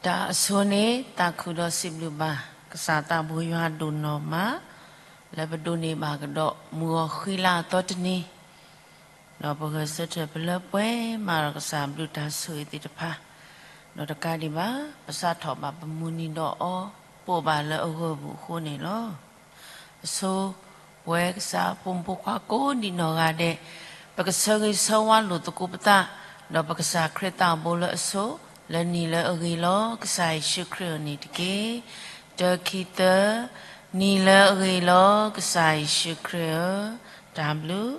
တၢ်အဆိန့ၣ် သးခုဒီးစံးဘျုးဘၣ် ကစၢ်သးဘိယွၤဒိၣ်နီၢ်မး လၢပဒိးန့ၢ်ဘၣ်ကဒီး မုၢ်ဂီၤဃံလၤအသီတနံၤ, ဒီးပဂဲၤဆၢထၢၣ်ပလၢပှဲၤမးဒီးကစၢ်ဘျုးတၢ်ဆိၣ်ဂ့ၤသ့ၣ်တဖၣ်, ဒီးတကးဒံးဘၣ် ပစးထီၣ်ဘၣ်ပမုၢ်နံၤဒီးအီၤ ပိာ်ဘၣ်လၢအဂၢၢ်ပူၤအဃိန့ၣ်လီၤ. အဆိ ပဝဲကစၢ်ဖိမုၣ်ဖိခွါကိးဒံးနီၢ်ဂၤဒဲး, ပကဆၢဂ့ၤဆၢဝါလိာ်သကိးပသး, ဒီးပကစၢ်ခရံာ်သးဘိလၢအဆိ, လၢနံၤလၢအဂ့ၤလီၤ ကစၢ်ယ့ၣ်ၡူးခရံာ်ဧၢန့ၣ်တက့ၢ်. တၢ ခံ သၢ, နံၤလၢအဂ့ၤလီၤ ကစၢ်ယ့ၣ်ၡူးခရံာ်ဧၢ, တၢ်ဘျုး,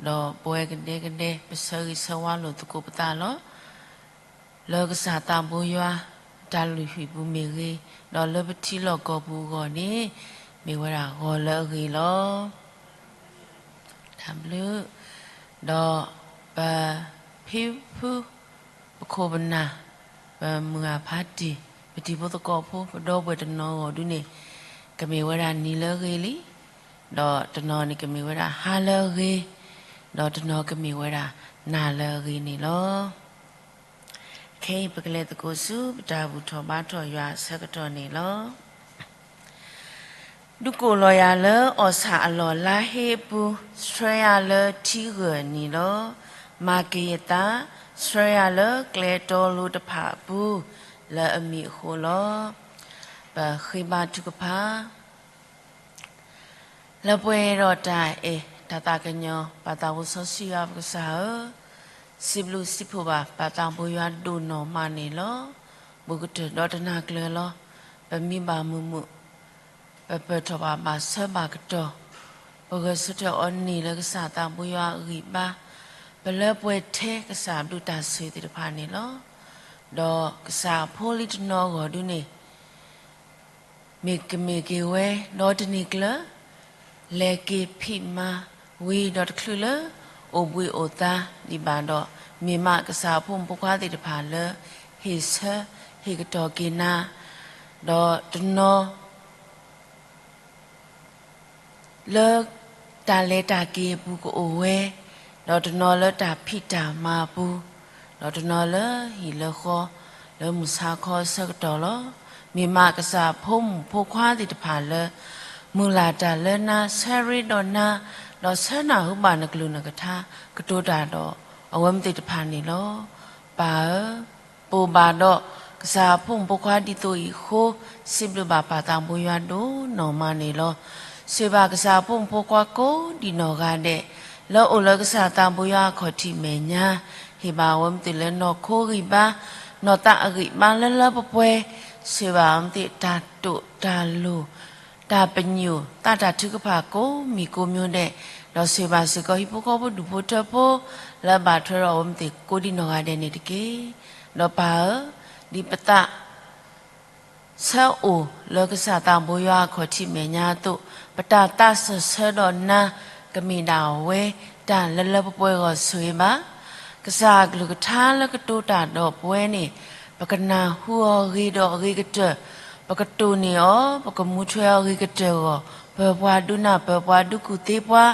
ဒီးပဝဲကဒဲကဒဲ ပဆၢဂ့ၤဆၢဝါလိာ်သကိးပသးလီၤ. လၢကစၢ်သးဘိယွၤ တၢ်လုၢ်ဟံၣ်ပူၤမ့ၢ်ဂ့ၤ, ဒီးလၢပထံလီၢ်ကီၢ်ပူၤအဂီၢ်န့ၣ် မ့ၢ်ဝဲဒၣ်ဂီၤလၢအဂ့ၤလီၤ. တၢ်ဘျုး, ဒီးပဖံဖု ပခိၣ်ပနၢ်, ပမုၢ်ဂၢ်ဖါတံၢ်, ပတံၤဖိသကိးဖိ ပဒီပုၢ်ဝဲၢ်တနီၤအဂီၢ်ဒုန့ၣ် ကမ့ၢ်ဝဲဒၣ်နံၤလၢအဂ့ၤလံ, ဒီးတနီၤန့ၣ်ကမ့ၢ်ဝဲဒၣ်ဟါလၢအဂ့ၤ, ဒီးတနီၤကမ့ၢ်ဝဲဒၣ်နၤလၢအဂ့ၤန့ၣ်လီၤ. ခဲအံၤပကလဲၤသကိးဆူ ပတၢ်ဘူၣ်ထီၣ်ဘါထီၣ်ယွၤအဆၢကတီၢ်န့ၣ်လီၤ. ဒုးကိးလီၤယၤလၢအီၣ်ဆၣ်အလီၢ်လါဟ့အပူၤ, ဆှၢယၤလၢထံဂၢၢ်နံၤလီၤ. မၤက့ၤယသး, ဆှၢယၤလၢကျဲတီလိၤတဖၣ်အပူၤ, လၢအမံၤအဃိလီၤ. ပဃ့ဘါထုကဖၣ် လၢပှဲၤဒီးတၢ်အဲၣ်တၢ်သးကညီၤ ပၢ်သးဘိစီဆှံယွၤ ပကစၢ်ဧၢ, စံးဘျုးစံးဖှိၣ်ဘၣ် ပၢ်သးဘိယွၤဒိၣ်နီၢ်မးန့ၣ်လီၤ. ဘူးကတၢၢ်ဒီးတနၤကျၢၤလီၤ. ပမံဘၣ်မုာ်မုာ်, ပပၢၢ်ထီၣ်ဘၣ်ဘၣ်ဆၢဘၣ်ကတီၢ်, ပဂဲၤဆၢထၢၣ်အီၤန့ၣ်လၢကစၢ်သးဘိယွၤအဂံၢ်ဘါ, ပလၢပှဲၤထဲကစၢ်ဘျုးတၢ်ဆိၣ်ဂ့ၤသ့ၣ်တဖၣ်န့ၣ်လီၤ. ဒီးကစၢ်အဖိလံၤတနီၤအဂီၢ်ဒုန့ၣ် မ့ၢ်ကမ့ၢ်က့ၤဝဲ ဒီးတနံၤကျၢၤ လဲၤက့ၤဖံးမၤဝံၤဒီးတချုးလၢ အိၣ်ဘှံးအိၣ်သါဒံးဘၣ်ဒီး မ့ၢ်မးကစၢ်အဖိမုၣ်ဖိခွါသ့ၣ်တဖၣ်လၢ ဟ့ၣ်ဆၢဟ့ၣ်ကတီၢ်က့ၤနၤ, ဒီးတနီၤ လၢတၢ်လဲၤတၢ်က့ၤအပူၤကအိၣ်ဝဲ, ဒီးတနီၤလၢတၢ်ဖံးတၢ်မၤအပူၤ, ဒီးတနီၤလၢဟံၣ်လၢဃီ လၢမုၢ်ဆါခီအဆၢကတီၢ်လီၤ. မ့ၢ်မးကစၢ်အဖိမုၣ်ဖိခွါသ့ၣ်တဖၣ်လၢ မုၢ်လၢ်တၢ်လၢနၤ ဆၢရ့ဒီးနၤ, ဒီးဆၢနၢ်ဟူဘၣ်နကလုၢ်နကထါ ကတိၤတၢ်ဒီးအဝဲမ့ၢ်သ့ၣ်တဖၣ်န့ၣ်လီၤ. ပၢ်ဧၢ, ပိာ်ဘၣ်ဒီးကစၢ်အဖိမုၣ်ဖိခွါဒ်သိးအံၤအဃိ, စံးဘျုးဘၣ်ပၢ်သးဘိယွၤဒိၣ်နီၢ်မးန့ၣ်လီၤ. ဆိၣ်ဂ့ၤဘၣ်ကစၢ်အဖိမုၣ်ဖိခွါကိးဒံးနီၢ်ဂၤဒဲး, လၢအိၣ်လၢကစၢ်သးဘိယွၤအခီၣ်ထံးမဲာ်ညါ, ဟ့ၣ်ဘၣ်အဝဲမ့ၢ်သ့ၣ်လၢနီၢ်ခိဂံၢ်ဘါ, နီၢ်သးအဂံၢ်ဘါလၢလၢပှဲၤပှဲၤ, ဆိၣ်ဂ့ၤဘၣ်အဝဲမ့ၢ်သ့ၣ်တၢ်တိာ်တၢ်လိၤ တၢ်ပညိၣ် သးတၢ်ထုကဖၣ်ကိးမံၤကိးမံၤဒဲး, ဒီးဆိၣ်ဂ့ၤဘၣ်စ့ၢ်ကီးဟံၣ်ဖိဃီဖိဒူၣ်ဖိထၢဖိ လၢအဘၣ်ထွဲဒီးအဝဲမ့ၢ်သ့ၣ်ကိးဒံးနီၢ်ဂၤဒဲးန့ၣ်တက့ၢ်. ဒီးပၢ်ဧၢ, ဒ်ပသး ဆၢအိၣ်လၢကစၢ်သးဘိယွၤအခီၣ်ထံးမဲာ်ညါအသိး, ပတၢ်သးစၢၢ်ဆၢဒီးနၤ ကမ့ၢ်ဒၣ်ဝဲတၢ်လၢလၢပှဲၤပှဲၤအဂီၢ်ဆိၣ်ဂ့ၤဘၣ်. ကစၢ်အကလုၢ်ကထါလၢကတိၤတၢ်ဒီးပဝဲန့ၣ်, ပကနၢ်ဟူအီၤဂ့ၤဒီးအဂ့ၤကတၢၢ်, ပကတိၢ်န့ၢ်အီၤ, ပကမူထွဲအီၤဂ့ၤကတၢၢ်အဂီၢ်, ပၢၤပှၤဒုးနၢ်ပၢၤပှၤဒုးကူၣ်သ့ပှၤ,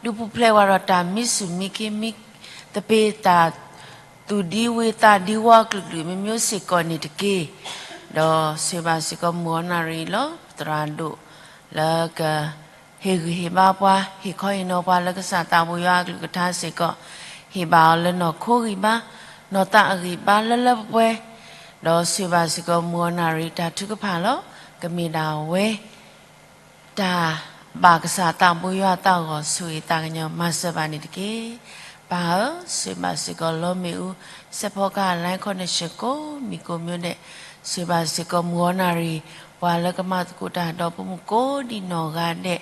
ဒုးပူၤဖျဲးဝဲဒီးတၢ်မံဆူၣ်မံခ့မံ သပ့ၤတၢ် သူၣ်ဒံဝ့ၤသးဒံဝီအကလုာ်ကလုာ်မ့ၢ်မ့ၢ်စ့ၢ်ကီးန့ၣ်တက့ၢ်. ဒီးဆိၣ်ဂ့ၤဘၣ်စ့ၢ်ကီးမုၢ်ဂီၤနၣ်ရံၣ်လီၤ. ပသရၣ်ဒိၣ်လၢက ဟ့ၣ်ဂံၢ်ဟ့ၣ်ဘါပှၤ, ဟ့ၣ်ခီဟ့ၣ်နီၤပှၤလၢကစၢ်သးဘိယွၤအကလုၢ်ကထါစ့ၢ်ကီး, ဟ့ၣ်ဘၣ်အီၤလၢနီၢ်ခိဂံၢ်ဘါ, နီၢ်သးအဂံၢ်ဘါလၢလၢပှဲၤပှဲၤ, ဒီးဆိၣ်ဂ့ၤဘၣ်စ့ၢ်ကီးမုၢ်ဂီၤနၣ်ရံၣ်တၢ်ထုကဖၣ်လီၤ. ကမ့ၢ်ဒၣ်ဝဲ တၢ်ဘၣ်ကစၢ်သးဘိယွၤအသးအဂီၢ် ဆိၣ်ဂ့ၤသးကညီၤမၤစၢၤဘၣ်န့ၣ်တက့ၢ်. ပၢ်ဧၢ, ဆိၣ်ဂ့ၤဘၣ်စ့ၢ်ကီးလီမ့ၣ်အူ, စဲးဖီကဟၣ် လါခီနၢၣ်ၡၢၣ် ကိးမံၤကိးမံၤဒဲး, ဆိၣ်ဂ့ၤဘၣ်စ့ၢ်ကီးမုၢ်ဂီၤနၣ်ရံၣ်, ပှၤလၢကမၤသကိးတၢ်ဒီးပမုၢ်ကိးဒံးနီၢ်ဂၤဒဲး,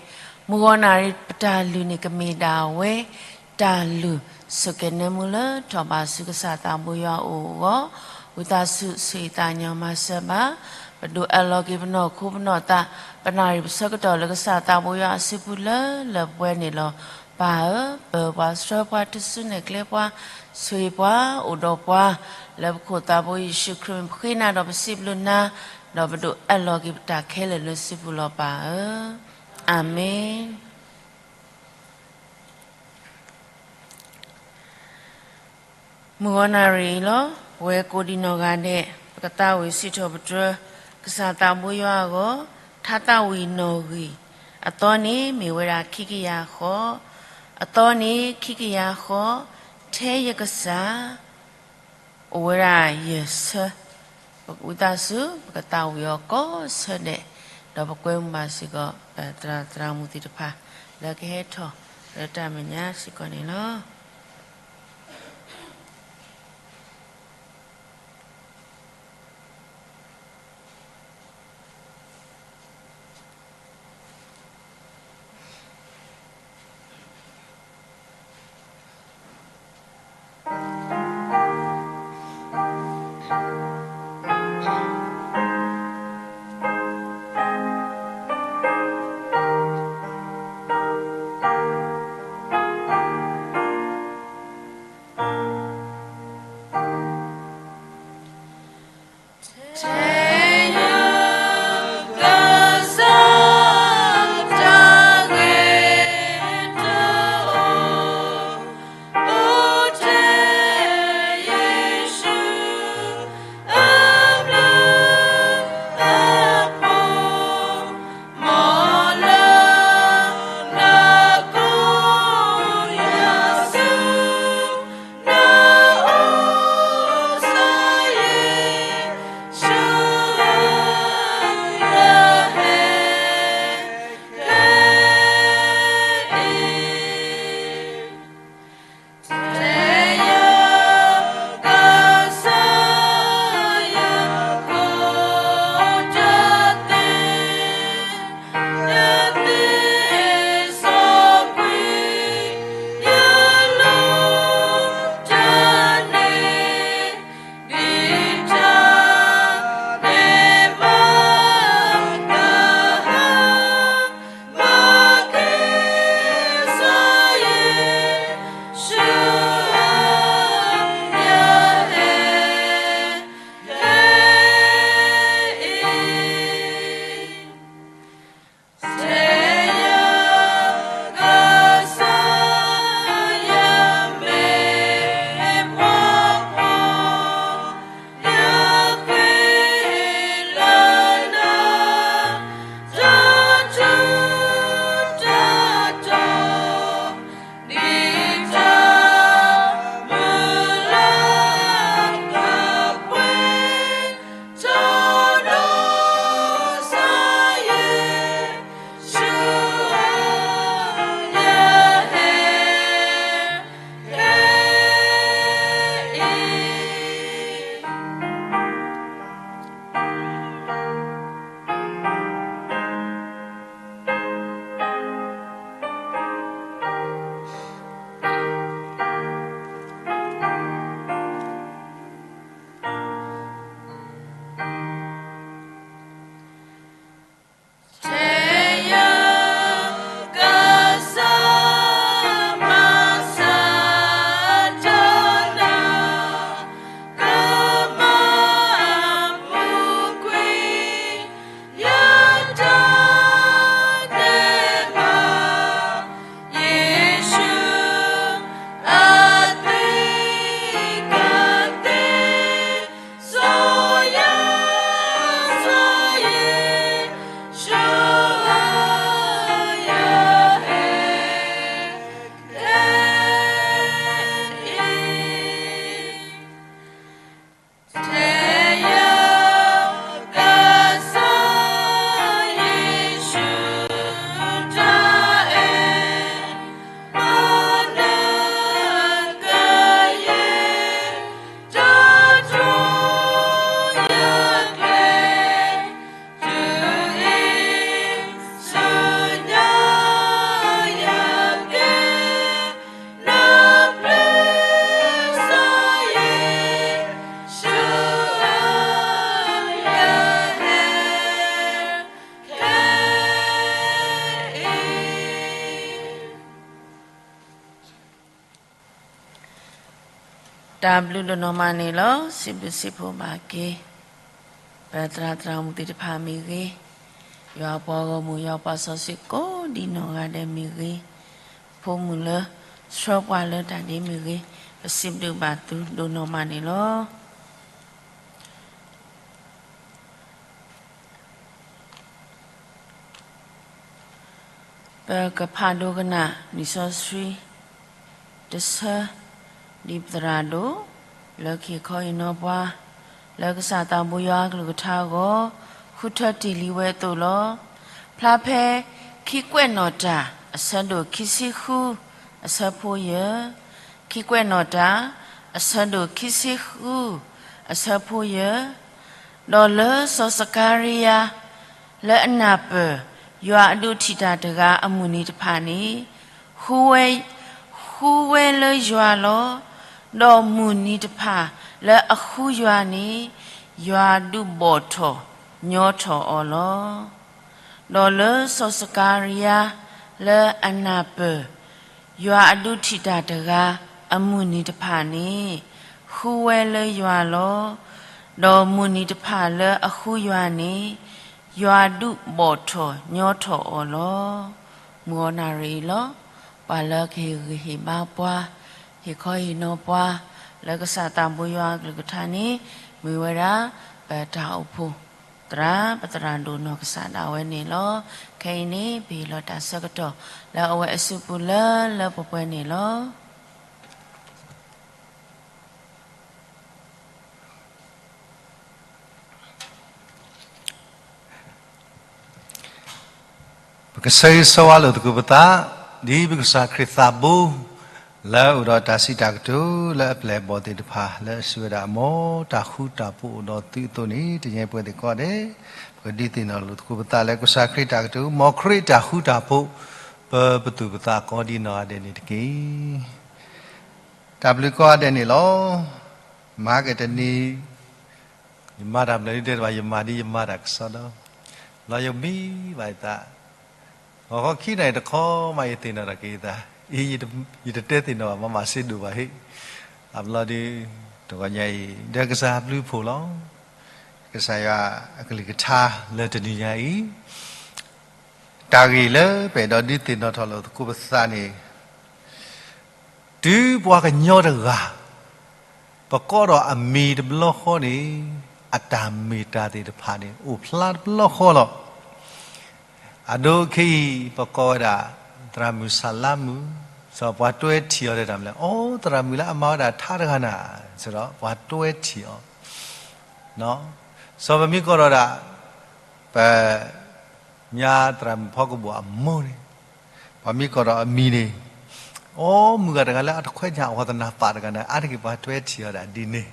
မုၢ်ဂီၤနၣ်ရံၣ်ပတၢ်လုၢ်န့ၣ်ကမ့ၢ်ဒၣ်ဝဲ တၢ်လုၢ် ဆိၣ်ကဲၤနၢမူလၢထီၣ်ဘးဆူကစၢ်သးဘိယွၤအအိၣ်အဂီၢ်, ဝံသးစူၤဆိၣ်ဂ့ၤသးကညီၤမၤစၢၤဘၣ်, ပဒိးအၢၣ်လီၤက့ၤပနီၢ်ခိပနီၢ်သး, ပနၣ်ရံၣ်ပဆၢကတီၢ်လၢကစၢ်သးဘိယွၤအစုပူၤလၢလၢပှဲၤပှဲၤန့ၣ်လီၤ. ပၢ်ဧၢ, ပၢၤပှၤဆှၢပှၤ ထူၣ်စုနဲၣ်ကျဲပှၤ, ဆိၣ်ဂ့ၤပှၤ အိၣ်ဒီးပှၤ, လၢပခိၣ်သးဘိယ့ၣ်ၡူးခရံာ်မံၤပဃ့နၤဒီးပစံးဘျုးနၤ, ဒီးပဒိးအၢၣ်လီၤက့ၤပတၢ်ခဲလၢာ်လၢစုပူၤလီၤပၢ်ဧၢ, အၤမ့ၣ်. မုၢ်ဂီၤနၣ်ရံၣ်အံၤလီၤ, ပဝဲကိးဒံးနီၢ်ဂၤဒဲး, ပ ကသးဝံၣ်စံးထီၣ်ပတြၢၤ ကစၢ်သးဘိယွၤအဂီၢ်, ထါသးဝံၣ်နီၣ်ဂံၢ်, အသီန့ၣ်မ့ၢ်ဝဲဒၣ်ခံကယၤဃီ, အသီန့ၣ်ခံကယၤဃီ, ထဲယကစၢ် အိၣ်ဝဲဒၣ်ယဲၢ်ဆၢ, ဝံသးစူၤ ပကသးဝံၣ်အီၤကိးဆၢဒဲး, ဒီးပကွဲမုာ်ဘၣ်စ့ၢ်ကီး ပသရၣ်သရၣ်မုၣ်သ့ၣ်တဖၣ် လၢကဟဲထီၣ်လၢတၢ်မဲာ်ညါစ့ၢ်ကီးန့ၣ်လီၤ. တၢ်ဘျုးဒိၣ်နီၢ်မးန့ၣ်လီၤ. စံးဘျုးစံးဖှိၣ်ဘၣ်က့ၤ ပသရၣ်သရၣ်မုၣ်သ့ၣ်တဖၣ်မ့ၢ်ဂ့ၤ, ယွၤအပှၤဂီၢ်မုၢ် ယွၤပှၤစီဆှံကိးဒံနီၢ်ဂၤဒဲးမ့ၢ်ဂ့ၤ, ဖိမုၣ်လၢဆှၢပှၤလၢတၢ်ဒ့မ့ၢ်ဂ့ၤ, ပစံးဘျုးဘၣ်သုဒိၣ်နီၢ်မးန့ၣ်လီၤ. ပကဖးဒိကနၣ်လံာ်စီဆှံတဆၢ ဒ်ပသရၣ်ဒိၣ် လၢကဟ့ၣ်ခီဟ့ၣ်နီၤပှၤ လၢကစၢ်သးဘိယွၤအကလုၢ်ကထါအဂီၢ် ဃုထၢတ့ၢ်လံဝဲအသိးလီၤ. ဖျါဖဲ ခံကွဲးနီၣ်တၢ် အဆၢဒိၣ်ခံဆံဃု အဆၢဖိယဲၢ်, ခံကွဲးနီၣ်တၢ် အဆၢဒိၣ်ခံဆံဃု အဆၢဖိယဲၢ်, ဒီးလၢစီၤစကၤရံယၤ လၢအနၢ်ပၢၢ် ယွၤအဒုးထံၣ်တၢ်တဂၤအမုၢ်နံၤတဖၣ်န့ၣ် ဃုဝဲ, ဃုဝဲလၢယွၤလီၤ. ဒီးမုၢ်နံၤတဖၣ်လၢအဃုယွၤန့ၣ် ယွၤဒုးဘီၣ်ထီၣ်ညီထီၣ်အီၤလီၤ. ဒီးလၢစီၤစကၤရံယၤ လၢအနၢ်ပၢၢ် ယွၤအဒုးထံၣ်တၢ်တဂၤအမုၢ်နံၤတဖၣ်န့ၣ် ဃုဝဲလၢယွၤလီၤ. ဒီးမုၢ်နံၤတဖၣ်လၢအဃုယွၤန့ၣ် ယွၤဒုးဘီၣ်ထီၣ်ညီထီၣ်အီၤလီၤ. မုၢ်ဂီၤနၣ်ရံၣ်အံၤလီၤ. ပှၤလၢကဟ့ၣ်ဂံၢ်ဟ့ၣ်ဘါပှၤ, ဟ့ၣ်ခီဟ့ၣ်နီၤပှၤ လၢကစၢ်သးဘိယွၤအကလုၢ်ကထါန့ၣ် မ့ၢ်ဝဲဒၣ် ပတၢ်အိၣ်ဖှိၣ်သရၣ် ပသရၣ်ဒိၣ်နီၢ်ကစၢ်ဒၣ်ဝဲန့ၣ်လီၤ. ခဲအံၤန့ၣ် ပဟ့ၣ်လီၤတၢ်ဆၢကတီၢ် လၢအဝဲအစုပူၤလၢလၢပှဲၤပှဲၤန့ၣ်လီၤ. ပကဆၢဂ့ၤဆၢဝါလိာ်သကိးပသး ဒ်ပကစၢ်ခရံာ်သးဘိ လၢအအိၣ်ဒီးတၢ်စံးတၢ်ကတိၤလၢအပျဲၢ်အဘီၣ်သ့ၣ်တဖၣ် လၢအစံးဝဲဒၣ် မ်တၢ်ဃူတၢ်ဖိးအိၣ်ဒီးသုအသိးန့ၣ် တညါပှဲၤသ့ၣ်ကိးဂၤဒဲး ပကဒုးသ့ၣ်နီၣ်လိာ်သကိးပသးလၢကစၢ်ခရံာ်တၢ်ကတိၤ မ်ခရံာ်တၢ်ဃူတၢ်ဖိး ပပသူၣ်ပသးကိးဒံနီၢ်ဂၤဒဲးန့ၣ်တက့ၢ်. တၢ်ဘျုးကိးဂၤဒဲးန့ၣ်လီၤ. မၤက့ၤတနံၤ ယမၤတၢ်ဘျၢလံတဲတဘၣ် ယမၤဒ်ယမၤတၢ်ကစီဒီ, လီၤယမံဘၣ်ယသး, ဂီၤခီခံနၣ်ရံၣ်တခီမး ယသ့ၣ်နီၣ်ထီၣ်က့ၤယသး, အံၤ ယတတဲသ့ၣ်နီၣ်ဘၣ် မၤမၤစ့ဒိၣ်ဘၣ်ဟ့ၣ်, အဘျီဒီး တဂီၤညါအံၤ ဒီးကစၢ်ဘျုးဖှိၣ်လီၤ. ကစၢ်ယွၤအကလုၢ်ကထါလၢတနံၤညါအံၤ တၢ်ဂ့ၢ်လၢပအဲၣ်ဒိးဒုးသ့ၣ်နီၣ်ထီၣ်လိာ်သကိးပသးန့ၣ် တုၤပှၤကညီတဂၤ ပကိးဒီးအမံၤတဘျီဃီန့ၣ် အတၢ်မ့ၢ်တၢ်သ့ၣ်တဖၣ်န့ၣ် အိၣ်ဖျါတဘျီဃီလီၤ. အဒိခဲအံၤ ပကိးဝဲဒၣ် သရၣ်မုၣ်ဆၣ်လါမုၣ်, စီၤပှၤတွဲထံၣ်အီၤတဲတၢ်မနုၤလဲၣ်, အိ သရၣ်မုၣ်လၢအမၤဝဲဒၣ်ထါတဂၤနၤ, စဒီးပှၤတွဲထံၣ်အီၤ, စီၤပမ့ၢ်ကိးဒီးဒၣ် ပ ညါသရၣ်မုၣ်ဖီကဘိၣ်အမိၢ်န့ၣ်, ပှၤမ့ၢ်ကိးဒီးအမံၤန့ၣ်, အိ မုၢ်ဂၤတဂၤလၢအတခွဲးညၣ်အီၤသနၢ်ပာ်တဂၤန့ၣ် အါတက့ၢ်ပှၤတွဲထံၣ်အီၤဒၣ်ဒ်န့ၣ်,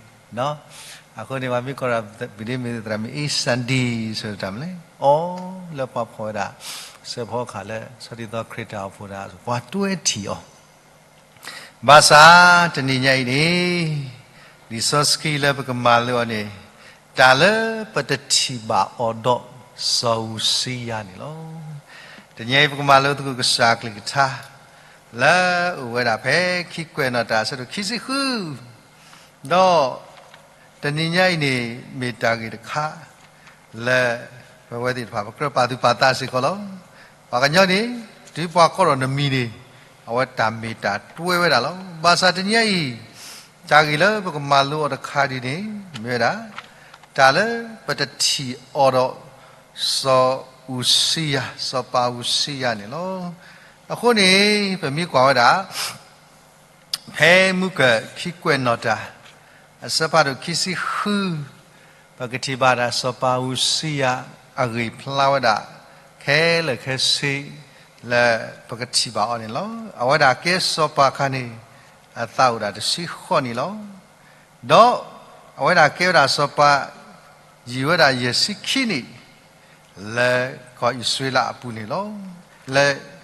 အဃိန့ၣ် ပှၤမ့ၢ်ကိးဒီး ပဒ်မ့ၢ်သရၣ်မုၣ်အ့စၣ်ဒံၣ် ဆိတၢ်မနုၤလဲၣ်, အိ လၢပှၤဖီၣ်ဝဲဒၣ် စၢဖီခၣ်လၢ ဆီဒံသီခရံာ်တၢ်အိၣ်ဖှိၣ်ဒၣ် ပှၤတွဲထံၣ်အီၤ ဘၣ်ဆၣ်တနံၤညါအံၤန့ၣ် လံာ်စီဆှံလၢပကမၤလိအီၤန့ၣ် တၢ်လၢပတထံၣ်ဘၣ်အီၤဒီးစီၤအူစံယၤန့ၣ်လီၤ. တနံၤအံၤပကမၤလိသကိးကစၢ်အကလုၢ်ကထါ လၢအအိၣ်ဝဲဒၣ်ဖဲခံကွဲးနီၣ်တၢ်အဆၢဒိၣ်ခံဆံဃု ဒီးတနံၤညါအံၤန့ၣ် မ့ၢ်တၢ်ဂ့ၢ်တခါ လၢပဝဲသ့ၣ်တဖၣ် ပကြၢးပာ်သူၣ်ပာ်သးစ့ၢ်ကီးလီၤ. ပှၤကညီန့ၣ် တုၤပှၤကိးထီၣ်နမံၤန့ၣ် အဝဲတၢ်မ့ၢ်တၢ်တွဲဝဲဒၣ်လီၤ. ဘၣ်ဆၣ်တနံၤညါအံၤ တၢ်ဂ့ၢ်လၢပကမၤလိအီၤတခါဒ်န့ၣ် မ့ၢ်ဝဲဒၣ် တၢ်လၢပတထံၣ်အီၤဒီး စီၤအူစံယၤ, စီၤပၤအူစံယၤန့ၣ်လီၤ. အဃိန့ၣ် ပမ့ၢ်ကွၢ်ဝဲဒၣ် ဖဲမုၢ်ကၢၢ်ခံကွဲးနီၣ်တၢ် အဆၢဖးဒိၣ်ခံဆံဃု ပကထံၣ်ဘၣ်ဒၣ်စီၤပၤအူစံယၤ အဂ့ၢ်ဖျါဝဲဒၣ် ခဲလၢာ်ခဲဆ့ လၢပကထံၣ်ဘၣ်အီၤန့ၣ်လီၤ. အဝဲဒၣ်ကဲစီၤပၤအခါန့ၣ် အသးအိၣ်ဒၣ်တဆံဃိးနံၣ်လီၤ. ဒီးအဝဲဒၣ်ကဲဝဲဒၣ်စီၤပၤ ယံာ်ဝဲဒၣ်ယဲၢ်ဆံခံနံၣ် လၢကီၢ်အံၣ်စရ့လးအပူၤန့ၣ်လီၤ. လၢ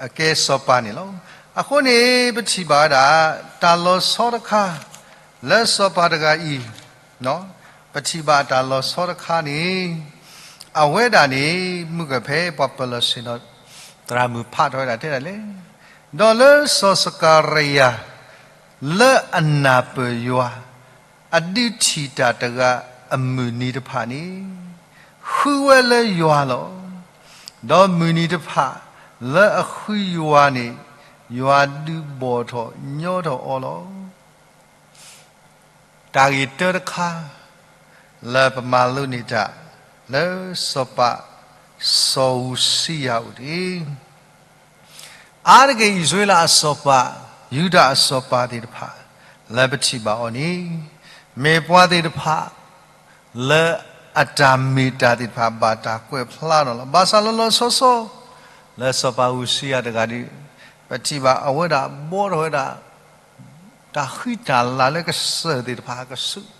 အကဲစီၤပၤန့ၣ်လီၤ. အဃိန့ၣ် ပထံၣ်ဘၣ်ဝဲဒၣ် တၢ်လီၤဆီတခါ လၢစီၤပၤတဂၤအံၤ, ပထံၣ်ဘၣ်တၢ်လီၤဆီတခါန့ၣ် အဝဲဒၣ်န့ၣ် မုၢ်ကၢၢ်ဖဲပှၤပၢၤလီၢ်ဆ့ၣ်နီၤ သရၣ်မုၣ်ဖးထီၣ်ဝဲဒၣ်တဲဒၣ်လဲၣ်, ဒီးလၢစီၤစကၤရယၤ လၢအနၢ်ပၢၢ်ယွၤ အဒုးထံၣ်တၢ်တဂၤအမုၢ်နံၤတဖၣ်န့ၣ် ဃုဝဲလၢယွၤလီၤ. ဒီးမုၢ်နံၤတဖၣ်လၢအဃုယွၤန့ၣ် ယွၤဒုးဘီၣ်ထီၣ်ညီထီၣ်အီၤလီၤ. တၢ်ဂ့ၢ်တၢတခါ လၢပမၤလိန့ၢ်တၢ် လၢစီၤပၤစီၤအူစံယၤအအိၣ်တက့ၢ်. အါတက့ၢ်အံၣ်စရ့လးအစီၤပၤ, ယူဒၤအစီၤပၤသ့ၣ်တဖၣ်, လၢပထံၣ်ဘၣ်အီၤန့ၣ်, မ့ၢ်ပှၤသ့ၣ်တဖၣ် လၢအတၢ်မ့ၢ်တၢ်သ့ၣ်တဖၣ်ဘၣ်တၢ်ကွဲးဖျါထီၣ်လီၤ. ဘၣ်ဆၣ်လီၤလီၤဆီဆီ လၢစီၤပၤအူစံယၤတဂၤဒီး ပထံၣ်ဘၣ်အဝဲဒၣ်ဘှီထီၣ်ဝဲဒၣ် တၢ်ဃံတၢ်လၤလၢကစၢၢ်သ့ၣ်တဖၣ်အကဆူး,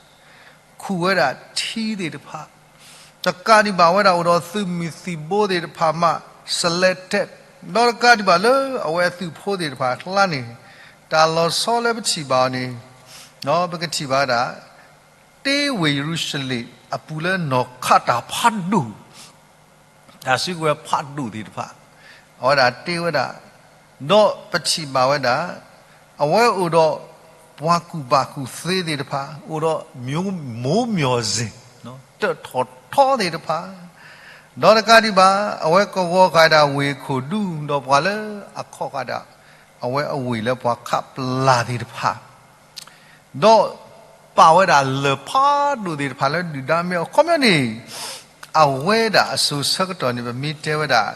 ခူၣ်ဝဲဒၣ်ထံသ့ၣ်တဖၣ်, တကးဒံးဘၣ်ဝဲဒၣ်အိၣ်ဒီးသုးမုၢ်သံၣ်ဘိသ့ၣ်တဖၣ်မး စလဲးတဲး, ဒီးတကးဒံးဘၣ်လၢအဝဲအသုးဖိသ့ၣ်တဖၣ်အကျါန့ၣ်, တၢ်လီၤဆီလၢပထံၣ်ဘၣ်အီၤန့ၣ်, ပကထံၣ်ဘၣ်ဝဲဒၣ် တ့ဝ့ၢ်ယရူၤၡလ့ၣ်အပူၤလၢနီၢ်ခးတၢ်ဖးဒိၣ် တၢ်စုကဝဲၤဖးဒိၣ်သ့ၣ်တဖၣ်, အဝဲဒၣ်တ့ဝဲဒၣ်, ဒီးပထံၣ်ဘၣ်ဝဲဒၣ်, အဝဲအိၣ်ဒီးပှၤကူၣ်ဘၣ်ကူၣ်သ့သ့ၣ်တဖၣ်, အိၣ်ဒီးမိၢ်မိၢ်စ့ၣ်, တၢၣ်ထီၣ်ထီသ့ၣ်တဖၣ်, ဒီးတကးဒံးဘၣ် အဝဲကဝီၤဃာ်ဒၣ်ဝ့ၢ်ခိၣ်ဒူ ဒီးပှၤလၢအခီၣ်ဃာ်ဒၣ် အဝဲအဝ့ၢ်လၢပှၤခးပျၢ်သ့ၣ်တဖၣ် ဒီးပာ်ဝဲဒၣ်လၢၢ်ဖးဒိၣ်သ့ၣ်တဖၣ်လၢဒုၣ်ဒါမဲအီၤ ခီပညီန့ၣ်, အဝဲဒၣ်အစိၤဆၢကတီၢ်န့ၣ် ပမ့ၢ်တဲဝဲဒၣ်,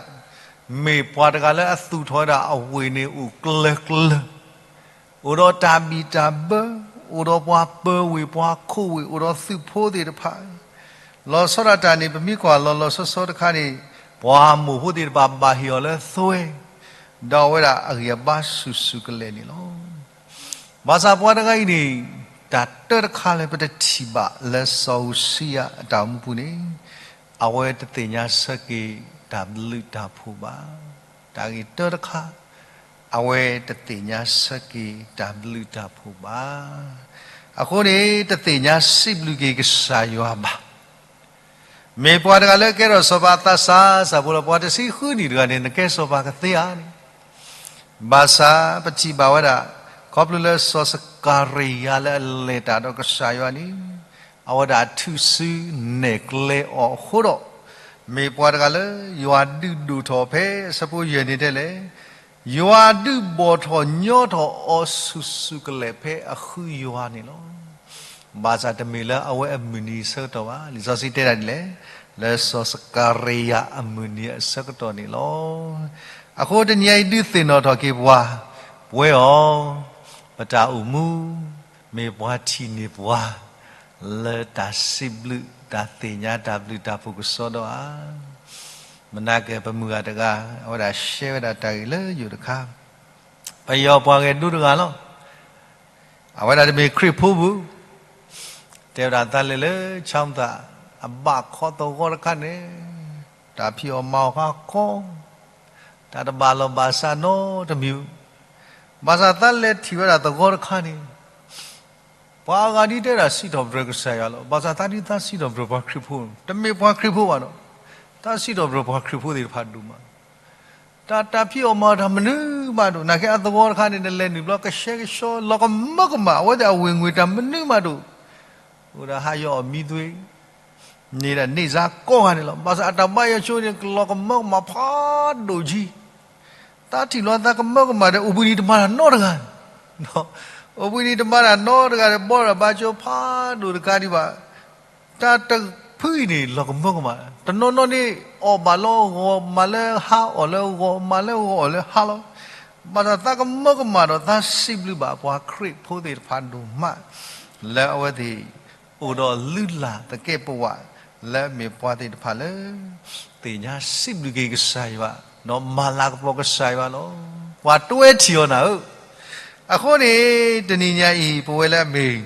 မ့ၢ်ပှၤတဂၤလၢအသူၣ်ထီၣ်ဝဲဒၣ်အဝ့ၢ်န့ၣ်အိၣ်ကျၢၤကျၢၤ, အိၣ်ဒီးတၢ်ဘံၣ်တၢ်ဘၢ, အိၣ်ဒီးပှၤပၢၤဝ့ၢ်ပှၤခိးဝ့ၢ် အိၣ်ဒီးသုးဖိသ့ၣ်တဖၣ်, လီၤဆီဒၣ်တၢ်န့ၣ် ပမ့ၢ်ကွၢ်လီၤလီၤဆီဆီတခါန့ၣ်, ပှၤမိၢ်ဖိသ့ၣ်တဖၣ်ဘၣ်ဟ့ၣ်အီၤလၢသွဲ, ဒီးအဝဲဒၣ်အဂံၢ်အဘါဆူၣ်ဆူၣ်ကလဲာ်န့ၣ်လီၤ. ဘၣ်ဆၣ်ပှၤတဂၤအံၤန့ၣ်, တၢ်တၢတခါလၢပတထံၣ်ဘၣ်လၢစီၤအူစံယၤအတၢ်အိၣ်မူပူၤန့ၣ်, အဝဲတသ့ၣ်ညါဆၢက့ၤတၢ်ဘျုးတၢ်ဖှိၣ်ဘၣ်. တၢ်ဂ့ၢ်တၢတခါ, အဝဲတသ့ၣ်ညါဆၢက့ၤတၢ်ဘျုးတၢ်ဖှိၣ်ဘၣ်. အဃိန့ၣ် တသ့ၣ်ညါစံးဘျုးက့ၤကစၢ်ယွၤဘၣ်. မ့ၢ်ပှၤတဂၤလၢကဲထီၣ်စီၤပၤအသးစၢ်စၢ်ဖိလီၤ. ပှၤတဆံဃုနံၣ်တဂၤန့ၣ် နကဲစီၤပၤကသ့ဧါန့ၣ်, ဘၣ်ဆၣ်ပထံၣ်ဘၣ်ဝဲဒၣ်, ခီဖျိလၢစီၤစကၤရံယၤလၢအလဲၤတၢ်ဒီးကစၢ်ယွၤန့ၣ်, အဝဲဒၣ်ထုးစုနဲၣ်ကျဲအီၤအဃိဒီး, မ့ၢ်ပှၤတဂၤလၢယွၤဒုးဒိၣ်ထီၣ်ဖဲအဆၢဖိယဲၢ်န့ၣ်တဲလဲၣ်, ယွၤဒုးဘီၣ်ထီၣ်ညီထီၣ်အီၤဆူၣ်ဆူၣ်ကလဲာ်ဖဲအဃုယွၤန့ၣ်လီၤ. ဘၣ်ဆၣ်တမ့ၢ်လၢအဝဲအမုၢ်နံၤအဆၢကတီၢ်ဘၣ်. လံာ်စီဆှံတဲဒၣ်ဒ်လဲၣ်, လၢစီၤစကၤရံယၤအမုၢ်နံၤအဆၢကတီၢ်န့ၣ်လီၤ. အဃိတနံၤအံၤဒုးသ့ၣ်နီၣ်ထီၣ်က့ၤပှၤ, ပဝဲအီၤ, ပတၢ်အိၣ်မူ, မ့ၢ်ပှၤထံၣ်န့ၢ်ပှၤ, လၢတၢ်စံးဘျုး, တၢ်သ့ၣ်ညါတၢ်ဘျုးတၢ်ဖှိၣ်ကစီဒီဧါ. မနၤကဲပမုၢ်ဂၤတဂၤ, အဝဲဒၣ်ရှဲဝဲဒၣ်တၢ်ဂ့ၢ်လၢယိာ်တခါ, ပယီၤပှၤဂဲၤဒိတဂၤလီၤ. အဝဲဒၣ်တမ့ၢ်ခရံာ်ဖိပူၤ, တဲဝဲဒၣ်သးလဲၤလၢ ဆၣ်မသး, အဘၣ်ခီသဝီတခါန့ၣ်, တၢ်ဖံးအီၣ်မၤအီၣ်ဃါခီ, တၢ်တဘၣ်လီၢ်ဘၣ်စးနီတမံၤ, ဘၣ်ဆၣ်သးလဲၤထံၣ်ဝဲဒၣ်သဝီတခါန့ၣ်, ပှၤအဂၤဒ်တဲဒၣ်စံးထီၣ်ပတြၢၤကစၢ်ယွၤလီၤ. ဘၣ်ဆၣ်သးဒ်သးစံးထီၣ်ပတြၢၤပှၤခရံာ်ဖိ, တမ့ၢ်ပှၤခရံာ်ဖိဘၣ်ဒီး, သးစံးထီၣ်ပတြၢၤပှၤခရံာ်ဖိသ့ၣ်တဖၣ်ဒိၣ်မး တၢ်, တၢ်ဖံးအီၣ်မၤအီၣ်တၢ်မနုၤမးဒိၣ်, နာ်က့အသဝီတခါန့ၣ် နလဲၤနုာ်ဘျီကဆှဲကဆှီ လီၤကမၢကမၣ်, အဝဲသ့ၣ်အဝ့ၢ်ငွေ့တၢ်မနုၤမးဒိၣ်, အိၣ်ဒီးဟးယီၤအီၣ်မံသွံ, န့ၣ်ဒၣ်န့ၢ်စါကိးဂၤန့ၣ်လီၤ. ဘၣ်ဆၣ်အတၢ်ဘါယွၤဆိန့ၣ် ကလီၤကမၢကမၣ်ဖးဒိၣ်ကံ သးထံၣ်လီၤသးကမၢကမၣ်ဒီး အိၣ်ဘှံးနံၤတမၤတၢ်နီတဂၤ, အိၣ်ဘှံးနံၤတမၤတၢ်နီတဂၤဒီး ဘီဒီးဘါကၠိဖးဒိၣ်တကးဒံးဘၣ်, တၢ်တဖုအံၤန့ၣ် လီၤကမၢကမၣ်, တနီၤနီၤန့ၣ် အီၣ်ဘၣ်လၢဂီၤမၤလၢဟါ အီၣ်လၢဂီၤမၤလၢဂီၤအီၣ်လၢဟါလီၤ. ဘၣ်ဆၣ်သးကမၢကမၣ်ဒီးသးစံးဘျုးဘၣ်ပှၤခရံာ်ဖိသ့ၣ်တဖၣ်ဒိၣ်မး, လၢအဝဲသ့ၣ် အိၣ်ဒီးလုၢ်လၢ်သကဲာ်ပဝး လၢအမ့ၢ်ပှၤသ့ၣ်တဖၣ်လၢ သ့ၣ်ညါစံးဘျုးက့ၤကစၢ်ယွၤ, ဒီးမၤလၤကပီၤကစၢ်ယွၤလီၤ. ပှၤတွဲထံၣ်အီၤနၤဧၢ, အဃိန့ၣ် တနံၤညါအံၤ ပဝဲလၢအမ့ၢ်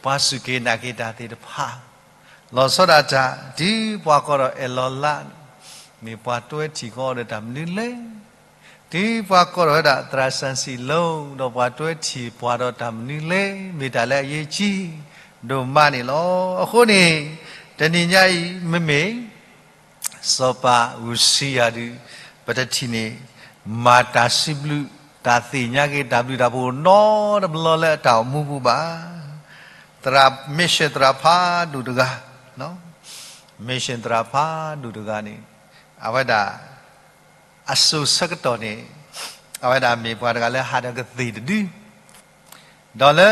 ပှၤစူၢ်က့ၤနာ်က့ၤတၢ်သ့ၣ်တဖၣ်, လီၤဆီဒၣ်တၢ် တုၤပှၤကိးထီၣ်အဲၣ်လီၤလး, မ့ၢ်ပှၤတွဲထံၣ်ကီးဒီးတၢ်မနုၤလဲၣ်. တုၤပှၤကိးထီၣ်ဝဲဒၣ်သရၣ်စၣ်စံၣ်လိၤ ဒီးပှၤတွဲထံၣ်ပှၤဒီးတၢ်မနုၤလဲၣ်, မ့ၢ်တၢ်လၢအရေးကြီး ဒိၣ်မးန့ၣ်လီၤ. အဃိန့ၣ် တနံၤညါအံၤ မ့မ့ၢ် စီၤပၤအူစံယၤဒုး ပတထံၣ်န့ၣ် မၤတၢ်စံးဘျုး တၢ်သ့ၣ်ညါက့ၤတၢ်ဘျုးတၢ်ဖှိၣ်နီတဘျီလၢအတၢ်အိၣ်မူပူၤဘၣ်. သရၣ် mission သရၣ်ဖးဒိၣ်တဂၤ, mission သရၣ်ဖးဒိၣ်တဂၤန့ၣ် အဝဲဒၣ် အစိၤဆၢကတီၢ်န့ၣ် အဝဲဒၣ်မ့ၢ်ပှၤတဂၤလၢဟးဒီးကသ့ၣ်တဒု, ဒီးလၢ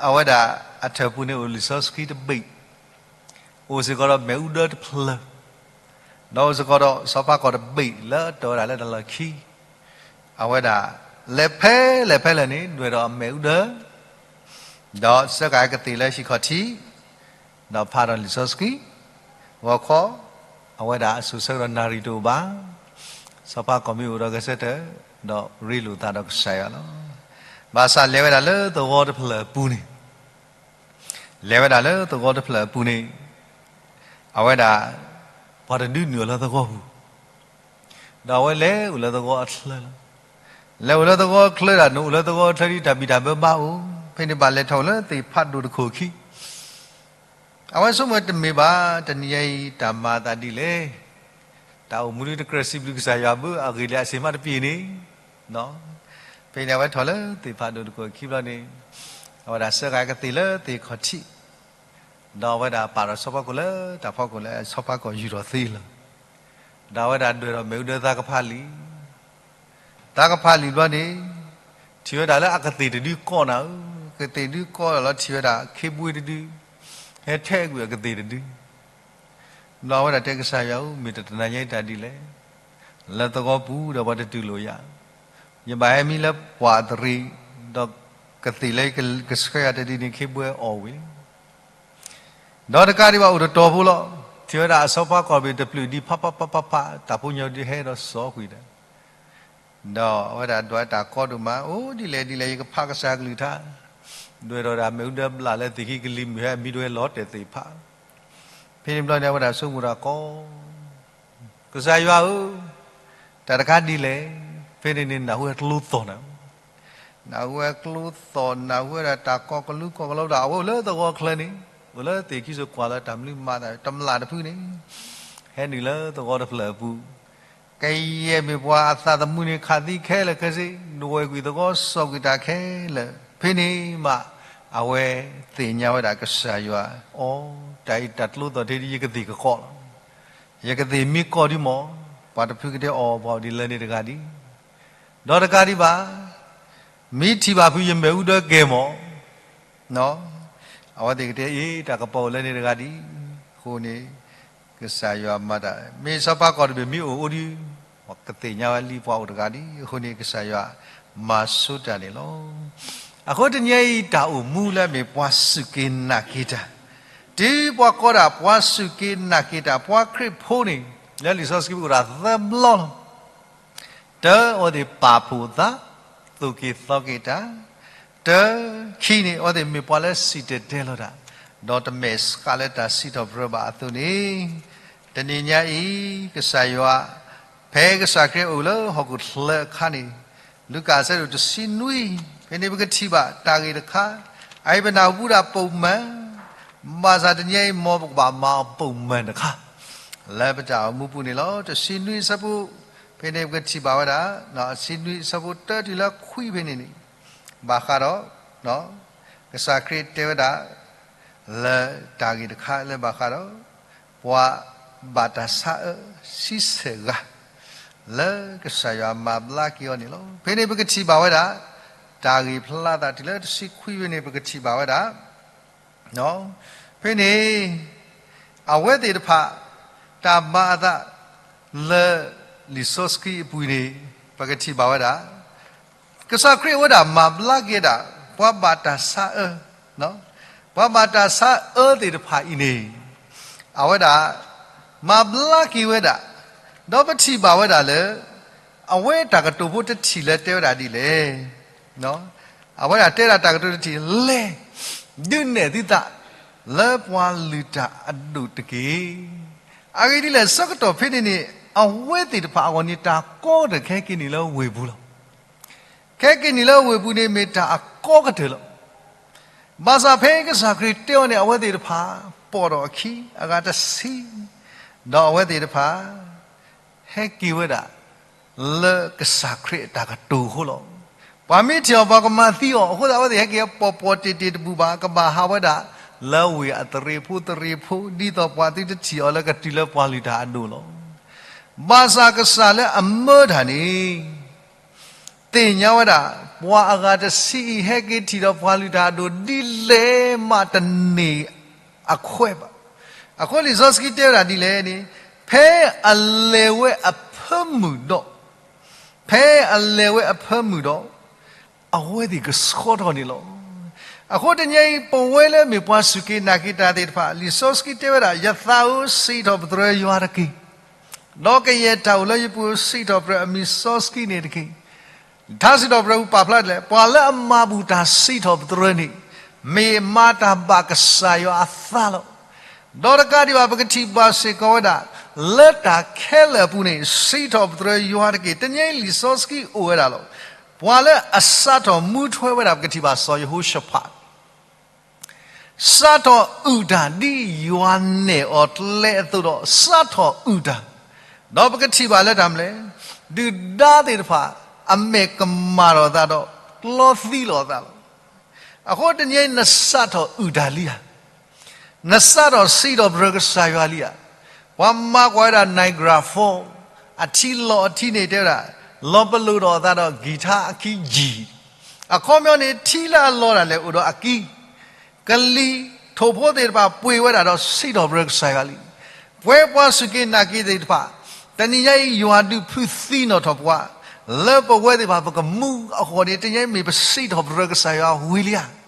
အဝဲဒၣ်အထၢၣ်ပူၤန့ၣ်အိၣ်လံာ်စီဆှံတဘ့ၣ်, အိၣ်စ့ၢ်ကီးဒီးမ့ၣ်အူဒၢတဖျၢၣ်, ဒီးအိၣ်စ့ၢ်ကီးဒီးစီၤပၤကီၢ်တဘ့ၣ်လၢအတီၢ်ဝဲဒၣ်လၢတၢ်လီၢ်ခံ, အဝဲဒၣ် လဲၤဖဲလဲၣ်ဖဲလဲၣ်န့ၣ် ဒွဲၣ်ဒီးအမဲာ်အူဒၢ, ဒီးစၢဃာ်ကသ့ၣ်လၢဟံၣ်ခီၣ်ထံး, ဒီးဖးဒီးလံာ်စီဆှံ, ဂီၤခီ, အဝဲဒၣ်အစိၤဆၢကတီၢ်နၣ်ရံၣ်တအိၣ်ဘၣ်, စီၤပၤကီၢ်မ့ၢ်အိၣ်ဒီးဂဲၤဆၢထၢၣ်, ဒီးရ့လိာ်သးဒီးကစၢ်ယွၤလီၤ. ဘၣ်ဆၣ်လဲၤဝဲဒၣ်လၢသဝီတဖျၢၣ်အပူၤန့ၣ် လဲၤဝဲဒၣ်လၢသဝီတဖျၢၣ်အပူၤန့ၣ်, အဝဲဒၣ်, ပှၤတဒုနုာ်အီၤလၢသဝီပူၤ, ဒီးအဝဲလဲၤအိၣ်လၢသဝီအချၢလီၤ. လဲၤအိၣ်လၢသဝီအချၢဒၣ် နအိၣ်လၢသဝီအချၢဒ်တၢ်ဘံၣ်တၢ်ဘၢဘၣ်အိၣ်, ဖဲန့ၣ်ဘၣ်လဲၤထီၣ်အိၣ်လၢသ့ၣ်ဖးဒိၣ်တခိၣ်အခံ အဝဲဆိကမိၣ်တမ့ၢ်ဘၣ် တနံၤညါအံၤ တၢ်မၤအသးဒ်လဲၣ်, တၢ်အိၣ်မူဒ်တကြၢးစံးဘျုးကစၢ်ယွၤဘၣ် အဂ့ၢ်လၢအဆ့ၣ်မးတပ့ၤန့ၣ်, ဖဲန့ၣ်အဝဲထီၣ်လၢသ့ၣ်ဖးဒိၣ်တခိၣ်အခံဘျီန့ၣ်, အဝဲဒၣ်စၢဃာ်ကသ့ၣ်လၢသ့ၣ်ခီၣ်ထံး, ဒီးအဝဲဒၣ်ပာ်ဒီးဆီဖါခိၣ်လၢတၢ်ဖီခိၣ်လၢဆီဖါခိၣ်ယူၢ်ထီၣ်သ့လီၤ. ဒီးအဝဲဒၣ်ဒွဲၣ်ဒီးမဲာ်အူဒၢသးကဖးလံာ် သးကဖးလံာ်ဘျီန့ၣ်, ထံၣ်ဝဲဒၣ်လၢအကသ့ၣ်တဒုကီနၤဧၢ, ကသ့ၣ်ဒုကီလီၤ ထံၣ်ဝဲဒၣ်ခ့ဘှ့တဒု, ဟဲထဲကွံာ်အကသ့ၣ်တဒု, ဘျီအဝဲဒၣ်တဲကစၢ်ယွၤဧၢ မ့ၢ်တတနၤညါအံၤတၢ်ဒ်လဲၣ်, လၢသဝီပူၤဒီးပှၤတတူၢ်လိာ်ယၤ, ယဘၣ်ဟဲမံလၢပှၤအသရ့ၤ, ဒီးကသ့ၣ်လၢကဆှၢယၤတဒုန့ၣ် ခ့ဘှ့အီၣ်ဝံၤလံ ဒီးတကးဒံးဘၣ်အိၣ်တတီၤဖိလီၤ. ထံၣ်ဝဲဒၣ်အဆီဖါကီၢ်ဘ့ၣ်တပျုာ်ဒံးဖးဖးဖးဖးဖး တၢ်ဖိညၣ်ဒုးဟဲဒီးစိာ်ကွံာ်ဒီး, ဒီးအဝဲဒၣ်ဒွးတၢ်ကီဒိၣ်မး အိၣ်ဒ်လဲၣ်ဒ်လဲၣ် ယကဖးကစၢ်ကလုၢ်ကထါ, ဒွဲၣ်ဒီးဒၣ်မဲာ်အူဒၢဘျးလၢသ့ၣ်ခံကလံၤမုၢ်ဟဲအမံၤဒွဲလီၤတဲာ်သ့ၣ်ဖး, ဖဲန့ၣ်ဘျီန့ၣ် အဝဲဒၣ်ဆိကမိၣ်တၢ်ကီ ကစၢ်ယွၤဧၢ, တၢ်တခါဒ်လဲၣ်, ဖဲန့ၣ်န့ၣ် နၢ်ဟူဝဲကျိသီၣ်နၤ, နၢ်ဟူဝဲကျိသီၣ် နၢ်ဟူဝဲဒၣ်တၢ်ကီကလူးကီကလူးဒီး အဝဲအိၣ်လၢသဝီချၢန့ၣ်, အိၣ်လၢသ့ၣ်ခံစိကွၢ်လၢတၢ်မနုၤမၤသး တမျၢ်တဖုန့ၣ်, ဟဲနုာ်လၢသဝီတဖျၢၣ်အပူၤ, ကယဲၢ်မ့ၢ်ပှၤအသးသမူန့ၣ် ခးသံခဲလၢာ်ခဲဆ့, နွဲၣ်ကွံာ်သဝီစိာ်ကွံာ်တၢ်ခဲလၢာ်, ဖဲန့ၣ်မး အဝဲသ့ၣ်ညါဝဲဒၣ်ကစၢ်ယွၤ, အိ, တၢ်အံၤတၢ်ကျိသီၣ်ထဲဒ်ယကသ့ၣ်ကကီလီၤ. ယကသ့ၣ်မ့ၢ်ကီဒ်မး, ပှၤတဖုကတဲအီၤ ပှၤအိၣ်ဒံးလၢန့ၣ်တဂၤဒံး, ဒီးတကးဒံးဘၣ်, မ့ၢ်ထံၣ်ဘၣ်ဖုယမဲာ်အူဒၢကဲမး, အဝဲသ့ၣ်ကတဲအ့ တၢ်ကပီၤအိၣ်လၢန့ၣ်တဂၤဒံး, အဃိန့ၣ် ကစၢ်ယွၤမၤတၢ်, မ့ၢ်ဆီဖါကီၢ်တဘ့ၣ်မ့ၢ်အိၣ်အိၣ်ဒံး, ကသ့ၣ်ညါဝဲလံပှၤအိၣ်တဂၤဒံး, အဃိန့ၣ် ကစၢ်ယွၤမၤဆိတၢ်န့ၣ်လီၤ. အဃိတနံၤအံၤ တၢ်အိၣ်မူလၢအမ့ၢ်ပှၤစူၢ်က့ၤနာ်က့ၤတၢ်, တုၤပှၤကိးဒၣ်ပှၤစူၢ်က့ၤနာ်က့ၤတၢ် ပှၤခရံာ်ဖိန့ၣ် လၢလံာ်စီဆှံပူၤအိၣ်ဒၣ်သၢဘျီလီၤ. တၢ အဝဲသ့ၣ်ပာ်ဖှိၣ်သး, သိၣ်က့ၤသီက့ၤတၢ်, တၢ ခံန့ၣ် အဝဲသ့ၣ်မ့ၢ်ပှၤလၢစံၣ်တဲၤတဲလီၤတၢ်, ဒီးတမဲာ်ဆှးလၢတၢ်စံးထီၣ်ပတြၢၤဘၣ်အသိးန့ၣ်, တနံၤညါအံၤ ကစၢ်ယွၤ, ဖဲကစၢ်ခရံာ်အိၣ်လၢဟီၣ်ခိၣ်ချၢအခါန့ၣ်, လူၤကၣ်အဆၢဒိၣ်တဆံနွံ, ဖဲန့ၣ်ပကထံၣ်ဘၣ်တၢ်ဂ့ၢ်တခါ, အအံၤပနၢ်ဟူဘူးဒၣ်ပိာ်မၢၢ်, ဘၣ်ဆၣ်တနံၤညါအံၤ မ်ပကဘၣ်မၤအီၤပိာ်မၢၢ်တခါ လၢပတၢ်အိၣ်မူပူၤန့ၣ်လီၤ. တဆံနွံအဆၢဖိ, ဖဲန့ၣ်ပကထံၣ်ဘၣ်ဝဲဒၣ်, တဆံနွံအဆၢဖိတၢတုၤလၢခွံဖဲန့ၣ်န့ၣ်, ဘၣ်ဃးဒီး, ကစၢ်ခရံာ်တဲဝဲဒၣ်, လၢတၢ်ဂ့ၢ်တခါလၢဘၣ်ဃးဒီး, ပှၤဘၣ်တၢ်ဆါအၢဆံဆဲၣ်ဂၤ, လၢကစၢ်ယွၤမၤဘျါက့ၤအီၤန့ၣ်လီၤ. ဖဲန့ၣ်ပကထံၣ်ဘၣ်ဝဲဒၣ်, တၢ်ဂ့ၢ်ဖျါသးတုၤလၢတဆံခွံဖဲန့ၣ် ပကထံၣ်ဘၣ်ဝဲဒၣ် ဖဲန့ၣ်, အဝဲသ့ၣ်တဖၣ်, တၢ်မၤအသး, လၢ, လံာ်စီဆှံအပူၤန့ၣ်, ပကထံၣ်ဘၣ်ဝဲဒၣ်, ကစၢ်ခရံာ်အဝဲဒၣ်မၤဘျါက့ၤဒၣ်, ပှၤဘၣ်တၢ်ဆါအၢ, ပှၤဘၣ်တၢ်ဆါအၢသ့ၣ်တဖၣ်အံၤန့ၣ်, အဝဲဒၣ်, မၤဘျါက့ၤဝဲဒၣ်, ဒီးပထံၣ်ဘၣ်ဝဲဒၣ်လၢ, အဝဲတၢ်ကတိၤဖိတထံၣ်လၢတဲဝဲဒၣ်ဒ်လဲၣ် အဝဲဒၣ်တဲဒၣ်တၢ်ကတိၤတထံၣ်လဲၣ်, ဒုးနဲၣ်သုသး, လၢပှၤလုၢ်တၢ်အဒိၣ်တက့ၢ်. အဂ့ၢ်ဒ်လဲၣ် ဆၢကတီၢ်ဖဲန့ၣ်န့ၣ်, အဝဲသ့ၣ်တဖၣ်အဂီၢ်န့ၣ် တၢ်ကီကတၢၢ်ခဲက့ၤနုာ်လၢဝ့ၢ်ပူၤလီၤ. ခဲက့ၤနုာ်လၢဝ့ၢ်ပူၤန့ၣ်မ့ၢ်တၢ်အကီကတၢၢ်လီၤ. ဘၣ်ဆၣ်ဖဲကစၢ်ခရံာ်တဲအီၤန့ၣ် အဝဲသ့ၣ်တဖၣ်, ပိာ်ထီၣ်အခံ, အဂၤတဆံ, ဒီးအဝဲသ့ၣ်တဖၣ် ဟဲက့ၤဝဲဒၣ်, လၢကစၢ်ခရံာ်အတၢ်ကတိၤအဃိလီၤ. ပှၤမ့ၢ်ထံၣ်အီၤပှၤကမၤသံအီၤ, အဃိသတးအဝဲသ့ၣ်ဟဲက့ၤပိာ်ပိာ်တ့ၢ်တ့ၢ်တဘူၣ်ဘၣ်, ကဘၣ်ဟးဝဲဒၣ်, လၢဝ့ၢ်အသရ့ၤဖိသရ့ၤဖိ, ဒ်သိးပှၤသုတထံၣ်အီၤလၢကတုၤလၢပှၤလုၢ်တၢ်အဒိၣ်လီၤ. ဘၣ်ဆၣ်ကစၢ်လၢအမၢတၢ်န့ၣ် သ့ၣ်ညါဝဲဒၣ်, ပှၤအဂၤတဆံအံၤ ဟဲက့ၤထံၣ်ဒီးပှၤလုၢ်တၢ်အဒိၣ်ဒ်လဲၣ်မးတန့ၢ်အခွဲးဘၣ်. အဃိလံာ်စီဆှံတဲဝဲဒၣ်ဒ်လဲၣ်န့ၣ်, ဖဲအလဲၤဝဲအဖၢမုၢ်ဒီး, ဖဲအလဲၤဝဲအဖၢမုၢ်ဒီး, အဝဲသ့ၣ်ကဆှီထီၣ်န့ၣ်လီၤ. အဃိတနံၤအံၤ ပဝဲလၢအမ့ၢ်ပှၤစူၢ်က့ၤနာ်က့ၤတၢ်သ့ၣ်တဖၣ် လံာ်စီဆှံတဲဝဲဒၣ် ယသးဧၢ စံးထီၣ်ပတြၢၤယွၤတက့ၢ်, ဒီးကယဲၢ်တၢ်အိၣ်လၢယပူၤဧၢ စံးထီၣ်ပတြၢၤအမံၤစီဆှံန့ၣ်တက့ၢ်. ထါစံးထီၣ်ပတြၢၤပူၤပာ်ဖျါဒ်လဲၣ်, ပှၤလၢအမၤဘူၣ်တၢ်စံးထီၣ်ပတြၢၤန့ၣ် မ့ၢ်မၤတၢ်ဘၣ်ကစၢ်ယွၤအသးလီၤ. ဒီးတကးဒံးဘၣ် ပကထံၣ်ဘၣ်စ့ၢ်ကီးဝဲဒၣ် လၢတၢ်ခဲလၢာ်အပူၤန့ၣ် စံးထီၣ်ပတြၢၤယွၤတက့ၢ်. တနံၤအံၤလံာ်စီဆှံအိၣ်ဝဲဒၣ်လီၤ. ပှၤလၢအစးထီၣ်မူထွဲဝဲဒၣ် ပကထံၣ်ဘၣ်စီၤယဟိၤၡဖး စးထီၣ်အုၣ်တၢ်ဒ်ယွၤနဲၣ်အီၤကျဲအသိးဒီး စးထီၣ်အုၣ်တၢ်, ဒီးပကထံၣ်ဘၣ်လၢတၢ်မနုၤလဲၣ်, ဒုၣ်ဒါသ့ၣ်တဖၣ် အမဲာ်ကမၣ်ထီၣ်အသးဒီး ကျီသံလီၤအသးလီၤ. အဃိတနံၤအံၤ နစးထီၣ်အုၣ်တၢ်လံဧါ. နစးထီၣ်စံးထီၣ်ပတြၢၤကစၢ်ယွၤလံဧါ. ပှၤမၤကွၢ်ဝဲဒၣ် Niagara Falls အထံလီၢ်အထံန့ၣ်တဲဝဲဒၣ် လီၤပလိာ်ထီၣ်အသးဒီး ကံၢ်ထါအခံယံာ်, အခီပညီန့ၣ် ထံလၢအလီၤတၢ်လဲၣ်အိၣ်ဒီးအကံ, ကလံၤ, ထိၣ်ဖိသ့ၣ်တဖၣ်ပှ့ၤဝဲဒၣ်ဒီးစံးထီၣ်ပတြၢၤကစၢ်ယွၤလံ. ပဝဲပှၤစူၢ်က့ၤနာ်က့ၤသ့ၣ်တဖၣ် တနံၤညါအံၤ ယွၤဒုးဖုသံနီၣ်ထီၣ်ပှၤ လၢပဝဲသ့ၣ်တဖၣ် ပကမူအဂီၢ်န့ၣ် တနံၤညါအံၤမ့ၢ်ပစံးထီၣ်ပတြၢၤကစၢ်ယွၤဝံၤလံဧါ.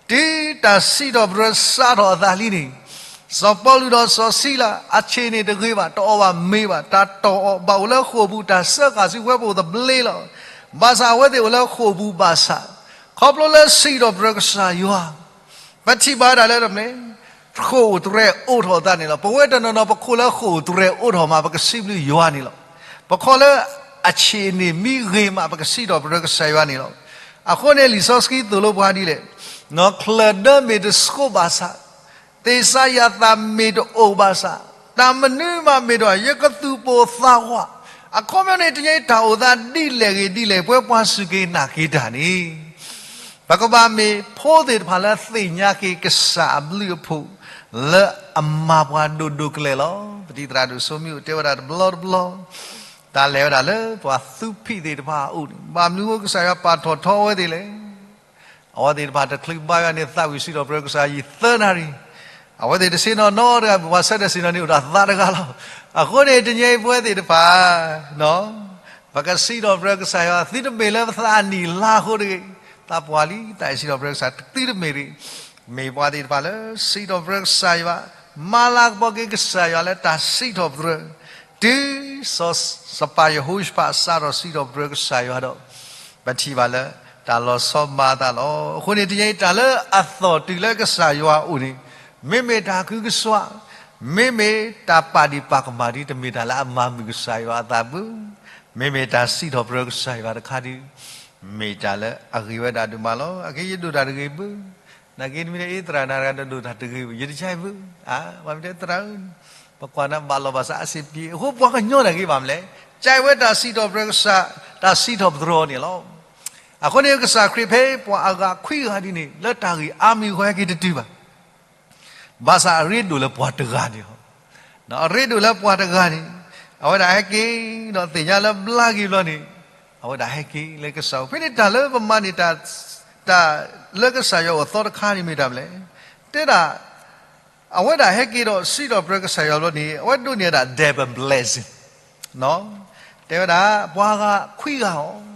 တုၤတၢ်စံးထီၣ်ပတြၢၤစးထီၣ်အသးလံန့ၣ်, စီၤပီလူးဒီးစီၤစံလၤ အဆ့ၣ်န့ၣ်တဂ့ၤဘၣ်, တအီၣ်ဘၣ်မ့ၤဘၣ်, တၢ်တီၢ်အီၣ်ဘၣ်အိၣ်လၢဃိာ်ပူၤ, တၢ်စၢဃာ်ဆူဝဲပအိၣ်သဘျ့လီၤ. ဘၣ်ဆၣ်အဝဲသ့ၣ်အိၣ်လၢဃိာ်ပူၤဘၣ်ဆၣ်, ခီဖျိလၢစံးထီၣ်ပတြၢၤကစၢ်ယွၤ ပထံၣ်ဘၣ်ဒၣ်လၢတမ့ၢ် ဃိာ်အိၣ်တြဲၤအိးထီၣ်အသးန့ၣ်လီၤ. ပဝဲတနီၤနီၤ ပခိၣ်လၢဃိာ်အိၣ်တြဲၤအိးထီၣ်မး ပကစံးဘျုးယွၤန့ၣ်လီၤ. ပခိၣ်လၢအဆ့ၣ်န့ၣ်မံဂ့ၤမး ပကစံးထီၣ်ပတြၢၤကစၢ်ယွၤန့ၣ်လီၤ. အဃိန့ၣ် လံာ်စီဆှံသိၣ်လိပှၤဒ်လဲၣ်, ချၢၣ်ဒၢမ့ၢ်တဆှိဘၣ်ဆၣ်, သ့ၣ်စးယၤသၣ်မ့ၢ်တအိၣ်ဘၣ်ဆၣ်, တၢ်မနုၤမးမ့ၢ်တအိၣ် ယကသူၣ်ပိၢ်သးဝး, အခီပညီန့ၣ် တနံၤအံၤတၢ်အိၣ်သးဒ်လဲၣ်ဂ့ၤဒ်လဲၣ် ပဝဲပှၤစူၢ်က့ၤနာ်က့ၤတၢ်န့ၣ် ပကဘၣ်မ့ၢ်ဖိသ့ၣ်တဖၣ်လၢသ့ၣ်ညါက့ၤကစၢ်အဘျုးအဖှိၣ် လၢအမၤပှၤဒိၣ်ဒိၣ်ကလဲာ်လီၤ. ပတံၤသရၣ်ဒိၣ်စိမ့ၢ်အိၣ်တဲဝဲဒၣ်တဘျီတဘျီ, တၢ်လဲၤဝဲဒၣ်လၢပှၤသူဖံးသ့ၣ်တဖၣ်အအိၣ်န့ၣ် ဘၣ်မနုၤအဃိကစၢ်ယွၤပာ်ထီၣ်ထီအဝဲသ့ၣ်လဲၣ်. အဝဲသ့ၣ်တဖၣ်တချုးဘါယွၤန့ၣ် သးဝံၣ်စံးထီၣ်ပတြၢၤကစၢ်ယွၤသၢနၣ်ရံၣ်, အဝဲသ့ၣ်တဆ့ၣ်နီၤနီတဂၤ ပှၤဆၢထၢၣ်ဆ့ၣ်နီၤန့ၣ်အိၣ်ဒီးသးတဂၤလီၤ. အဃိန့ၣ် တနံၤအံၤပဝဲသ့ၣ်တဖၣ် ပကစံးထီၣ်ပတြၢၤကစၢ်ယွၤ သုတမ့ၢ်လၢပသးအနံၣ်လါအဃိတဂ့ၤ, သးပှၢ်လံ သးအံၤစံးထီၣ်ပတြၢၤကစၢ် သုတမ့ၢ်တဂ့ၤ, မ့ၢ်ပှၤသ့ၣ်တဖၣ်လၢ စံးထီၣ်ပတြၢၤကစၢ်ယွၤ, မၤလၤကပီၤက့ၤကစၢ်ယွၤလၢတၢ်စံးထီၣ်ပတြၢၤ, တုၤ စီၤပၤယဟိၤၡဖးစးထီၣ်စံးထီၣ်ပတြၢၤကစၢ်ယွၤဒီး ပထံၣ်ဘၣ်လၢ တၢ်လီၤဆီမၤအသးလီၤ. အဃိန့ၣ် တနံၤအံၤတၢ်လၢအသီၣ်တုၤလၢကစၢ်ယွၤအအိၣ်န့ၣ် မ့မ့ၢ်တၢ်ကုကစွး, မ့မ့ၢ်တၢ်ပာ်ဒံးပာ်ကမၣ်ဒ် တမ့ၢ်တၢ်လၢအမၤမုာ်ကစၢ်ယွၤအသးဘၣ်, မ့မ့ၢ်တၢ်စံးထီၣ်ပတြၢၤကစၢ်ယွၤတခါဒ် မ့ၢ်တၢ်လၢအဂ့ၤဝဲဒၣ်ဒိၣ်မးလီၤ. အက့ယဒိၣ်တၢ်တဂ့ၤဘၣ်, နာ်က့နမ့ၢ်တဲအ့ သရၣ်နၤတဂၤတဒိၣ်တၢ်တဂ့ၤဘၣ်, ယတကဲဘၣ်, ပှၤမ့ၢ်တဲသရၣ်ဧၢ, ပကွၢ်နၤဘၣ်လီၤဘၣ်စးအစ့ပံ, အဃိပှၤကညီနာ်က့ဘၣ်မနုၤလဲၣ်, ကဲဝဲတၢ်စံးထီၣ်ပတြၢၤကစၢ်, တၢ်စံးထီၣ်ပတြၢၤအီၤန့ၣ်လီၤ. အဃိန့ၣ် ကစၢ်ခရံာ်ဖဲပှၤအဂၤခွံဂၤဒ်န့ၣ် လၢတၢ်ဂ့ၢ်အါမံၤအဃိဟဲက့ၤတတုၤဘၣ် ဘၣ်ဆၣ်အရ့ဒိၣ်လၢပှၤတဂၤန့ၣ်လီၤ. အရ့ဒိၣ်လၢပှၤတဂၤန့ၣ်, အဝဲဒၣ်ဟဲက့ၤဒီးသ့ၣ်ညါလၢဘျါက့ၤဘျီန့ၣ်, အဝဲဒၣ်ဟဲက့ၤလၢကစၢ်အိၣ်. ဖဲန့ၣ်တၢ်လၢပမၤန့ၣ် တၢ်လၢကစၢ်ယွၤအိၣ်သီတခါန့ၣ်မ့ၢ်တၢ်မနုၤလဲၣ်, တဲဒၣ် အဝဲဒၣ်ဟဲက့ၤဒီးစံးထီၣ်ပတြၢၤကစၢ်ယွၤဘျီန့ၣ် အဝဲဒိးန့ၢ်ဝဲဒၣ် double blessing တဲဝဲဒၣ် ပှၤဂၤခွံဂၤအီၤ,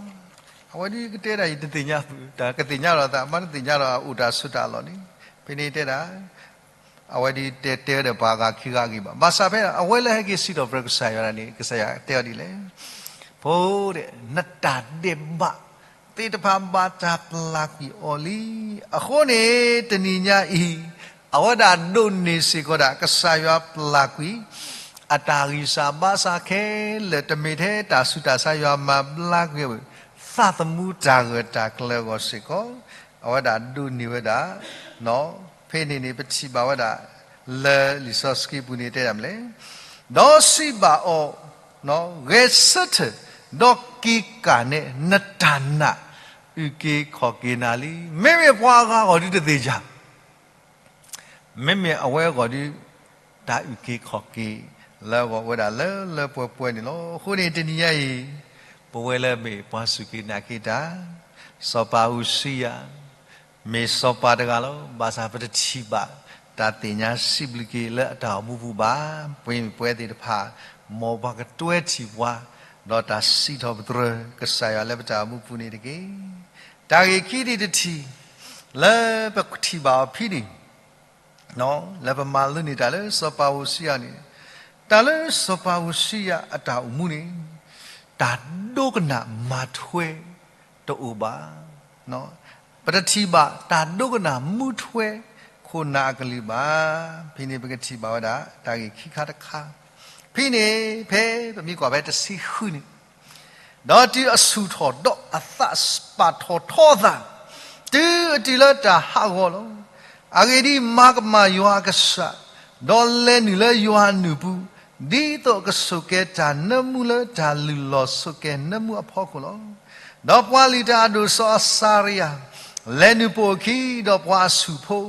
အဝဲဒ်ကတဲဒၣ်ယတသ့ၣ်ညါ, တၢ်ကသ့ၣ်ညါဒီးသး မ့တသ့ၣ်ညါဒီးအအိၣ်တၢ်ဆိးတၢ်အလီၢ်န့ၣ်, ဖဲန့ၣ်တဲဒၣ် အဝဲဒ်တဲတဲဝဲဒီးပှၤဂၤခံဂၤအဂ့ၢ်ဘၣ်. ဘၣ်ဆၣ်ဖဲအဝဲလၢဟဲက့ၤစံးထီၣ်ပတြၢၤကစၢ်ယွၤန့ၣ် ကစၢ်ယွၤတဲအီၤဒ်လဲၣ်, ဖိ, နတၢ်ဒဲးဘးသ့ၣ်တဖၣ်ဘၣ်တၢ်ပျၢ်ကွံာ်အီၤလံ. အဃိန့ၣ် တနံၤညါအံၤ အဝဲဒၣ်ဒိးန့ၢ်စ့ၢ်ကီးဒၣ် ကစၢ်ယွၤပျၢ်ကွံာ် အတၢ်ဂံၢ်စၢ်ဘါစၢ်ခဲလၢာ် တမ့ၢ်ထဲတၢ်ဆူးတၢ်ဆါယွၤမၤဘျါကွံာ်ဝဲ သးသမူတၢ်ဂၢၢ်တၢ်ကျၢၤအဂီၢ်စ့ၢ်ကီး အဝဲဒၣ်ဒိးန့ၢ်ဝဲဒၣ်, ဖဲန့ၣ်န့ၣ် ပထံၣ်ဘၣ်ဝဲဒၣ် လၢလံာ်စီဆှံပူၤန့ၣ်တဲဒၣ်မနုၤလဲၣ်, ဒီးစံးဘၣ်အီၤ, ဂဲၤဆၢထၢၣ်, ဒီးက့ၤကၣ်နဲ နတၢ်နာ် အုၣ်က့ၤခီၣ်က့ၤနၤလံ. မ့မ့ၢ်ပှၤအဂၤအဂီၢ်ဒ်တသ့ၣ်ညါ မ့မ့ၢ်အဝဲအဂီၢ်ဒီး တၢ်အုၣ်က့ၤခီၣ်က့ၤလၢအဂီၢ်ဝဲဒၣ်လၢလၢပှဲၤပှဲၤန့ၣ်လီၤ. အဃိန့ၣ် တနံၤညါအံၤ ပဝဲလၢအမ့ၢ်ပှၤစူၢ်က့ၤနာ်က့ၤတၢ်, စီၤပၤအူစံယၤ မ့ၢ်စီၤပၤတဂၤလီၤ. ဘၣ်ဆၣ်ပတထံၣ်ဘၣ် တၢ်သ့ၣ်ညါစံးဘျုးက့ၤလၢအတၢ်အိၣ်မူပူၤဘၣ်. ပဝဲသ့ၣ်တဖၣ် မ်ပှၤကတွဲထီၣ်ပှၤ ဒီးတၢ်စံးထီၣ်ပတြၢၤကစၢ်ယွၤလၢပတၢ်အိၣ်မူပူၤန့ၣ်တက့ၢ်. တၢ်ဂ့ၢ်ခံထံၣ်တထံၣ် လၢပထံၣ်ဘၣ်အီၤဖဲန့ၣ်, လၢပမၤလိန့ၢ်တၢ်လၢစီၤပၤဧိၤစံယၤန့ၣ်, တၢ်လၢစီၤပၤဧိၤစံယၤအတၢ်အိၣ်မူန့ၣ်, တၢ်ဒိကနၣ်မၤထွဲတအိၣ်ဘၣ်. ပတထံၣ်ဘၣ်တၢ်ဒိကနၣ်မၤထွဲခိၣ်နၢ်အကလုၢ်ဘၣ်. ဖဲန့ၣ်ပကထံၣ်ဘၣ်ဝဲဒၣ်တၢ်ဂ့ၢ်ခံခါတခါ, ဖဲန့ၣ်ဖဲပမ့ၢ်ကွၢ်ဖဲတဆံဃုန့ၣ်, ဒီးတုၤအဆူၣ်ထီၣ်ဒီးအသး ပာ်ထီၣ်ထီအသး, တုၤအတုၤလၢတၢ်ဟးဂီၤလီၤ. အဂ့ၢ်ဒ်အံၤ, မၤကမၣ်ယွၤအကစၢ်, ဒီးလဲၤနုာ်လၢယွၤအနုာ်ပူၤ, ဒ်သိးအကဆိၣ်ကဲၤတၢ်နၢမူလၢတၢ်လုၢ်လီၢ်ဆိၣ်ကဲၤနၢမူအဖီခိၣ်လီၤ. ဒီးပှၤလုၢ်တၢ်အဒိၣ်စီၤအစၤရယၤ လဲၤနုာ်ပိာ်အခံ, ဒီးပှၤအဆူၣ်ဖိ,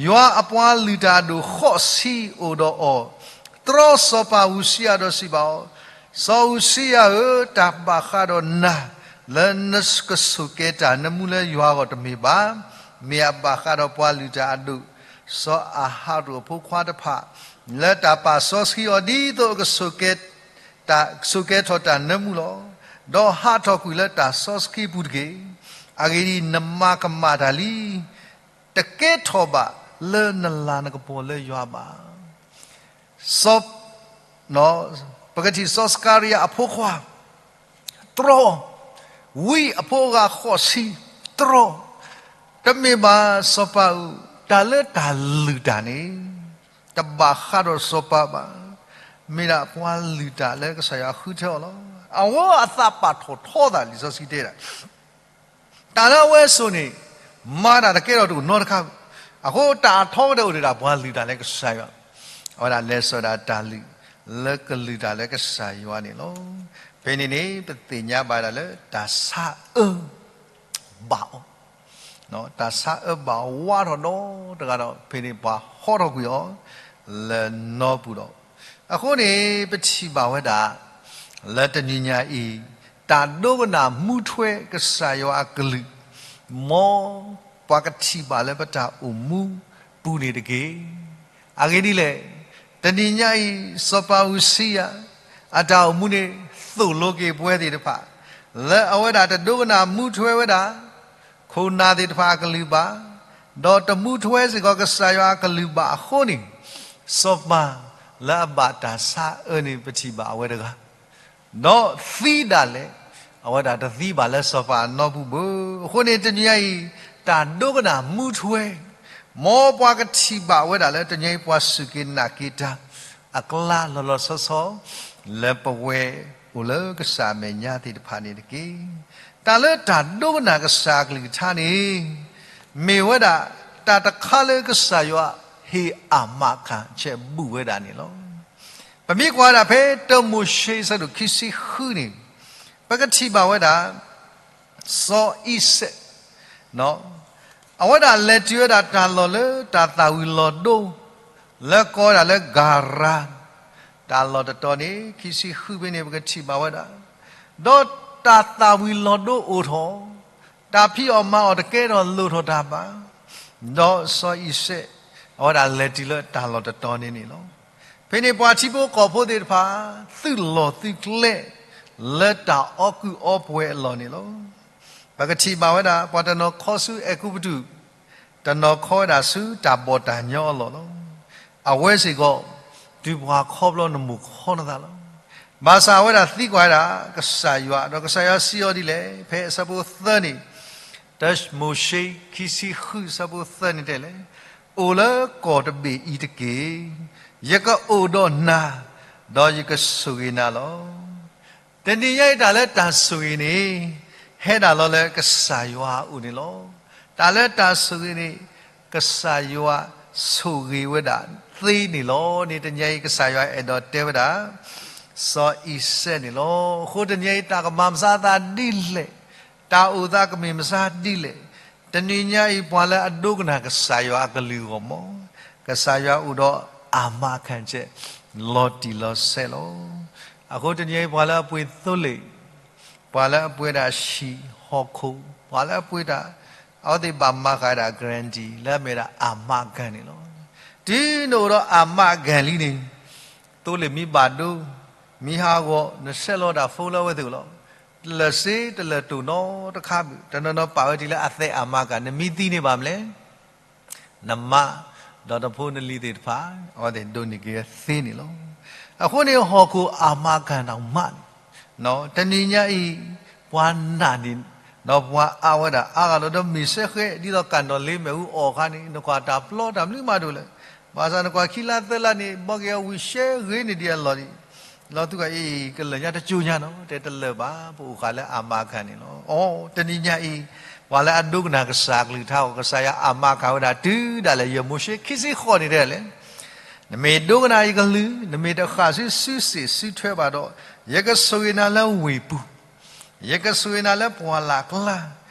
ယွၤအပှၤလုၢ်တၢ်အဒိၣ်ဃိးဆံအိၣ်ဒီးအီၤ, တြီစီၤပၤဧိၤစံယၤဒီးစံးဘၣ်အီၤ, စီၤဧိၤစံယၤဧၢ, တၢ်ဘၣ်ဃးဒီးနၤ လၢနကဆိၣ်ကဲၤတၢ်နၢမူလၢယွၤအဂီၢ်တမ့ၢ်ဘၣ်. မ့ၢ်အဘၣ်ဃးဒီးပှၤလုၢ်တၢ်အဒိၣ် စီၤအၤဟရိၣ်အဖိခွါတဖၣ်, လၢတၢ်ပာ်စီဆှံအီၤ ဒ်သိးအကဆိၣ်ကဲၤ တၢ်ဆိၣ်ကဲၤထီၣ်တၢ်နၢမူလီၤ. ဒီးဟးထီၣ်ကွံာ်လၢတၢ်စီဆှံပူၤတက့ၢ်. အဂ့ၢ်ဒ်အံၤ, နမၤကမၣ်တၢ်လံ, တကဲထီၣ်ဘၣ်လၢနလၤနကပီၤလၢယွၤဘၣ်. စီၤ ပကထံၣ်စီၤစကၤရယၤအဖိခွါ တြီ, ဝံအဖိအဂၤဃိးဆံ တြီ, တမ့ၢ်ဘၣ်စီၤပၤဧၢ, တၢ်လၢတၢ်လုၢ်တၢ်န့ၣ် တဘၣ်ဃးဒီးစီၤပၤဘၣ်, မ့ၢ်ဒၣ်ပှၤလုၢ်တၢ်လၢကစၢ်ယွၤဃုထၢအီၤလီၤ. အဝဲအသးပာ်ထီၣ်ထီသး လံာ်စီဆှံတဲဒၣ် တၢ်လၢအဝဲအစိၤန့ၣ် မၤတၢ်တကဲထီၣ်တအိၣ်နီတခါ, အဃိတၢ်အထီကတၢၢ်အိၣ်ဒံးဒၣ်ပှၤလုၢ်တၢ်လၢကစၢ်ယွၤ, အဝဲဒၣ်လဲၤစိာ်ဒၣ်တၢ်လုၢ် လၢကလုၢ်တၢ်လၢကစၢ်ယွၤန့ၣ်လီၤ. ဖဲန့ၣ်န့ၣ် ပသ့ၣ်ညါဘၣ်ဒၣ်လၢတၢ်ဆါအၢ ဘၣ်အီၤ, တၢ်ဆါအၢဘၣ်အီၤဝးထီၣ်ဒီတဂၤဒီး ဖဲန့ၣ်ပှၤဟီထီၣ်ကွံာ်အီၤ လၢနီပူၤဒီး, အဃိန့ၣ် ပထံၣ်ဘၣ်ဝဲဒၣ် လၢတနံၤညါအံၤ တၢ်ဒိကနၣ်မူထွဲကစၢ်ယွၤအကလုၢ် မ်ပှၤကထံၣ်ဘၣ်လၢပတၢ်အိၣ်မူပူၤန့ၣ်တက့ၢ်. အဂ့ၢ်ဒ်လဲၣ်, တနံၤညါအံၤ စီၤပၤဧိၤစံယၤ အတၢ်အိၣ်မူန့ၣ် သိၣ်လိက့ၤပဝဲသ့ၣ်တဖၣ် လၢအဝဲဒၣ်တဒိကနၣ်မူထွဲဝဲဒၣ် ခိၣ်နၢ်သ့ၣ်တဖၣ်အကလုၢ်ဘၣ်, ဒီးတမူထွဲစ့ၢ်ကီးကစၢ်ယွၤအကလုၢ်ဘၣ်အဃိန့ၣ်, စီၤပၤလၢအဘၣ်တၢ်ဆါအၢန့ၣ် ပထံၣ်ဘၣ်အဝဲတဂၤ ဒီးသံဒၣ်လဲာ်, အဝဲဒၣ်တသံဘၣ်လၢစီၤပၤအနီပူၤဘၣ်. အဃိန့ၣ် တနံၤညါအံၤ တၢ်ဒိကနၣ်မူထွဲ မ်ပှၤကထံၣ်ဘၣ်ဝဲဒၣ်လၢတနံၤညါအံၤ ပှၤစူၢ်က့ၤနာ်က့ၤတၢ် အကျါလီၤလီၤဆီဆီ လၢပဝဲအိၣ်လၢကစၢ်အမဲာ်ညါသ့ၣ်တဖၣ်န့ၣ်တက့ၢ်. တၢ်လၢတၢ်ဒိကနၣ်ကစၢ်အကလုၢ်ကထါန့ၣ် မ့ၢ်ဝဲဒၣ် တၢ်တခါလၢကစၢ်ယွၤဟ့ၣ်အမၤခၣ်ဆဲးဘူၣ်ဝဲဒၣ်န့ၣ်လီၤ. ပမ့ၢ်ကွၢ်ဝဲဒၣ်ဖဲ တၢမိၤၡ့ အဆၢဒိၣ်ခံဆံဃုန့ၣ် ပကထံၣ်ဘၣ်ဝဲဒၣ် စီၤအံၤစဲး အဝဲဒၣ်လဲၤတုၤဝဲဒၣ်တၢ်လီၢ်လၢတၢ်သၣ်ဝံၤလီၤဒိ လၢကိးဝဲဒၣ်လၢ ဂၤရၤ တၢ်လီၢ်တတီၤန့ၣ် ခံဆံဃုဖဲန့ၣ် ပကထံၣ်ဘၣ်ဝဲဒၣ်, ဒီးတၢ်သၣ်ဝံၤလီၤဒိအိၣ်ထီၣ်, တၢ်ဖံးအီၣ်မၤအီၣ်တကဲထီၣ်လိၣ်ထီၣ်တၢ်ဘၣ်, ဒီးစီၤအံၤစဲး အဝဲဒၣ်လဲၤတုၤလၢတၢ်လီၢ်တတီၤန့ၣ်န့ၣ်လီၤ. ဖဲန့ၣ်ပှၤထံဖိကီၢ်ဖိသ့ၣ်တဖၣ် သုးလီၢ်သုးကျဲ လၢတၢ်အီၣ်ကုၢ်အီပှဲၤအလီၢ်န့ၣ်လီၤ. ပကထံၣ်ဘၣ်ဝဲဒၣ် ပှၤတနီၤခီဆူအဲၤကူပတူး, တနီၤခီဝဲဒၣ်ဆူတၢ်ဘီၣ်တၢ်ညီအလီၢ်လီၤ. အဝဲစ့ၢ်ကီး တုၤပှၤခီဖျိနမိၢ်ခီနသးလီၤ. ဘၣ်ဆၣ်အဝဲဒၣ်သံကွၢ်ဝဲဒၣ် ကစၢ်ယွၤ, ဒီးကစၢ်ယွၤစံးအီၤဒ်လဲၣ်, ဖဲအဆၢဖိသၢန့ၣ်, တၢမိၤၡ့ ခံဆံဃု အဆၢဖိသၢန့ၣ်တဲလဲၣ်, အိၣ်လၢကီၢ်တဘ့ၣ်အံၤတက့ၢ်. ယကအိၣ်ဒီးနၤ, ဒီးယကဆိၣ်ဂ့ၤနၤလီၤ. တနံၤညါအံၤတၢ်လၢတၢ်ဆိၣ်ဂ့ၤန့ၣ် ဟဲဒၣ်လီၤလၢကစၢ်ယွၤအအိၣ်န့ၣ်လီၤ. တၢ်လၢတၢ်ဆိၣ်ဂ့ၤန့ၣ် ကစၢ်ယွၤဆိၣ်ဂ့ၤဝဲဒၣ်သ့န့ၣ်လီၤန့ၣ် တနံၤညါအံၤ ကစၢ်ယွၤအဲၣ်ဒိးတဲဝဲဒၣ် စီၤအံၤစဲးန့ၣ်လီၤ. အဃိတနံၤညါအံၤ တၢ်ကမၤမဆါသးဒ်လဲၣ်, တၢ်အိၣ်သးကမ့ၢ်မဆါဒ်လဲၣ်, တနံၤညါအံၤ ပှၤလၢအဒိကနၣ်ကစၢ်ယွၤအကလုၢ်အဂီၢ်မ့ၢ် ကစၢ်ယွၤအိၣ်ဒီးအမၤခၣ်ဆဲး လီၤတံၢ်လီၤဆဲးလီၤ. အဃိတနံၤအံၤ ပှၤလၢအပှ့ၤသိလ့ၣ်, ပှၤလၢအပှ့ၤဒၣ်ဟံၣ်ဟီၣ်ခိၣ်, ပှၤလၢအပှ့ၤတၢ်, အဝဲသ့ၣ်ဘၣ်မၤဃာ်ဒၣ် guarantee လၢအမ့ၢ်ဒၣ်အမၤခၣ်န့ၣ်လီၤ. တုၤနအိၣ်ဒီးအမၤခၣ်လံန့ၣ်, သိလ့ၣ်မ့ၢ်ဘၣ်ဒိ, မ့ၢ်ဟးဂီၤ နဆဲးလီၤတၢ်ဖိလၢအဝဲသ့ၣ်အိၣ်လီၤ. တလၢာ်စ့တလၢာ်တိာ်နီတခါဘၣ်, တနီၤနီၤပာ်ဝဲတုၤလၢအသဲအမါကၤ, နမ့ၢ်သံန့ၣ်ဘၣ်မနုၤလဲၣ်, နမါ, ဒီးနဖိနလံၤသ့ၣ်တဖၣ်, အဝဲသ့ၣ်ဒိးန့ၢ်က့ၤသ့န့ၣ်လီၤ. အဃိန့ၣ် ဟီၣ်ခိၣ်အမါကၤနီၣ်မး, တနံၤညါအံၤ, ပှၤနာ်န့ၣ်, ဒီးပှၤအါဝဲဒၣ်အါဂၤလီၤ, ဒီးမ့ၢ်စဲဃဲ ဒ်သိးကၤနီၣ်လ့မဲာ်အူအီၣ်အခါန့ၣ် နကွၢ်တၢ်ပျီတၢ်မနုၤမးတအိၣ်လၢၤ, ဘၣ်ဆၣ်နကွၢ်ခံလါသၢလါန့ၣ် ဘီက့ၤအဝံၣ်ရှဲဂ့ၤန့ၢ်ဒံးအလီၢ်ဒံး လီၤသူၣ်ကီၢ်အံၤ ကလၢာ်ညါတကၠိညါနီၤ, တဲတလၢာ်ဘၣ်, ပအိၣ်ဃာ်လၢအမါကၤန့ၣ်လီၤ. အိ, တနံၤညါအံၤ, ပှၤလၢအဒိကနၣ်ကစၢ်အကလုၢ်ကထါအဂီၢ် ကစၢ်ယွၤအမါကၤဝဲဒၣ်တုၤဒၣ်လဲာ် ယဲၢ်မိၤၡ့ခံဆံဃိးန့ၣ်တဲလဲၣ်, နမ့ၢ်ဒိကနၣ်ယကလုၢ်, နမ့ၢ်တဃၣ်ဆူစုစ့ၣ်စုထွဲဘၣ်ဒီး, ယကဆိၣ်ဂ့ၤနၤလၢဝ့ၢ်ပူၤ, ယကဆိၣ်ဂ့ၤနၤလၢပှၢ်လၢ်ကျါ,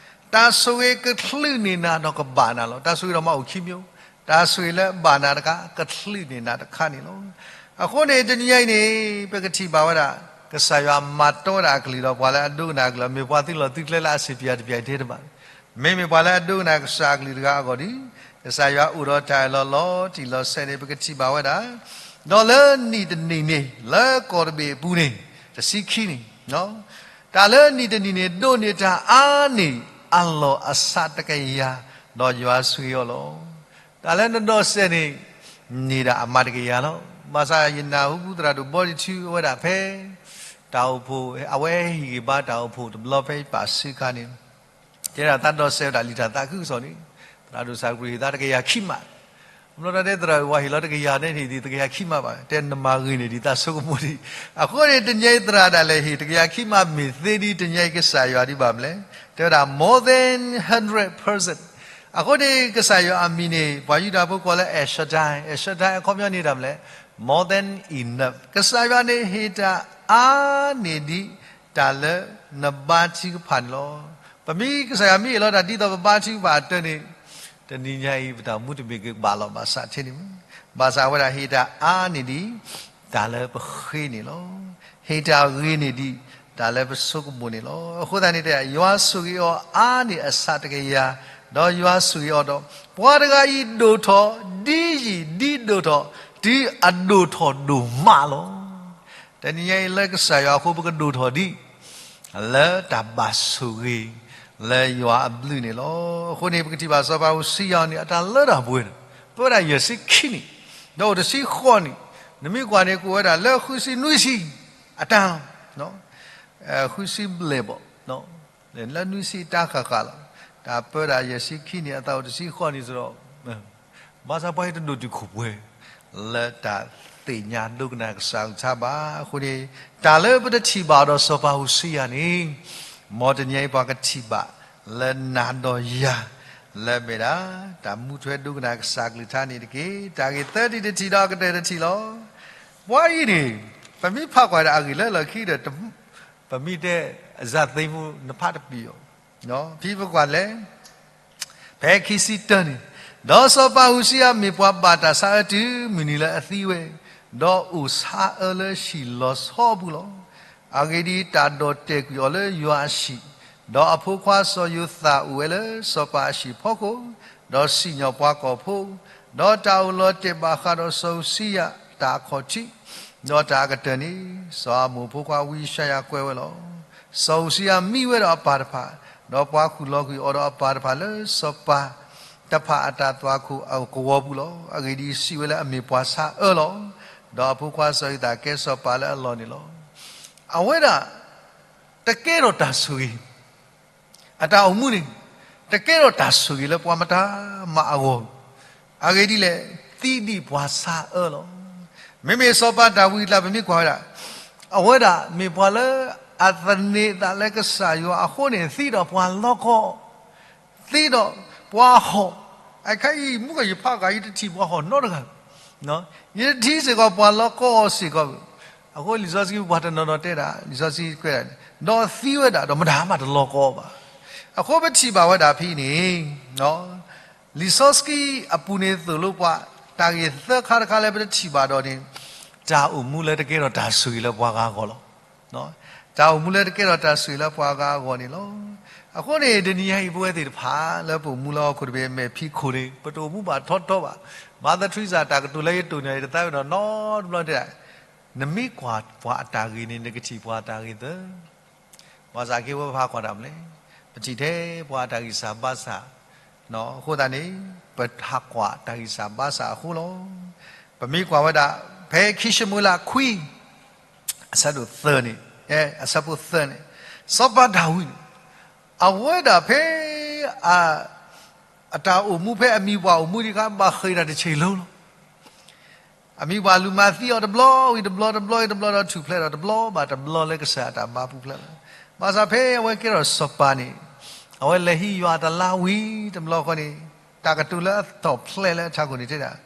တၢ်ဆိၣ်ဂ့ၤကချုးန့ၢ်နၤဒီးကဘၣ်နၤလီၤ. တၢ်ဆိၣ်ဂ့ၤဒီးမၤအိၣ်ခံမျိုး, တၢ်ဆိၣ်ဂ့ၤလၢဘၣ်နၤတခါ, ကချုးန့ၢ်နၤတခါန့ၣ်လီၤ. အဃိန့ၣ် တနံၤညါအံၤန့ၣ် ပကထံၣ်ဘၣ်ဝဲဒၣ် ကစၢ်ယွၤမၤတီဝဲဒၣ်အကလုၢ်ဒီး ပှၤလၢအဒိကနၣ်အကလုၢ် မ့ၢ်ပှၤသုးလီၢ်သုးကျဲလၢအစံးပၠးတပၠးအံၤတဲတဘၣ်, မ့မ့ၢ်ပှၤလၢအဒိကနၣ်ကစၢ်အကလုၢ်တဂၤအဂီၢ်ဒီး, ကစၢ်ယွၤအိၣ်ဒီးတၢ်အၢၣ်လီၤလီၤတံၢ်လီၤဆဲးန့ၣ် ပကထံၣ်ဘၣ်ဝဲဒၣ်, ဒီးလၢနံၣ်တနံၣ်န့ၣ် လၢကီၢ်တဘ့ၣ်အပူၤန့ၣ်, တဆံခံန့ၣ် တၢ်လၢနံၣ်တနံၣ်န့ၣ် ဒိးန့ၢ်တၢ်အါန့ၢ်အလီၢ်အဆးတကယၤ, ဒီးယွၤဆိၣ်ဂ့ၤအီၤလီၤ. တၢ်လၢနဒိးစဲးန့ၣ်, န့ၢ်ဒၣ်အမါတကယၤလီၤ. ဘၣ်ဆၣ်ယနၢ်ဟူပူၤသရၣ်ဒိၣ်ဘီဒံထူအဝဲဒၣ်ဖဲ, တၢ်အိၣ်ဖှိၣ်, အဝဲဟ့ၣ်ဂံၢ်ဘါတၢ်အိၣ်ဖှိၣ်တဘျီဖဲပာ်စုခါန့ၣ်, တဲဒၣ်သးဒိးစဲးဝဲဒၣ်လံာ်တၢ်သးခုကစီၣ်န့ၣ်, သရၣ်ဒိၣ်စၢ်ကပှ့ၤဟ့ၣ်သးတကယၤခံမး အဘျီတၢ်တဲသရၣ်ဝဲဟ့ၣ်လီၤတကယၤန့ၣ် ဟ့ၣ်ဒံးတကယၤခံမးဘၣ်, တဲနမၤဂ့ၤန့ၢ်ဒံးသးဆိကမိၣ်ဒံး. အဃိန့ၣ် တနံၤအံၤသရၣ်ဒၣ်လဲာ်ဟ့ၣ်တကယၤခံမးမ့ၢ်သ့ဒံး တနံၤအံၤကစၢ်ယွၤဒံးဘၣ်မနုၤလဲၣ်, တဲဝဲဒၣ် more than hundred percent. အဃိန့ၣ် ကစၢ်ယွၤအမံၤန့ၣ် ပှၤယူဒၤဖိကိးလၢ El Shaddai, El Shaddai အခီပညီန့ၣ်တၢ်မနုၤလဲၣ်, more than enough. ကစၢ်ယွၤန့ၣ်ဟ့ၣ်တၢ်အါန့ၢ်ဒံး တၢ်လၢနဘါထုကဖၣ်န့ၣ်လီၤ. ပမ့ၢ်ကစၢ်ယွၤမ့ၢ်ဟ့ၣ်လီၤတၢ်ဒ်သိးပဘါထုကဖၣ်အတၢ်န့ၣ်, တနံၤညါအံၤ ပတၢ်မူတမ့ၢ်ကဘၣ်လီၤဘၣ်ဆၣ်ထဲန့ၣ်, ဘၣ်ဆၣ်အဝဲဒၣ်ဟ့ၣ်တၢ်အါန့ၢ်ဒံး တၢ်လၢပဃ့န့ၣ်လီၤ. ဟ့ၣ်တၢ်ဂ့ၤန့ၢ်ဒံး တၢ်လၢပဆိကမိၣ်န့ၣ်လီၤ. အဃိသတးန့ၣ်တဲ ယွၤဆိၣ်ဂ့ၤအီၤအါန့ၢ်အဆးတကယၤ, ဒီးယွၤဆိၣ်ဂ့ၤအီၤဒီး, ပှၤတဂၤအံၤဒိၣ်ထီၣ်, ဒ်ယံာ်ဒ်ဒိၣ်ထီၣ်, တုၤအဒိၣ်ထီၣ်ဒိၣ်မးလီၤ. တနံၤညါအံၤလၢကစၢ်ယွၤအဃိပကဒိၣ်ထီၣ်ဒံး လၢတၢ်ဘၣ်ဆိၣ်ဂ့ၤ လၢယွၤအဘျုးန့ၣ်လီၤ. အဃိန့ၣ် ပကထံၣ်ဘၣ်စီၤပၤဧူစံယၤန့ၣ် အတၢ်လၢတၢ်ပှဲၤန့ၣ် ပၢဝဲဒၣ်ယဲၢ်ဆံခံနံၣ်, ဒီးအိၣ်တဆံဃိးနံၣ်, နမ့ၢ်ကွၢ်န့ၣ် ကအိၣ်ဝဲဒၣ်လၢဃုဆံနွံဆံ အတၢ်လီၤ. ဃုဆံဘျဲၣ်ဘၣ် လၢနွံဆံတၢ်ဃၣ်ဃၣ်လီၤ. တၢ်ပၢဒၣ်ယဲၢ်ဆံခံနံၣ်အသးအိၣ်တဆံဃိးနံၣ်စ့ၢ်ကီး, ဘၣ်ဆၣ်ပှၤအံၤတဒိၣ်တုာ်ခိၣ်ပှဲၤ လၢတၢ်သ့ၣ်ညါဒိကနၣ်ကစၢ်အကလုၢ်ကထါဘၣ်. အဃိန့ၣ် တၢ်လၢပတထံၣ်ဘၣ်ဒီးစီၤပၤဧူစံယၤန့ၣ်, မ်တနံၤအံၤပှၤကထံၣ်ဘၣ် လၢနၤဒီးယၤ လၢမ့ၢ်ဒၣ် တၢ်မူထွဲဒိကနၣ်ကစၢ်အကလုၢ်ကထါန့ၣ်တက့ၢ်. တၢ်ဂ့ၢ်သၢထံၣ်တထံၣ်ဒီးအကတၢၢ်တထံၣ်လီၤ. ပှၤအံၤန့ၣ် ပမ့ၢ်ဖးကွၢ်ဒၣ်အဂ့ၢ်လၢလီၢ်ခံဒီး ပမ့ၢ်တဲ အစၢ်သ့မူနဖးတပံၤအီၤ, ဖဲပကွၢ်လဲၣ်, ဖဲခံဆံတၢန့ၣ်, ဒီးစီၤပၤဧူစံယၤမ့ၢ်ပှၤဘၣ်တၢ်ဆါအၢတုၤမုၢ်နံၤလၢအသံဝဲ, ဒီးအိၣ်ဆါအၢလၢဟံၣ်လီၤဆီအပူၤလီၤ. အဂ့ၢ်ဒ်အံၤ, တၢ်ဒိးတဲာ်ကွံာ်အီၤလၢယွၤအဟံၣ်, ဒီးအဖိခွါစီၤယိၤသးအိၣ်ဝဲလၢစီၤပၤအဟံၣ်ဖီခိၣ်, ဒီးစံၣ်ညီၣ်ပှၤကီၢ်ဖိ, ဒီးတၢ်အိၣ်လီၤတဲာ်ဘၣ်ဃးဒီးစီၤဧူစံယၤတၢ်အခီၣ်ထံး, ဒီးတၢ်အကတၢၢ်န့ၣ် စီၤအၤမိၣ်အဖိခွါဝံယၡါယၤကွဲးဝဲလီၤ. စီၤဧူစံယၤမံဝဲဒီးအပၢ်တဖၣ်, ဒီးပှၤဃုာ်လီၤကွံာ်အီၤဒီးအပၢ်တဖၣ်လၢစီၤပၤတဖၣ်အတၢ်သွၣ်ခိၣ်အကဝီၤပူၤလီၤ. အဂ့ၢ်ဒ်အံၤ, စံးဝဲလၢအမ့ၢ်ပှၤဆါအၢလီၤ. ဒီးအဖိခွါစီၤယိၤသးကဲစီၤပၤလၢအလီၢ်န့ၣ်လီၤ. အဝဲဒၣ် တကဲထီၣ်တၢ်ဆိၣ်ဂ့ၤ အတၢ်အိၣ်မူန့ၣ် တကဲထီၣ်တၢ်ဆိၣ်ဂ့ၤလၢပှၤမတၤမးအဂီၢ်, အဂ့ၢ်ဒ်လဲၣ်, သံဒံးပှၤဆါအၢလီၤ. မ့မ့ၢ်စီၤပၤဒၤဝံးအကျါ ပမ့ၢ်ကွၢ်ဝဲဒၣ်, အဝဲဒၣ်မ့ၢ်ပှၤလၢအသန့ၤအသးလၢကစၢ်ယွၤအဃိန့ၣ် သံဒီးပှၤလီကီ, သံဒီးပှၤဟီၣ်, အခါအံၤ မုၢ်ကီၢ်ယဖးဂၤ ယတထံၣ်ပှၤဟီၣ်နီတဂၤ ယတထံၣ်စ့ၢ်ကီးပှၤလီကီအီၤစ့ၢ်ကီး, အဃိလံာ်စီဆှံပှၤတနီၤနီၤတဲဒၣ် လံာ်စီဆှံကွဲးဒၣ်န့ၣ် ဒီးသံဝဲဒၣ်ဒီးမတၤမးတလီကီဘၣ်. အဃိပထံၣ်ဘၣ်ဝဲဒၣ်ဖဲအံၤန့ၣ်, လံာ်စီဆှံအပူၤန့ၣ်သိၣ်လိပှၤ တၢ်ဂ့ၢ်သၢခါတခါလၢပတထံၣ်ဘၣ်ဒီးန့ၣ်, တၢ်အိၣ်မူလၢတကဲထီၣ်တၢ်ဆိၣ်ဂ့ၤလၢပှၤဂၤအဂီၢ်လီၤ. တၢ်အိၣ်မူလၢတကဲထီၣ်တၢ်ဆိၣ်ဂ့ၤလၢပှၤဂၤအဂီၢ်န့ၣ်လီၤ. အဃိန့ၣ် တနံၤညါအံၤ ပဝဲသ့ၣ်တဖၣ် လၢပအိၣ်မူလၢဟီၣ်ခိၣ်တဘ့ၣ် အမဲာ်ဖံးခိၣ်န့ၣ် ပတအိၣ်မူဘၣ်ထီထီဘၣ်. Mother Teresa တၢ်ကတိၤလၢယတိၢ်န့ၢ် ယတသးဝဲဒီးနီတဘျီတဲဒၣ်, နမ့ၢ်ကွၢ်ပှၤအတၢ်ဂ့ၤန့ၣ် နကထံၣ်ပှၤအတၢ်ဂ့ၤသၢ ဘၣ်ဆၣ်က့ဝဲပဟးကွၢ်တၢ်မနုၤလဲၣ်, ပထံၣ်ထဲပှၤအတၢ်ဂံၢ်စၢ်ဘါစၢ်, အဃိသတးန့ၣ် ပဟးကွၢ်တၢ်ဂံၢ်စၢ်ဘါစၢ်အဃိလီၤ. ပမ့ၢ်ကွၢ်ဝဲဒၣ် ဖဲခံၡမူၤအ့လးခွံ အဆၢဒိၣ်သၢန့ၣ်, အဆၢဖိသၢန့ၣ်, စီၤပၤဒၤဝံးန့ၣ် အဝဲဒၣ်ဖဲ အတၢ်အိၣ်မူဖဲအမိၢ်ပှၢ်အိၣ်မူဒံးအခါ ဘၣ်ဃ့ၢ်တၢ်တဆံးလိၤလီၤ. အမိၢ်ပှၢ်လူၤမၤသံအီၤတဘျီဝံၤတဘျီ တဘျီဝံၤတဘျီဒီးထူၣ်ဖျဲးဒီးတဘျီဘၣ်တဘျီလၢကစၢ်အတၢ်မၤပူၤဖျဲးလီၤ. ဘၣ်ဆၣ်ဖဲအဝဲကဲထီၣ်စီၤပၤန့ၣ် အဝဲလဲၤဟံးယွၤအတလါဝံၤတဘျီဃီန့ၣ် တၢ်ကတိၤလၢအထီၣ်ဖျဲးလၢအထးခိၣ်န့ၣ်တဲဒၣ်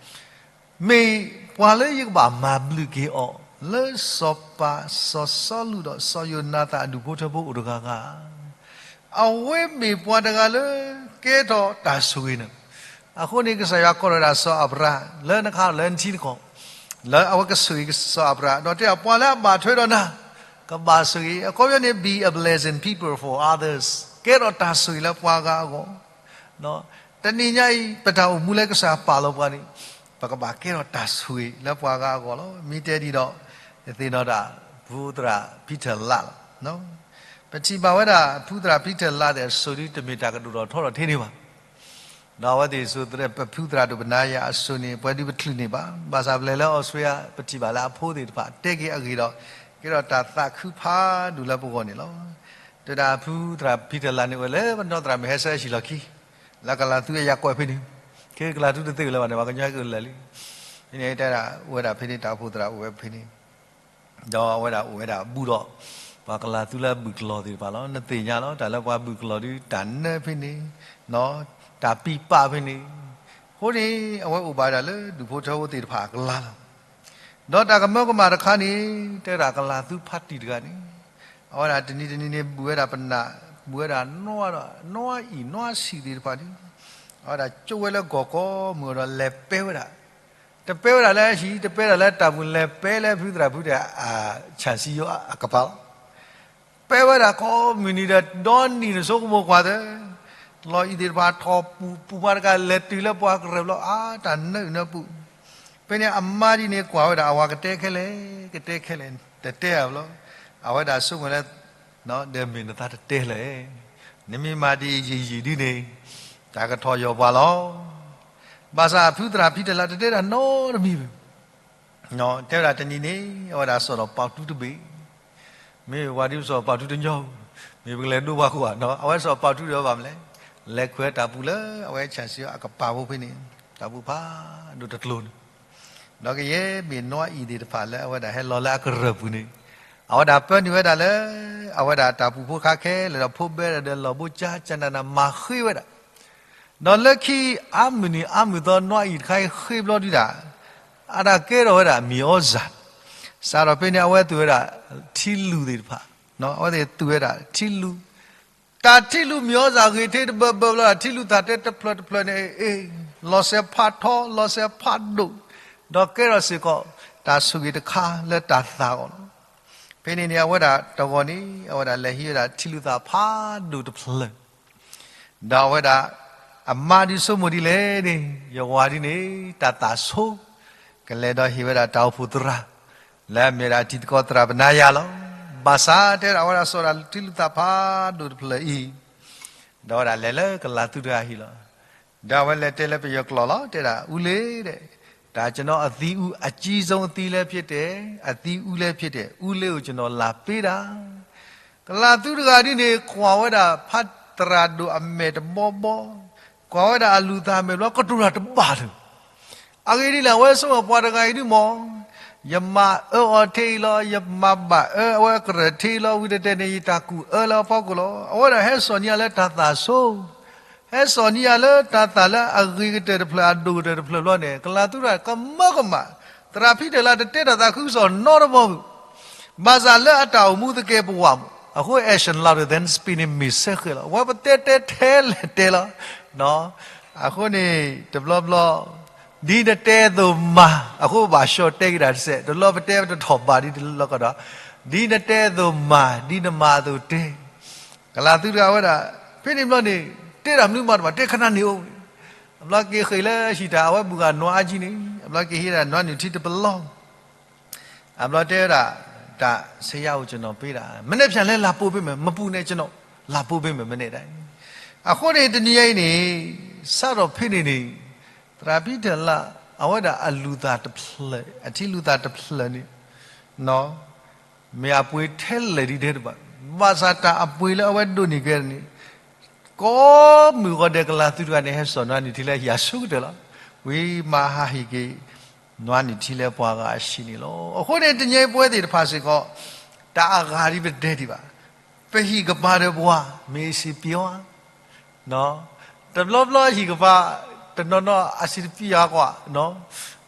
မ့ၢ်ပှၤလၢယကဘၣ်မၤဘျုးက့ၤအီၤ လၢစီၤပၤစီၤစီလူးဒီးစီၤယိၤနၤသၣ်အဒူၣ်ဖိထၢဖိအိၣ်တဂၤဂၤ, အဝဲမ့ၢ်ပှၤတဂၤလၢကဲထီၣ်တၢ်ဆိၣ်ဂ့ၤန့ၣ်, အဃိန့ၣ် ကစၢ်ယွၤကိးထီၣ်ဒၣ်စီၤအၤဘြၤဟၣ် လၢနခါလၢနထံနကီၢ် လၢအဝဲကဆိၣ်ဂ့ၤစီၤအၤဘြၤဟၣ် ဒီးတဲဒၣ်ပှၤလၢအဘၣ်ထွဲဒီးနၤ ကဘၣ်ဆိၣ်ဂ့ၤ, အခီပညီန့ၣ် be a blessing people for others ကဲထီၣ်တၢ်ဆိၣ်ဂ့ၤလၢပှၤဂၤအဂီၢ် တနံၤညါအံၤ ပတၢ်အိၣ်မူလၢကစၢ်ပာ်လီၤပှၤန့ၣ် ပကဘၣ်ကဲထီၣ်တၢ်ဆိၣ်ဂ့ၤလၢပှၤဂၤအဂီၢ်လီၤ. မ့ၢ်တဲဒ်ဒီး သ့ၣ်နီၣ်ဒၣ် ဖုသရၣ်ဖံထၢၣ်လးလီၤ. ပထံၣ်ဘၣ်ဝဲဒၣ် ဖုသရၣ်ဖံထၢၣ်လးသ့ၣ်အစိၤဒ်တမ့ၢ်တၢ်ကဒိၣ်ထီၣ်ထီထီၣ်ထဲန့ၣ်ဘၣ်. ဒီးအဝဲသ့ၣ်အစိၤ ပဖုသရၣ်ဒိၣ်ပနၤယၤအစိၤန့ၣ် ပှဲၤဒုးပချုးန့ၢ်ဘၣ်. ဘၣ်ဆၣ်ပလဲၤလၢအီစထြ့လယါ ပထံၣ်ဘၣ်လၢအဖိသ့ၣ်တဖၣ် တဲက့ၤအဂ့ၢ်ဒီး ကဲထီၣ်တၢ်သးခုဖးဒိၣ်လၢပဂီၢ်န့ၣ်လီၤ. တဲဒၣ်ဖုသရၣ်ဖံထၢၣ်လးန့ၣ် အိၣ်လၢပနီၢ်သရၣ်မုၣ်ဟဲဆၢဟဲဆံၣ်လီၢ်ခံ လၢကလၤသူအယၤကွဲးဖဲန့ၣ်, ခဲကလၤသူတသ့ဝဲလၢၤဘၣ်န့ၣ် ပှၤကညီဟဲက့ၤလၢာ်လံ. ဖဲန့ၣ်တဲဒၣ် အိၣ်ဝဲဒၣ်ဖဲန့ၣ် တၢ်အိၣ်ဖှိၣ်သရၣ်အိၣ်ဝဲဖဲန့ၣ် ဒီးအဝဲဒၣ်အိၣ်ဝဲဒၣ်ဘူးဒီး ပှၤကလၤသူလၢအဘုၣ်ကလီၢ်သ့ၣ်တဖၣ်လီၤ. နသ့ၣ်ညါလီၤ တၢ်လၢပှၤဘုၣ်ကလီၢ်ဒုး တၢ်နၢဖဲန့ၣ်, တၢ်ပံးပာ်ဖဲန့ၣ်, အဃိန့ၣ် အဝဲအိၣ်ဘၣ်ဝဲဒၣ်လၢဒူၣ်ဖိထၢဖိသ့ၣ်တဖၣ်အကျါလီၤ. ဒီးတၢ်ကမၢကမၣ်တခါန့ၣ် တဲဒၣ်ကလၤသူဖါတံၢ်တဂၤန့ၣ် အဝဲဒၣ်တနံၤတနံၤန့ၣ် ဘုၣ်ဝဲဒၣ်ပနၢ် ဘုၣ်ဝဲဒၣ်နွအံၣ်နွဆံးသ့ၣ်တဖၣ်န့ၣ် အဝဲဒၣ်ကၠိဝဲလၢဂီၢ်ကီမုၢ်ဒီးလဲၤပဲဝဲဒၣ် တပဲဝဲဒၣ်လၢဟံၣ် တပဲဒၣ်လၢတၢ်ပူၤ လဲၤပဲလၢဖုသရၣ်ဖုထၢၣ်အဆၣ်စံယိအကပၤလီၤ. ပဲဝဲဒၣ်ကိးမုၢ်နံၤဒီး ဒီနံၣ်နဆိကမိၣ်ကွၢ်သၢ လီၤအံၤသ့ၣ်တဖၣ်ထီၣ်ပူၤ ပူၤမးတကး လဲၤတုၤလၢပှၤကရၢၢ်ဘျီ အါ တၢ်နၢအုၣ်နၢပူၤ. ဖဲန့ၣ်အမါဒ်န့ၣ်ကွၢ်ဝဲဒၣ် အဝၤကတဲခဲလဲၣ် ကတဲခဲလဲၣ် တတဲအဘျီ အဝဲဒၣ်ဆိကမိၣ်လၢ ဒီးမ့ၢ်နသးတတဲလဲၣ်, နမ့ၢ်မၤဒ်အံၤယံာ်ယံာ်ဒ်န့ၣ် တၢ်ကထီၣ်ယီၤပှၤလီၤ. ဘၣ်ဆၣ်ဖုသရၣ်ဖံထၢၣ်လးတတဲတၢ်နီတမံၤဘၣ်. တဲဝဲဒၣ်တနံၤန့ၣ် အဝဲဒၣ်စိာ်ထီၣ်ပာ်ထူတဘ့ၣ်, မ့ၢ်ပှၤဒ်ပစိာ်ထီၣ်ပာ်ထူတညီ, မ့ၢ်ပကလဲၤဒိပှၤကိးဂၤ, အဝဲစိာ်ထီၣ်ပာ်ထူဒီးဘၣ်မနုၤလဲၣ်, လဲၤခွဲးတၢ်ပူၤလၢအဝဲဆၣ်စံယိအကပၤဖိဖဲန့ၣ်, တၢ်ပူၤဖးဒိၣ်တကျိၤန့ၣ် ဒီးကယဲၢ်မ့ၢ်နွအံၣ်သ့ၣ်တဖၣ်လၢအဝဲဒၣ်ဟဲလီၤလၢအကရၢၢ်ပူၤန့ၣ်, အဝဲဒၣ်ပၢနုာ်ဝဲဒၣ်လၢ အဝဲဒၣ်တၢ်ပူၤဖိခါခဲလၢာ်ဒီး ဖိဘဲဒၣ်ဒီးလီၢ်ဘိကၠါကၠၢနၤနၤမၤဃ့ဝဲဒၣ်, ဒီးလၢခံအါမုၢ်နံၤအါမုၢ်သီ နွအံၣ်တခါအံၤဃ့ဘျီဒုဒၣ်, အတၢ်ကဲထီၣ်ဝဲဒၣ်မ့ၤအီၣ်စၢ်, စးထီၣ်ဖဲန့ၣ် အဝဲသူၣ်ဝဲဒၣ်ထံလူၢ်သ့ၣ်တဖၣ်, အဝဲသ့ၣ်သူၣ်ဝဲဒၣ်ထံလူၢ် တၢ်ထံလူၢ်မ့ၤအီၣ်စၢ်ဂ့ၤထဲတဘၢဘၢဘျီ ထံလူၢ်သၣ်တဲတဖျၢၣ်တဖျၢၣ်န့ၣ် အ့ လီၤစဲးဖးထီ လီၤစဲးဖးဒိၣ်, ဒီးကဲထီၣ်စ့ၢ်ကီး တၢ်ဆိၣ်ဂ့ၤတခါလၢတၢ်သးအဂီၢ်လီၤ. ဖဲန့ၣ်န့ၣ် အဝဲဒၣ်တဂီၤန့ၣ် အဝဲဒၣ်လဲၤဟံးဝဲဒၣ်ထံလူၢ်သၣ်ဖးဒိၣ်တဖျၢၣ် ဒီးအဝဲဒၣ် အမါဒုးဆိကမိၣ်ဒ်လဲၣ်န့ၣ် ယဝၤဒ်န့ၣ် တၢ်သးဆိ ကလဲၤဒီးဟ့ၣ်ဝဲဒၣ်တၢ်အိၣ်ဖှိၣ်သရၣ် လၢအမ့ၢ်ဒၣ်တံၤသကိးသရၣ်ပနၤယၤလီၤ. ဘၣ်ဆၣ်တဲဒၣ်အဝဲဒၣ်စိာ်ဒၣ်ထံလူၢ်သၣ်ဖးဒိၣ်တဖျၢၣ်အံၤ ဒီးဝဲဒၣ်လဲၤလၢကလၤသူတဂၤဟံၣ်လီၤ. ဒီးအဝဲလဲၤတဲလၢပယီၤကျိာ်လီၤ တဲဒၣ် ဦးလေး ဒီး ဒါကျွန်တော်အသီးဦး အကြီးဆုံးအသီးလည်းဖြစ်တယ် အသီးဦးလည်းဖြစ်တယ် ဦးလေးကိုကျွန်တော်လာပေးတာ ကလၤသူတဂၤဒ်န့ၣ် ကွၢ်ဝဲဒၣ်ဖးသရၣ်ဒိၣ်အမဲာ်တဘီဘီ, ကွၢ်ဝဲဒၣ်အလူၤသးအမဲာ်ဘျီ ကတိၤတၢ်တဘၣ်လၢၤ. အဂ့ၢ်ဒ်လဲၣ် အဝဲဆိကမိၣ်ပှၤတဂၤအံၤဒ်မ့ၢ် ယမၤအၢအီၤထဲအံၤလီၤ, ယမၤဘၣ်အၢအဝဲကရၢၢ်ထဲအံၤလီၤ, ဝံၤတတဲန့ၣ် ယတၢ်ကူၣ်အၢလၢအဖီခိၣ်လီၤ. အဝဲဒၣ်ဟဲစိာ်န့ၢ်ယၤလၢတၢ်သးဆိ ဟဲစိာ်န့ၢ်ယၤလၢတၢ်သးလၢအဂ့ၤကတၢၢ်တဖျၢၣ် အဒိၣ်ကတၢၢ်တဖျၢၣ်ဘျီန့ၣ် ကလၤသူတဂၤကမၢကမၣ်, သရၣ်ဖံတၢၣ်လးတတဲတၢ်သးခုကစီၣ်နီတဘီဘၣ်. ဘၣ်ဆၣ်လၢအတၢ်အိၣ်မူသကဲးပဝးမး အဃိ action louder than speech န့ၣ် မ့ၢ်စဲဃဲးလီၤ. အဝဲပတဲတဲထဲလဲၣ်တဲလီၤ. အဃိန့ၣ် တဘျီဘျီ ဒ်နတဲအသိးမၤ, အဃိဘၣ်ရှော့တဲက့ၤတၢ်တစဲး, တဘျီပတဲတထီၣ်ဘးဒ်တလီၢ်ကဒီး, ဒ်နတဲအသိးမၤ, ဒ်နမၤအသိးတဲ ကလၤသူတဂၤဝဲဒၣ် ဖဲန့ၣ်ဘျီန့ၣ် တဲတၢ်မနုၤမၤတဘၣ် တဲခနၣ်န့ၣ်အိၣ်, အဘျီက့ၤဃ့ၢ်လၢဟံၣ်တၢ် အဝဲဘူၣ်ဂၤနွါအါကံန့ၣ် အဘျီက့ၤဟံးဒၣ်နွါနုၢ်ထံတပလီၢ်, အဘျီတဲဝဲဒၣ် တၢ်ဆဲးယါအိၣ် ကျွန်တော်ပေးတာ, မနက်ဖြန်လည်း လာပို့ပေးမယ်, မပူနဲ့ ကျွန်တော် လာပို့ပေးမယ်, မနက်တိုင်း. အဃိန့ၣ် တနံၤညါအံၤန့ၣ် စးထီၣ်ဖဲန့ၣ်န့ၣ် သရၣ်ဖံတၢၢ်လၢ အဝဲဒၣ်အလူၤသးတဖျၢၣ်, အထံလူၤသးတဖျၢၣ်န့ၣ် မ့ၢ်အပှ့ၤထဲလဲၣ်ဒ်ထဲတဘၣ်, ဘၣ်ဆၣ်တၢ်အပှ့ၤလၢအဝဲဒိးန့ၢ်က့ၤန့ၣ် ကိးမုၢ်ဂီၤဒဲးကလၤသုတဂၤန့ၣ် ဟဲစိာ်နွါနုၢ်ထံလၢအယၤဆူကတၢၢ်လီၤ. ဝံၤမၤဟးဟ့ၣ်က့ၤ နွါနုၢ်ထံလၢပှၤဂၤအဟံၣ်န့ၣ်လီၤ. အဃိန့ၣ် တနံၤအံၤပဝဲသ့ၣ်တဖၣ်စ့ၢ်ကီး တၢ်အဂၤဒ်ပတဲဒံးဘၣ်, ပဟံၣ်ကပၤဒီးပှၤ မ့ၢ်စံးပယီၤဧါ တဘျီဘျီဟံၣ်ကပၤ တနီၤနီၤအစံးတပျံၤအါကွၢ်.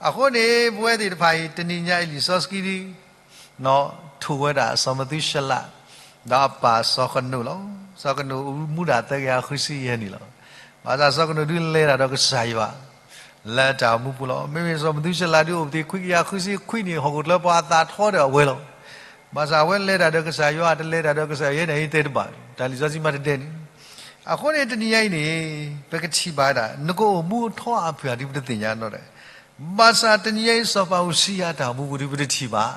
အဃိန့ၣ် ပဝဲသ့ၣ်တဖၣ်အံၤ တနံၤညါအံၤလံာ်စီဆှံဒ် ထိၣ်ဝဲဒၣ်စီၤမသူၤၡလး ဒီးအပၢ်စီၤကနိးလီၤ. စီၤကနိးအမူဒၣ်သၢကယၤဃုဆံယဲၢ်နံၣ်လီၤ. ဘၣ်ဆၣ်စီၤကနိးဒုးလဲၤတၢ်ဒီးကစၢ်ယွၤ လၢတၢ်အိၣ်မူပူၤလီၤ. မ့မ့ၢ်စီၤမသူၤၡလးဒုးအိၣ်ပသံးခွံကယၤဃုဆံခွံနံၣ် ဟီၣ်ခိၣ်ချၢပှၤအသးထီဒီးအဝဲလီၤ. ဘၣ်ဆၣ်အဝဲလဲၤတၢ်ဒီးကစၢ်ယွၤ တလဲၤတၢ်ဒီးကစၢ်ယွၤ ယဲန့ၣ်အံၤတဲတဘၣ်, တၢ်လံာ်စီဆှံမးတတဲန့ၣ်. အဃိန့ၣ် တနံၤညါအံၤန့ၣ် ပကထံၣ်ဘၣ်ဒၣ် နကအိၣ်မူအထီအါဖုၣ်အါဒ် ပတသ့ၣ်ညါနီတဂၤ. ဘၣ်ဆၣ်တနံၤညါအံၤ စီၤပၤဧိၤစံယၤအတၢ်အိၣ်မူပူၤဒ် ပတထံၣ်ဘၣ်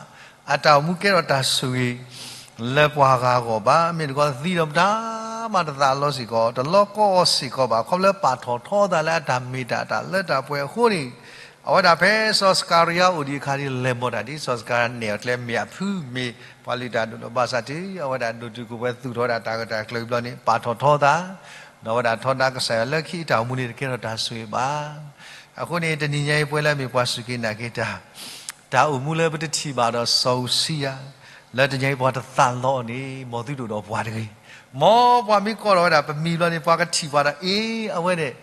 အတၢ်အိၣ်မူကဲထီၣ်တၢ်ဆိၣ်ဂ့ၤ လၢပှၤဂၤအဂီၢ်ဘၣ်. မ့ၢ်တခီသံဒီးမတၤမးတသးလီစ့ၢ်ကီး, တလီၤကီအီၤစ့ၢ်ကီးဘၣ်. ခီဖျိလၢပာ်ထီၣ်ထီသးလၢအတၢ်မ့ၢ်တၢ် တၢ်လၢတၢ်ပှဲၤအဃိန့ၣ်, အဝဲဒၣ်ဖဲစီၤစကၤရယၤအိၣ်ဒံးအခါဒ်လဲၤမိၢ်တၢ်ဒ် စီၤစကၤရယၤနဲၣ်အီၤကျဲမ့ၢ်အဖု မ့ၢ်ပှၤလုၢ်တၢ်ဒိၣ်ဒီး ဘၣ်ဆၣ်တုၤအဝဲဒၣ်ဒိၣ်တုာ်ခိၣ်ပှဲၤသူၣ်ထီၣ်ဝဲဒၣ်တၢ်ဂၢၢ်တၢ်ကျၢၤဘျီန့ၣ် ပာ်ထီၣ်ထီသး ဒီးအဝဲဒၣ်ထီဒါကစၢ်ယွၤလၢခံအတၢ်အိၣ်မူန့ၣ် တကဲထီၣ်တၢ်ဆိၣ်ဂ့ၤဘၣ်. အဃိန့ၣ် တနံၤညါအံၤပဝဲလၢအမ့ၢ်ပှၤစူၢ်က့ၤနာ်က့ၤတၢ် တၢ်အိၣ်မူလၢပတထံၣ်ဘၣ်ဒီးစီၤဧိၤစံယၤ လၢတနံၤအံၤပှၤတသးလီအီၤန့ၣ် မ်သုတအိၣ်ဒီးပှၤတဂ့ၤ. မ်ပှၤမ့ၢ်ကိးထီၣ်ဝဲဒၣ်ပမံၤဘျီန့ၣ် ပှၤကထံၣ်ပှၤဒီး အ့ အဝဲန့ၣ်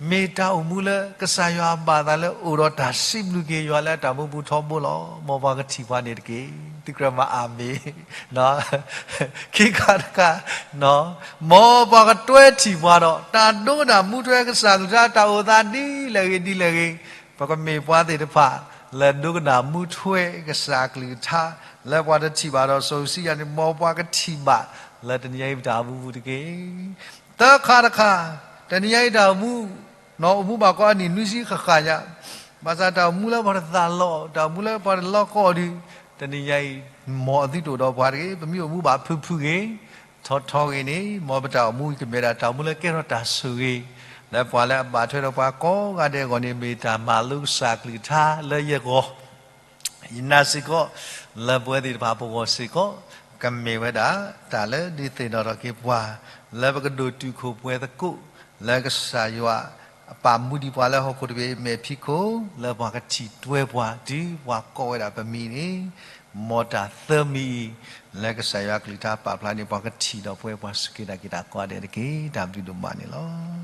မ့ၢ်တၢ်အိၣ်မူလၢကစၢ်ယွၤအဘၣ်အသးလၢအိၣ်ဒီးတၢ်စံးဘျုးက့ၤယွၤလၢအတၢ်မူပူၤထီဘိလီၤ. မ်ပှၤကထံၣ်ပှၤန့ၣ်တက့ၢ်. သုကြၢးမၤအၤမ့ၣ် ခံခါတခါ, မ်ပှၤကတွဲထံၣ်ပှၤဒီး တၢ်ဒိကနၣ်မူထွဲကစၢ်ကလုၢ်ကထါ တၢ်အိၣ်သးဒ်လဲၣ်ဂ့ၤဒ်လဲၣ်ဂ့ၤ, ပကမ့ၢ်ပှၤသ့ၣ်တဖၣ် လၢဒိကနၣ်မူထွဲကစၢ်ကလုၢ်ကထါ လၢပှၤတထံၣ်ဘၣ်ဒီးစီၤဧိၤစံယၤန့ၣ် မ်ပှၤကထံၣ်ဘၣ် လၢတနံၤအံၤပတၢ်အိၣ်မူပူၤတက့ၢ်. သၢခါတခါ, တနံၤအံၤတၢ်အိၣ်မူ အိၣ်မူဘၣ်ကီးအနံၣ်နွံဆံဃၣ်ဃၣ်ညါ, ဘၣ်ဆၣ်တၢ်အိၣ်မူလၢပှၤတသးလီအီၤ, တၢ်အိၣ်မူလၢပှၤတလီၤကီအီၤဒီး, တနံၤညါအံၤ မ်အသုတအိၣ်ဒီးပှၤတဂ့ၤ. ပမ့ၢ်အိၣ်မူဘၣ်ဖုၣ်ဖုၣ်ဂ့ၤ, ထီထီဂ့ၤန့ၣ်, မ်ပတၢ်အိၣ်မူကမ့ၢ်ဒၣ်တၢ်အိၣ်မူလၢကဲထီၣ်တၢ်ဆိၣ်ဂ့ၤ, လၢပှၤလၢအဘၣ်ထွဲဒီးပှၤကိးဂၤဒဲးအဂီၢ်န့ၣ် မ့ၢ်တၢ်မၤလိကစၢ်ကလုၢ်ကထါလၢယဂီၢ် ယနာ်စ့ၢ်ကီး, လၢပဝဲသ့ၣ်တဖၣ်ပဂီၢ်စ့ၢ်ကီး, ကမ့ၢ်ဝဲဒၣ်တၢ်လၢဒုးသ့ၣ်နီၣ်ထီၣ်က့ၤပှၤ, လၢပကဒိၣ်တုာ်ခိၣ်ပှဲၤသကိး, လၢကစၢ်ယွၤအပာ်မူဒံးပှၤလၢဟီၣ်ခိၣ်တဘ့ၣ်အမဲာ်ဖံးခိၣ်, လၢပှၤကထံၣ်တွဲပှၤတုၤပှၤကိးဝဲဒၣ်ပမံၤန့ၣ်, မ်တၢ်သၢမံၤအံၤ, လၢကစၢ်ယွၤကလုၢ်ကထါပာ်ဖျါန့ၣ် ပှၤကထံၣ်ဒီးပဝဲပှၤစူၢ်က့ၤနာ်က့ၤတၢ်ကိးဂၤဒဲးတက့ၢ်. တၢ်ဘျုးဒိၣ်မးန့ၣ်လီၤ.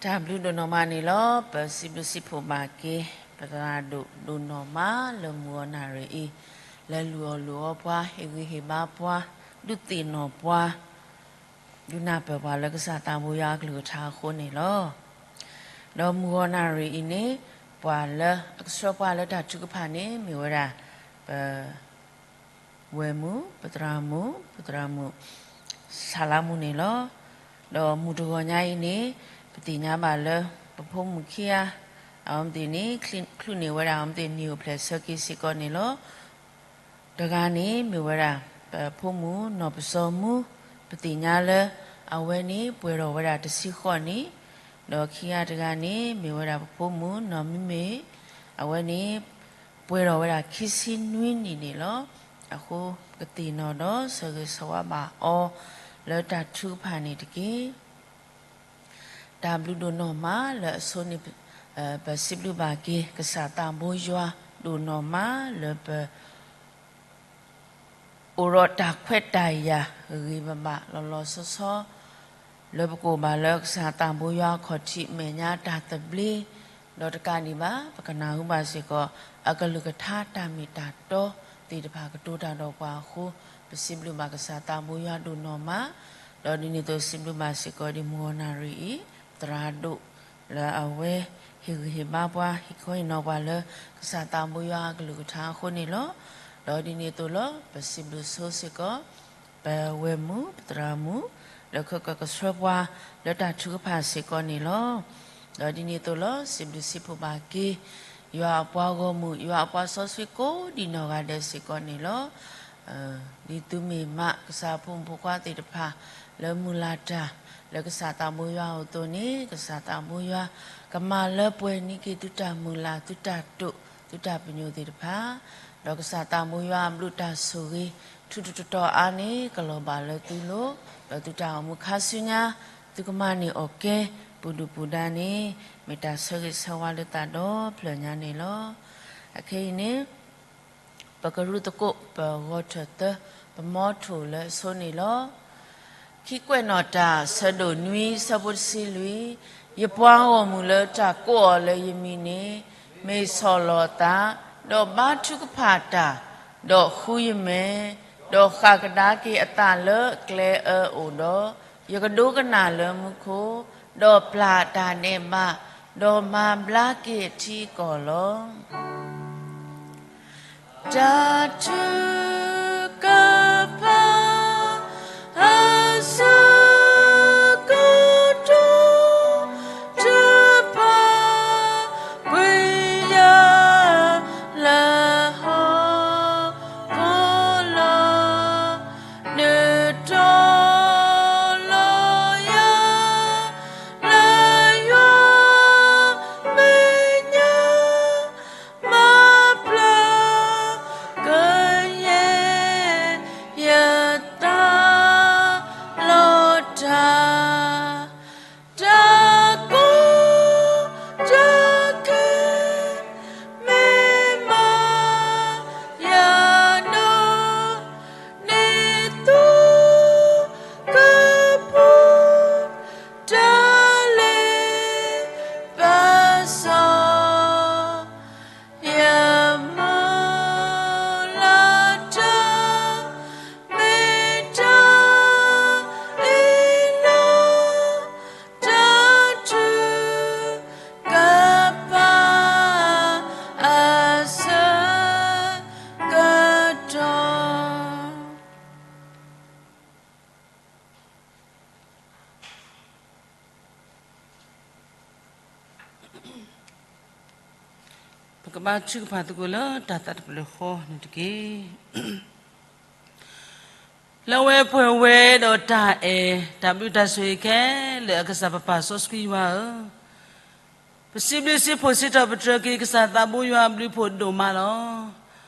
တၢ်ဘျုးဒိၣ်နီၢ်မးန့ၣ်လီၤ. ပစံးဘျုးစံးဖှိၣ်ဘၣ်က့ၤ ပသရၣ်ဒိၣ်ဒိၣ်နီၢ်မးလၢမုၢ်ဂီၤနၣ်ရံၣ်အံၤ, လၢလူၤအီၣ်လူၤအီပှၤ, ဟ့ၣ်ဂံၢ်ဟ့ၣ်ဘါပှၤ, ဒုးသ့ၣ်နီၣ်ပှၤ, ဒုးနၢ်ပၢၢ်ပှၤလၢကစၢ်သးဘိယွၤအကလုၢ်ကထါအဃိန့ၣ်လီၤ. ဒီးမုၢ်ဂီၤနၣ်ရံၣ်အံၤန့ၣ်, ပှၤလၢအကဆှၢပှၤလၢတၢ်ထုကဖၣ်န့ၣ် မ့ၢ်ဝဲဒၣ် ပ ဝဲၢ်မုၣ်, ပသရၣ်မုၣ်, ပသရၣ်မုၣ် ဆၣ်လါမူန့ၣ်လီၤ. ဒီးမုၢ်တဂီၤညါအံၤန့ၣ်, ပသ့ၣ်ညါဘၣ်လၢ ပဖိမုၣ်ခံဂၤ, အဝဲသ့ၣ်န့ၣ် ချုးန့ၢ်ဝဲဒၣ်အဝဲသ့ၣ်နံၣ်အိၣ်ဖျဲၣ်ဆၢက့ၤစ့ၢ်ကီးန့ၣ်လီၤ. တဂၤန့ၣ်မ့ၢ်ဝဲဒၣ် ပဖိမုၣ်နီၢ်ပစီၤမူ, ပသ့ၣ်ညါလၢ အဝဲန့ၣ်ပှဲၤထီၣ်ဝဲဒၣ်တဆံဃိးနံၣ်, ဒီးခံဂၤတဂၤန့ၣ် မ့ၢ်ဝဲဒၣ်ပဖိမုၣ်နီၢ်မံမ့ၢ်, အဝဲန့ၣ် ပှဲၤထီၣ်ဝဲဒၣ်ခံဆံနွံနံၣ်န့ၣ်လီၤ. အဃိပကသ့ၣ်နီၣ်ဒီးဆၢဂ့ၤဆၢဝါဘၣ်အီၤ လၢတၢ်ထုကဖၣ်န့ၣ်တက့ၢ်. တၢ်ဘျုးဒိၣ်နီၢ်မးလၢအဆိန့ၣ်, ပစံးဘျုးဘၣ်က့ၤ ကစၢ်သးဘိယွၤဒိၣ်နီၢ်မးလၢပ အိၣ်ဒီးတၢ်ခွဲးတၢ်ယာ်ဂ့ၤဂ့ၤဘၣ်ဘၣ်လီၤလီၤဆီဆီ, လၢပကအိၣ်ဘၣ်လၢကစၢ်သးဘိယွၤအခီၣ်ထံး အမဲာ်ညါတၢ်သဘျ့, ဒီးတကးဒံးဘၣ် ပကနၢ်ဟူဘၣ်စ့ၢ်ကီး အကလုၢ်ကထါတၢ်မ့ၢ်တၢ်တီသ့ၣ်တဖၣ်ကတိၤတၢ်ဒီးပှၤအဃိ, ပစံးဘျုးဘၣ်ကစၢ်သးဘိယွၤဒိၣ်နီၢ်မး, ဒီးဒ်န့ၣ်အသိးစံးဘျုးဘၣ်စ့ၢ်ကီးဒ်မုၢ်ဂီၤနၣ်ရံၣ်အံၤ သရၣ်ဒိၣ်လၢအဝဲ ဟ့ၣ်ဂံၢ်ဟ့ၣ်ဘါပှၤ ဟ့ၣ်ခီဟ့ၣ်နီၤပှၤလၢ ကစၢ်သးဘိယွၤအကလုၢ်ကထါအဃိန့ၣ်လီၤ. ဒီးဒ်န့ၣ်အသိးလီၤ ပစံးဘျုးဆိစ့ၢ်ကီး ပဝဲၢ်မုၣ် ပသရၣ်မုၣ် လၢခဲကိာ်ကဆှၢပှၤ လၢတၢ်ထုကဖၣ်စ့ၢ်ကီးန့ၣ်လီၤ. ဒီးဒ်န့ၣ်အသိးလီၤ စံးဘျုးစံးဖှိၣ်ဘၣ်က့ၤ ယွၤအပှၤဂီၢ်မုၢ် ယွၤအပှၤစီဆှံကိးဒံနီၢ်ဂၤဒဲးစ့ၢ်ကီးန့ၣ်လီၤ. ဒ်သုမ့ၢ်မး ကစၢ်ဖိမုၣ်ဖိခွါသ့ၣ်တဖၣ် လၢမုၢ်လၢ်တၢ် လၢကစၢ်သးဘိယွၤအအိၣ်အသိးန့ၣ် ကစၢ်သးဘိယွၤ ကမၤလၢပှဲၤန့ၢ်က့ၤသုတၢ်မုၢ်လၢ် သုတၢ်တိာ် သုတၢ်ပညိၣ်သ့ၣ်တဖၣ်, ဒီးကစၢ်သးဘိယွၤအဘျုးတၢ်ဆိၣ်ဂ့ၤ ထူးထူးတီၤတီၤအါန့ၣ် ကလီၤဘၣ်လၢသုလိၤ, ဒီးသုတၢ်အိၣ်မူခါဆူညါ သုကမၤန့ၢ်အီၣ်ကဲ ပူၤဒုၣ်ပူၤဒါန့ၣ် မ့ၢ်တၢ်ဆၢဂ့ၤဆၢဝါလၢသးဒီဖျၢၣ်ညါန့ၣ်လီၤ. အခဲအံၤန့ၣ် ပကရူၢ်သကိး ပဂီၤထၢၣ်သၢ ပမီထိၣ်လၢအဆိန့ၣ်လီၤ. ခံကွဲးနီၣ်တၢ် ဆၢဒိၣ်နွံ ဆၢဖိတဆံလွံၢ်, ယပှၤဂီၢ်မုၢ်လၢတၢ်ကိးအီၤလၢယမံၤန့ၣ် မ့ၢ်ဆီၣ်လီၤအသး, ဒီးဘါထုကဖၣ်တၢ်, ဒီးဃုယမဲာ်, ဒီးဃၣ်ကဒါက့ၤအသးလၢကျဲအၢအိၣ်ဒီး, ယကဒိကနၣ်လၢမူခိၣ်, ဒီးပျၢ်တၢ်ဒဲးဘး, ဒီးမၤဘျါက့ၤအထံအကီၢ်လီၤ. တၢ်ထုကဖၣ် အဆၢကတီၢ် တဖၣ်ကွံာ်ယၤ လၢဟီၣ်ခိၣ်လီၤ. နုာ်တီၤလီၤယၤ လၢယွၤမဲာ်ညါ မၤပျၢ်ကယဲၢ် ယသးလီတၢ်, တၢ်ကိၢ်တၢ်ဂီၤ မ့ၢ်မၤယၤနီၢ် န့ၣ် သုကပူၤ တၢ်လ့ပစီ ယမုၢ်လၢ်တၢ် မ့ၢ်တၢ်အ့ၣ်လိာ် တၢ်ထုကဖၣ် အဆၢကတီၢ်. ပကဘါထုကဖၣ်သကိးလၢတၢ်သးတဖျၢၣ်ဃီန့ၣ်တက့ၢ်. လၢအဝဲပှဲၤဝဲဒီးတၢ်အဲၣ် တၢ်ဘျုးတၢ်ဆိၣ်ဂ့ၤခဲလၢာ်အကစၢ်ပပၢ်စီဆှံယွၤဧၢ, ပစံးဘျုးစံးဖှိၣ်စံးထီၣ်ပတြၢၤက့ၤ ကစၢ်သးဘိယွၤအဘျုးအဖှိၣ်ဒိၣ်မးလီၤ.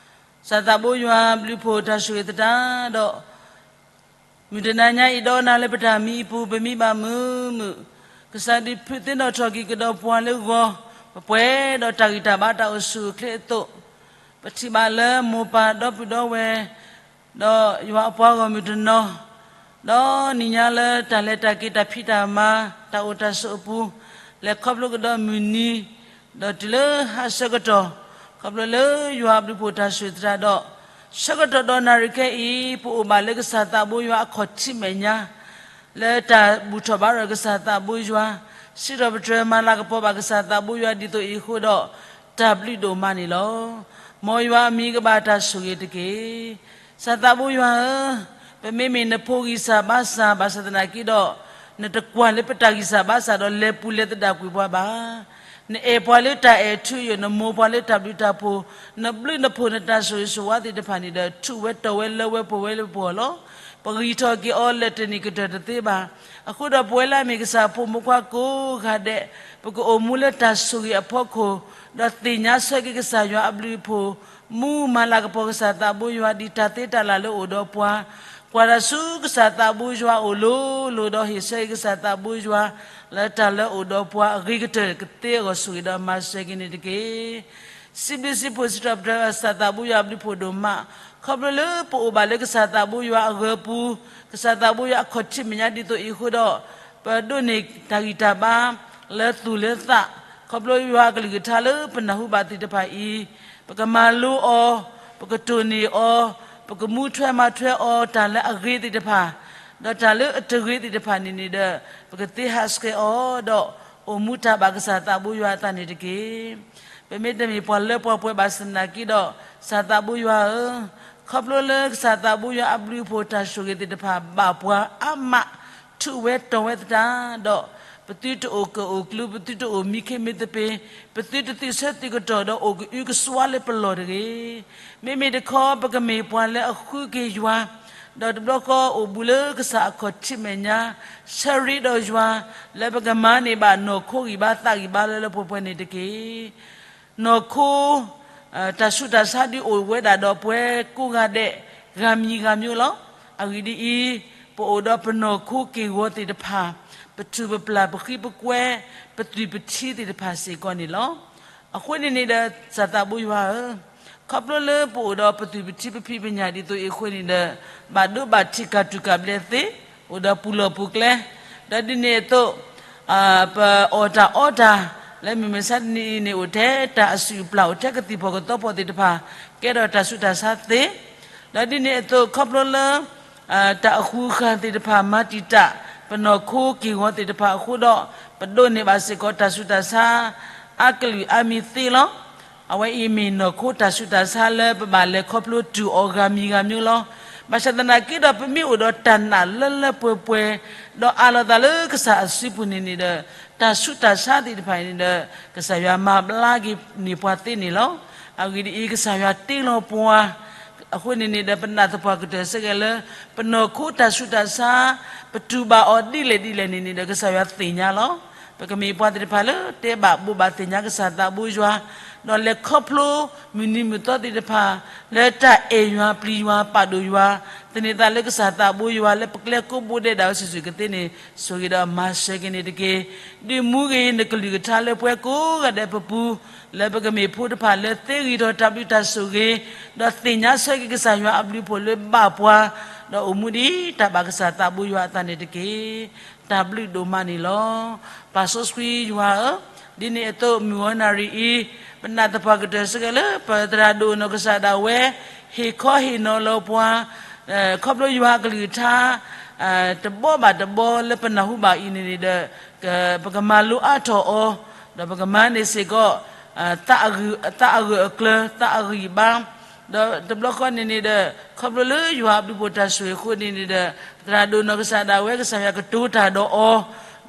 ကစၢ်သးဘိယွၤအဘျုးအဖှိၣ်တၢ်ဆိၣ်ဂ့ၤသတးဒီး မုၢ်တနၤညါအံၤဒီးနၤလၢပတၢ်မံအပူၤ ပမံဘၣ်မုာ်မုာ်, ကစၢ်ဒုးဖုးသ့ၣ်နီၣ်ထီၣ်က့ၤကဒီးပှၤလၢဂီၤ, ပပှဲၤဒီးတၢ်ဂံၢ်တၢ်ဘါတၢ်အိၣ်ဆူၣ်အိၣ်ချ့အသိး, ပထံၣ်ဘၣ်လၢမိၢ်ပၢ်ဒီပုၢ်ဒီဝဲၢ် ဒီးယွၤအပှၤဂီၢ်မုၢ်တနီၤ, ဒီးနံၤညါလၢတၢ်လဲၤတၢ်က့ၤတၢ်ဖံးတၢ်မၤ တၢ်အိၣ်တၢ်ဆိးအပူၤ, လဲၤခီဖျိကဒီးမုၢ်နံၤ, ဒီးတုၤလၢဟါဆၢကတီၢ်, ခီဖျိလၢယွၤအဘျုးအဖှိၣ်တၢ်ဆိၣ်ဂ့ၤသတးဒီး, ဆၢကတီၢ်ဒီးနၣ်ရံၣ်ခဲအံၤ ပအိၣ်ဘၣ်လၢကစၢ်သးဘိယွၤအခီၣ်ထံးမဲာ်ညါ လၢတၢ်ဘူၣ်ထီၣ်ဘါထီၣ်ကစၢ်သးဘိယွၤ, စံးထီၣ်ပတြၢၤမၤလၤကပီၤဘၣ်ကစၢ်သးဘိယွၤဒ်သိးအံၤအဃိဒီး, တၢ်ဘျုးဒိၣ်မးန့ၣ်လီၤ. မ်ယွၤအမံၤကဘၣ်တၢ်ဆိၣ်ဂ့ၤတက့ၢ်. ကစၢ်သးဘိယွၤဧၢ, ပမ့မ့ၢ်နဖိဂံၢ်စၢ်ဘါစၢ် ဘၣ်ဆၣ်သနာ်က့ဒီး, နတကွၢ်လၢပတၢ်ဂံၢ်စၢ်ဘါစၢ်ဒီးလဲၤပူၤလဲၤသဒၣ်ကွံာ်ပှၤဘၣ်. နအဲၣ်ပှၤလၢတၢ်အဲၣ်ထူအယိာ်, နမိၢ်ပှၤလၢတၢ်ဘျုးတၢ်ဖှိၣ်, နဘျုးနဖှိၣ်နတၢ်ဆိၣ်ဂ့ၤဆိၣ်ဝါသ့ၣ်တဖၣ်န့ၣ်ဒီး ထူၣ်ဝဲတီၢ်ဝဲလၢဝဲပှဲၤဝဲလၢပဂီၢ်လီၤ. ပဂံၢ်ထီၣ်က့ၤအီၤလၢာ်တန့ၢ်ကတၢၢ်တသ့ဘၣ်. အဃိဒီးပဝဲလၢအမ့ၢ်ကစၢ်ဖိမုၣ်ဖိခွါကိးဂၤဒဲး, ပကအိၣ်မူလၢတၢ်ဆိၣ်ဂ့ၤအဖီခိၣ်, ဒီးသ့ၣ်ညါဆၢက့ၤကစၢ်ယွၤအဘျုးအဖှိၣ်, မူမၤလၤကပီၤကစၢ်သးဘိယွၤဒ်တၢ်သ့တၢ်လၢ်လၢအိၣ်ဒီးပှၤ, ကွၢ်တၢ်ဆူကစၢ်သးဘိယွၤအအိၣ်လိၤလိၤဒီးဟ့ၣ်ဆၢက့ၤကစၢ်သးဘိယွၤ လၢတၢ်လၢအိၣ်ဒီးပှၤအဂ့ၤကတၢၢ်ကသ့အဂီၢ်ဆိၣ်ဂ့ၤဒီးမၤစၢၤက့ၤန့ၣ်တက့ၢ်. စံးဘျုးစံးဖှိၣ်စံးထီၣ်ပတြၢၤကစၢ်သးဘိယွၤအဘျုးအဖှိၣ်ဒိၣ်မး, ခီဖျိလၢပအိၣ်ဘၣ်လၢကစၢ်သးဘိယွၤအဂၢၤပူၤ, ကစၢ်သးဘိယွၤအခီၣ်ထံးမဲာ်ညါဒ်သိးအံၤအဃိဒီး, ပဒိးန့ၢ်တၢ်ဂံၢ်တၢ်ဘါလၢသူၣ်လၢသး, ခီဖျိယွၤအကလုၢ်ကထါလၢပနၢ်ဟူဘၣ်သ့ၣ်တဖၣ်အံၤ, ပကမၤလိအီၤ, ပကတိၢ်န့ၢ်အီၤ, ပကမူထွဲမၤထွဲအီၤ, တၢ်လၢအဂ့ၤသ့ၣ်တဖၣ်, ဒီးတၢ်လၢအတဂ့ၤသ့ၣ်တဖၣ်န့ၣ်န့ၣ်ဒီး, ပကသ့ဟးဆှဲးအီၤ, ဒီးအိၣ်မူတၢ်ဘၣ်ကစၢ်သးဘိယွၤအသးန့ၣ်တက့ၢ်. ပမ့တမ့ၢ်ပှၤလၢပှဲၤပှဲၤဘၣ်ဆၣ်သနာ်က့ဒီး, ကစၢ်သးဘိယွၤဧၢ, ခီဖျိလၢကစၢ်သးဘိယွၤအဘျုးအဖှိၣ်တၢ်ဆိၣ်ဂ့ၤသ့ၣ်တဖၣ်ဘၣ်ပှၤအါမး, ထူးဝဲတီၤဝဲသတးဒီး, ပသုတအိၣ်ကၢၣ်အိၣ်ကျူ, ပသုတအိၣ်မံခ့မံသပ့ၤ, ပသုတသုးဆၢသုးကတီၢ်ဒီးအိၣ်ကအုကစွါလၢပလီၢ်တဂ့ၤ. မ့မ့ၢ်တခီ ပကမ့ၢ်ပှၤလၢအဃုက့ၤယွၤ, ဒီးတဘျီဃီအိၣ်ဘူးလၢကစၢ်အခီၣ်ထံးမဲာ်ညါ, ဆၢရ့ဒီးယွၤ, လၢပကမၤန့ၢ်ဘၣ်နီၢ်ခိဂံၢ်ဘါသးဂံၢ်ဘါလၢလၢပှဲၤပှဲၤန့ၣ်တက့ၢ်. နီၢ်ခိ တၢ်ဆူးတၢ်ဆါဒုးအိၣ်ဝဲဒၣ်ဒီးပှၤကိးဂၤဒဲး ဂၤမံၤဂၤမံၤလီၤ. အဂ့ၢ်ဒ်အံၤ, ပအိၣ်ဒီးပနီၢ်ခိက့ၢ်ဂီၤသ့ၣ်တဖၣ်, ပထူၣ်ပပျၢ်ပဃံပကွဲ, ပသွံၣ်ပထံသ့ၣ်တဖၣ်စ့ၢ်ကီးန့ၣ်လီၤ. အဃိန့ၣ်န့ၣ်ဒီး ကစၢ်သးဘိယွၤဧၢ, ခီဖျိလၢပအိၣ်ဒီးပသွံၣ်ပထံပဖံးပညၣ်ဒ်သိးအံၤအဃိန့ၣ်ဒီး, ဘၣ်ဒိဘၣ်ထံးကၢ်တူၢ်ကၢ်ဘျဲးသ့, အိၣ်ဒီးပူၤလီၢ်ပူၤကျဲ, ဒီးဒ်န့ၣ်အသိး ပအီၣ်တၢ်အီတၢ် လၢမုၢ်မဆါတနံၤအံၤန့ၣ် အိၣ်ထဲတၢ်အစုၣ်အပျၢ် အိၣ်ထဲကသံၣ်ဖီၣ်ကသီဖီၣ်သ့ၣ်တဖၣ် ကဲထီၣ်တၢ်ဆူးတၢ်ဆါသ့, ဒီးဒ်န့ၣ်အသိးခီဖျိလၢ တၢ်အဃူအဃာ်သ့ၣ်တဖၣ်မၤတံာ်တာ် ပနီၢ်ခိက့ၢ်ဂီၤသ့ၣ်တဖၣ်အဃိဒီး ပဒိးန့ၢ်ဘၣ်စ့ၢ်ကီးတၢ်ဆူးတၢ်ဆါ အါကလုာ်အါမံၤသ့လီၤ. အဝဲအံၤမ့ၢ်နီၢ်ခိတၢ်ဆူးတၢ်ဆါလၢပဘၣ်လဲၤခီဖျိတုၤအီၤဂၤမံၤဂၤမံၤလီၤ. ဘၣ်ဆၣ်သနာ်က့ဒီး ပမ့ၢ်အိၣ်ဒီးတၢ်နာ်လၢလၢပှဲၤပှဲၤ ဒီးအးလီၤသးလၢကစၢ်အစုပူၤန့ၣ်န့ၣ်ဒီး တၢ်ဆူးတၢ်ဆါသ့ၣ်တဖၣ်န့ၣ်ဒီး ကစၢ်ယွၤမၤဘျါက့ၤန့ၢ်ပှၤသ့န့ၣ်လီၤ. အဂ့ၢ်ဒ်အံၤ, ကစၢ်ယွၤတ့လီၤပှၤ အဃိန့ၣ်န့ၣ်ဒီး ပနာ်သပှၢ်ကတၢၢ်စ့ၢ်ကီးလၢ ပနီၢ်ခိတၢ်ဆူးတၢ်ဆါ ပတူၢ်ဘၣ်အီၤဒ်လဲၣ်ဒ်လဲၣ်န့ၣ်န့ၣ်ဒီး ကစၢ်ယွၤသ့ၣ်ညါလီၤ. ပကမ့ၢ်ပှၤသ့ၣ်တဖၣ်လၢတဲဘၣ်ဘိးဘၣ်သ့ၣ်ညါကစၢ်သးဘိယွၤ, ဒီးလဲၤခီဖျိမုၢ်နံၤမုၢ်သီသ့ၣ်တဖၣ် လၢတၢ်အဲၣ်ယွၤပျံၤယွၤပာ်ဒိၣ်ယွၤ, သန့ၤသးလၢကစၢ်သးဘိယွၤလၢပကျဲကိးဘိဒဲးဒၣ်ဝဲစုာ်စုာ်ကသ့န့ၣ် ဆိၣ်ဂ့ၤဒီးမၤစၢၤက့ၤန့ၣ်တက့ၢ်. ဒုးမူဂ့ၤနကလုၢ်ကထါလၢပှၤကိးဂၤဒဲးပပူၤ လၢပကမ့ၢ်ဖိတဖၣ်လၢသ့ဂံၢ်ထီၣ်တၢ်ဘျုးတၢ်ဆိၣ်ဂ့ၤ, ဒီးသ့ၣ်ညါဆၢက့ၤကစၢ်ယွၤအဘျုးအဖှိၣ်လၢဘၣ်ပှၤ, ဒီးအိၣ်မူဒ်တၢ်ဘၣ်ကစၢ်သးဘိယွၤအသးန့ၣ်တက့ၢ်. တၢ်ဘျုးဒိၣ်မးန့ၣ်လီၤ. ပၢ်စီဆှံယွၤဧၢ, ဒ်န့ၣ်အသိးမုၢ်ဂီၤနၣ်ရံၣ်အံၤ, ပနာ်သပှၢ်ကတၢၢ်စ့ၢ်ကီးလၢ ပသရၣ်ဒိၣ်နီၢ်ကစၢ်ဒၣ်ဝဲ ဟ့ၣ်ခီဟ့ၣ်နီၤလီၤပှၤ ခီဖျိယွၤအကလုၢ်ကထါ တဘီဘၣ်တဘီလၢပနၢ်ဟူဘၣ်အံၤန့ၣ်န့ၣ်ဒီး ပကမၤလိအါထီၣ်အီၤ, ဒီးပကမၤန့ၢ်စ့ၢ်ကီး သးအဂၢၢ်အကျၢၤ သးအဂံၢ်အဘါ, ဒီးတဘျီဃီန့ၣ်န့ၣ်ဒီး ခီဖျိလၢယွၤအဘျုးအဖှိၣ်တၢ်ဆိၣ်ဂ့ၤအဃိန့ၣ်န့ၣ်ဒီး ပသရၣ်ဒိၣ်နီၢ်ကစၢ်ဒၣ်ဝဲ ကစၢ်ယွၤကတိၤတၢ်ဒီးအီၤ,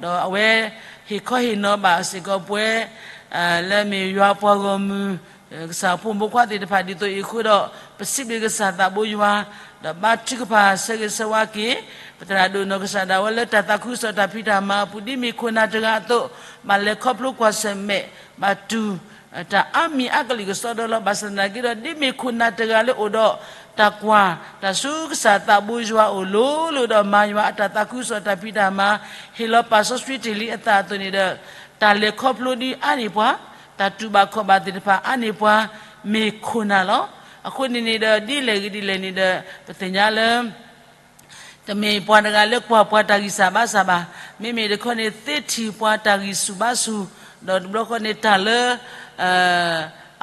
ဒီးအဝဲဟ့ၣ်ခီဟ့ၣ်နီၤဘၣ်စ့ၢ်ကီးပှၤ လၢမ့ၢ်ယွၤပှၤဂီၢ်မုၢ် ကစၢ်ဖိမုၣ်ဖိခွါသ့ၣ်တဖၣ်ဒ်သိးအံၤအဃိဒီး ပစံးဘျုးကစၢ်သးဘိယွၤ, ဒီးဘါထုကဖၣ်ဆၢဂ့ၤဆၢဝါက့ၤ ပသရၣ်ဒိၣ်နီၢ်ကစၢ်ဒၣ်ဝဲလၢတၢ်သးခုကစီၣ်တၢ်ဖံးတၢ်မၤအပူၤ ဒ်မ့ၢ်ခိၣ်နၢ်တဂၤအသိး ဘၣ်လဲၤခီဖျိကွၢ်ဆၢၣ်မဲာ် ဘၣ်တူၢ် တၢ်အါမံၤအါကလုာ်ကစီဒီလီၤ. ဘၣ်ဆၣ်သနာ်က့ဒီး ဒ်မ့ၢ်ခိၣ်နၢ်တဂၤလၢအိၣ်ဒီးတၢ်ကွၢ် တၢ်ဆူကစၢ်သးဘိယွၤအအိၣ်လိၤလိၤဒီးမၤယွၤအတၢ်သးခုကစီၣ်တၢ်ဖံးတၢ်မၤ ဟ့ၣ်လီၤပၢ်စီဆှံတ့ၢ်လံအသးအသိးန့ၣ်ဒီး တၢ်လဲၤခီဖျိဒ်အါန့ၢ်ပှၤ, တၢ်တူၢ်ဘၣ်ခီၣ်ဘၣ်သ့ၣ်တဖၣ်အါန့ၢ်ပှၤ မ့ၢ်ခိၣ်နၢ်လီၤ. အဃိန့ၣ်န့ၣ်ဒီး ဒ်လဲၣ်ဂ့ၤဒ်လဲၣ်န့ၣ်ဒီး ပသ့ၣ်ညါလၢ တမ့ၢ်ပှၤတဂၤလၢကွၢ်ပှၤတၢ်ဂံၢ်စၢ်ဘါစၢ်ဘၣ်. မ့မ့ၢ်တခီန့ၣ် သ့ထံၣ်ပှၤတၢ်ဂံၢ်ဆူၣ်ဘါဆူၣ်, ဒီးတဘျီဃီန့ၣ်တၢ်လၢ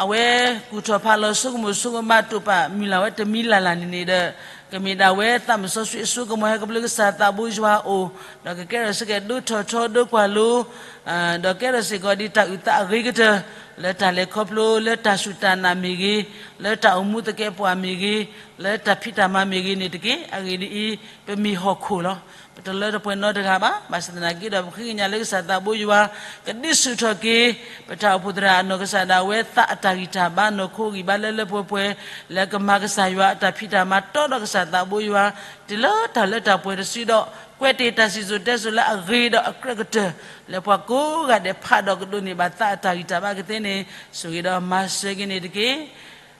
အဝဲကူၣ်ထီၣ်ဖးလီၤ ဆိကမိၣ်ဆိကမးတိာ်ပာ်မုၢ်လၢ်ဝဲတမံၤလၢ်လၢ်န့ၣ်န့ၣ်ဒီး ကမ့ၢ်ဒၣ်ဝဲသးမုၢ်စီဆှံအစိကမီၤဟဲကဘျုးကစၢ်သးဘိယွၤအအိၣ်, ဒီးကကဲထီၣ်စ့ၢ်ကီးဒိထီၣ်ထီဒိကွၢ်လိ ဒီးကဲထီၣ်စ့ၢ်ကီးဒ်တၢ်အုၣ်သးအဂ့ၤကတၢၢ် လၢတၢ်လဲၤခီဖျိ လၢတၢ်စူၢ်တၢ်နာ်မ့ၢ်ဂ့ၤ, လၢတၢ်အိၣ်မူသကဲးပဝးမ့ၢ်ဂ့ၤ, လၢတၢ်ဖံးတၢ်မၤမ့ၢ်ဂ့ၤန့ၣ်တက့ၢ်. အဂ့ၢ်ဒ်အံၤ, ပမ့ၢ်ဟီၣ်ခိၣ်လီၤ. ပတလၢတပှဲၤနီတဂၤဘၣ်. ဘၣ်ဆၣ်သနာ်က့ဒီး ပဃ့ကညးလၢကစၢ်သးဘိယွၤ ကဒုးဆူၣ်ထီၣ်က့ၤ ပတၢ်အိၣ်ဖှိၣ်သရၣ်အနီၢ်ကစၢ်ဒၣ်ဝဲသးအတၢ်ဂံၢ်တၢ်ဘါ နီၢ်ခိဂံၢ်ဘါလၢလၢပှဲၤပှဲၤ လၢကမၤကစၢ်ယွၤအတၢ်ဖံးတၢ်မၤတီဒီးကစၢ်သးဘိယွၤ တုၤလၢတၢ်လၢတၢ်ပှဲၤတစုဒီး ကွဲးတ့ၢ်တၢ်စံၣ်စိၤတဲစိၤလၢအဂ့ၤဒီးအကြၢးကတၢၢ် လၢပှၤကိးဂၤဒဲးဖးဒီးကဒိးန့ၢ်ဘၣ်သးအတၢ်ဂံၢ်တၢ်ဘါကသ့န့ၣ် ဆိၣ်ဂ့ၤဒီးမၤစၢၤက့ၤန့ၣ်တက့ၢ်.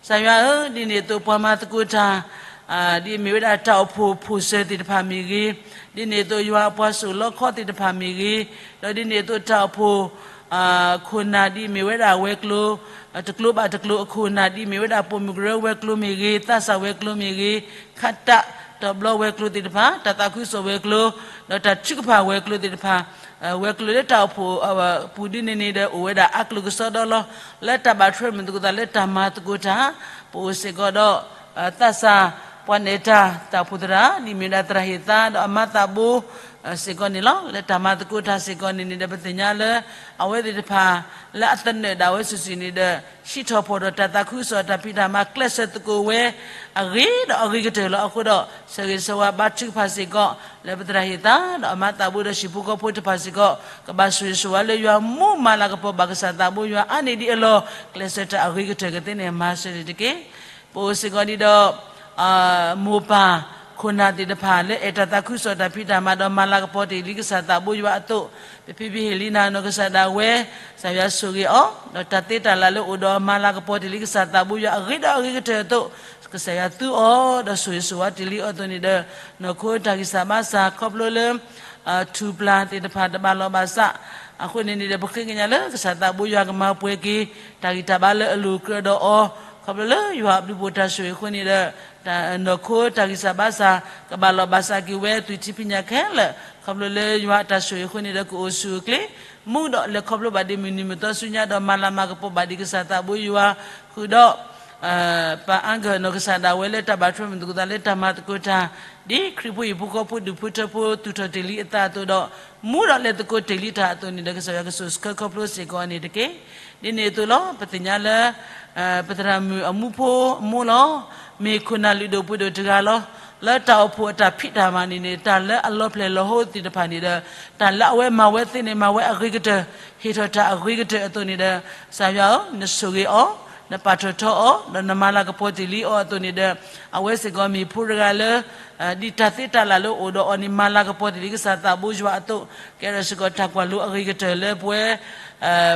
ကစၢ်ယွၤဧၢ, ဒ်န့ၣ်အသိးပှၤမၤသကိးတၢ် ဒ်အမ့ၢ်ဝဲဒၣ်တၢ်အိၣ်ဖှိၣ်ဖိၣ်စၢၤသ့ၣ်တဖၣ်မ့ၢ်ဂ့ၤ, ဒ်န့ၣ်အသိးယွၤအပှၤစိာ်လီခီသ့ၣ်တဖၣ်မ့ၢ်ဂ့ၤ, ဒီးဒ်န့ၣ်အသိးတၢ်အိၣ်ဖှိၣ် ခိၣ်နၢ်ဒ်အမ့ၢ်ဝဲဒၣ်ဝဲၤကျိၤ တကျိၤဘၣ်တကျိၤအခိၣ်နၢ် ဒ်အမ့ၢ်ဝဲဒၣ်ပိာ်မုၣ်ကရၢဝဲၤကျိၤမ့ၢ်ဂ့ၤ, သးစၢ်ဝဲၤကျိၤမ့ၢ်ဂ့ၤ, ခးတး တၢ်ဘျီဝဲၤကျိၤသ့ၣ်တဖၣ်, တၢ်သးခုကစီၣ်ဝဲၤကျိၤ, ဒီးတၢ်ထုကဖၣ်ဝဲၤကျိၤသ့ၣ်တဖၣ်, ဝဲၤကျိၤလၢတၢ်အိၣ်ဖှိၣ်အပူၤဒ်န့ၣ်န့ၣ်ဒီး အိၣ်ဝဲဒၣ်အါကျိၤကစီဒီလီၤ. လၢတၢ်ဘၣ်ထွဲမုာ်သကိးသးလၢတၢ်မၤသကိးတၢ်, ပအိၣ်စ့ၢ်ကီးဒီး သးစၢ်ပှၤနဲၣ်တၢ် တၢ်အိၣ်ဖှိၣ်သရၣ် ဒ်မ့ၢ်ဝဲဒၣ်သရၣ်ဟ့ၣ်သါ ဒီးအမါသးဘိ စ့ၢ်ကီးန့ၣ်လီၤ. လၢတၢ်မၤသကိးတၢ်စ့ၢ်ကီးန့ၣ်န့ၣ်ဒီး ပသ့ၣ်ညါလၢ အဝဲသ့ၣ်တဖၣ် လၢအသနၢၣ်ဒၣ်ဝဲစုာ်စုာ်န့ၣ်ဒီး ဟံးထီၣ်ဖီၣ်ဒီးတၢ်သးခုကစီၣ်တၢ်ဖံးတၢ်မၤကျဲးစၢးသကိးဝဲ အဂ့ၤဒီးအဂ့ၤကတၢၢ်လီၤ. အဃိဒီး ဆၢဂ့ၤဆၢဝါဘါထုကဖၣ်စ့ၢ်ကီး လၢပသရၣ်ဟ့ၣ်သါ ဒီးအမါသးဘိဒီးဟံၣ်ဖိဃီဖိတဖၣ်စ့ၢ်ကီး ကဘၣ်ဆိၣ်ဂ့ၤဆိၣ်ဝါလၢယွၤ မူမၤလၤကပီၤဘၣ်ကစၢ်သးဘိယွၤအါန့ၢ်ဒံးအလီၢ် ကျဲးစၢးတၢ်အဂ့ၤကတၢၢ်ကသ့န့ၣ် မၤစၢၤန့ၣ်တက့ၢ်. ပအိၣ်စ့ၢ်ကီးဒံးဒီး မိၢ်ပၢ်ခိၣ်နၢ်သ့ၣ်တဖၣ်လၢအဲၣ်တၢ်သးခုကစီၣ်တၢ်ဖံးတၢ်မၤဒီးမၤလၤကပီၤတ့ၢ်လံကစၢ်သးဘိယွၤအသိး, ပဖံဖံဟ့ၣ်လံနၤနီၢ်ကစၢ်ဒၣ်ဝဲ, ကစၢ်ယွၤဆိၣ်ဂ့ၤအီၤ, ဒီးတၢ်သ့တၢ်လၢ်လၢအိၣ်ဒီးမၤလၤကပီၤတ့ၢ်လံကစၢ်သးဘိယွၤအဂ့ၤဒီးအဂ့ၤကတၢၢ်အသိး, ကစၢ်ယွၤသူအီၤ ဒီးဆိၣ်ဂ့ၤဆိၣ်ဝါတ့ၢ်လံအီၤအသိးန့ၣ်ဒီး နီၢ်ခိတၢ်ဂံၢ်စၢ်ဘါစၢ်ခီဖျိလၢ ထူၣ်ပျၢ်သ့ၣ်တဖၣ်တဘၣ်လီၢ်ဘၣ်စး, အဃိန့ၣ်န့ၣ်ဒီး ပဃ့ကညးလၢကစၢ်သးဘိယွၤကမၤပှဲၤက့ၤ တၢ်ဂံၢ်တၢ်ဘါလၢအလိၤကြၢးဒီးအီၤ, ခီဖျိလၢယွၤအဘျုးဖှိၣ်တၢ်ဆိၣ်ဂ့ၤအဃိန့ၣ်ဒီး နီၢ်ခိတၢ်ဂံၢ်စၢ်ဘါစၢ် ကဘၣ်လီၢ်ဘၣ်စးက့ၤဝဲ သွံၣ်ထံဖံးညၣ်ခဲလၢာ်, ခီဖျိလၢယွၤအတၢ်ဆိၣ်ဂ့ၤအဃိန့ၣ်ဒီး ကအိၣ်ဆူၣ်အိၣ်ချ့, မူဒီးလဲၤခီဖျိဘၣ်ဒ်မုၢ်နံၤမုၢ်သီဆူညါဒီး မၤလၤမၤကပီၤဘၣ်ဒံးကစၢ်သးဘိယွၤ, ဃုာ်ဒီး ပၢ်အါဂၤနီၢ်ကစၢ်ဒၣ်ဝဲလၢတၢ်ဘၣ်ထွဲမုာ်သကိးသးလၢ တၢ်မၤသကိးတၢ် ဒ်ခရံာ်ဖိဟံၣ်ဖိဃီဖိဒူၣ်ဖိထၢဖိသူၣ်ထီၣ်တ့ၢ်လံအသးအသိးဒီး မူဒီးလဲၤသကိးတ့ၢ်လံတၢ်အသိးန့ၣ်ဒီး ကစၢ်ယွၤကဆိၣ်ဆၢခီဖျိစ့ၢ်ကီးန့ၣ်တက့ၢ်. ဒ်န့ၣ်အသိးလီၤ. ပသ့ၣ်ညါလၢ ပသရၣ်မုၣ်အမူဖိအမိၢ်လီၤ. မ့ၢ်ခိၣ်နၢ်လုၢ်ဒိၣ်ပှ့ၤဒိၣ်တဂၤလီၤ. လၢတၢ်အိၣ်ဖှိၣ်အတၢ်ဖံးတၢ်မၤန့ၣ်န့ၣ် တၢ်လၢအလီၤဖျဲၣ်လီၤဟိသ့ၣ်တဖၣ်န့ၣ်ဒီး တၢ်လၢအဝဲမၤဝဲသ့န့ၣ် မၤဝဲအဂ့ၤကတၢၢ်, ဟ့ၣ်ထီၣ်တၢ်အဂ့ၤကတၢၢ်အသိးန့ၣ်ဒီး ကစၢ်ယွၤဧၢ, နဆိၣ်ဂ့ၤအီၤ, နပာ်ထီၣ်ထီအီၤ, ဒီးနမၤလၤကပီၤတ့ၢ်လံအီၤအသိးန့ၣ်ဒီး အဝဲစ့ၢ်ကီးမ့ၢ်ဖိတဂၤလၢ ဒ်တၢ်သ့တၢ်လၢ်လၢအိၣ်ဒီးအီၤန့ၣ် မၤလၤကပီၤတ့ၢ်လံကစၢ်သးဘိယွၤအသိး, ကဲထီၣ်စ့ၢ်ကီးတၢ်ကွၢ်လိအဂ့ၤကတၢၢ်လၢပဝဲ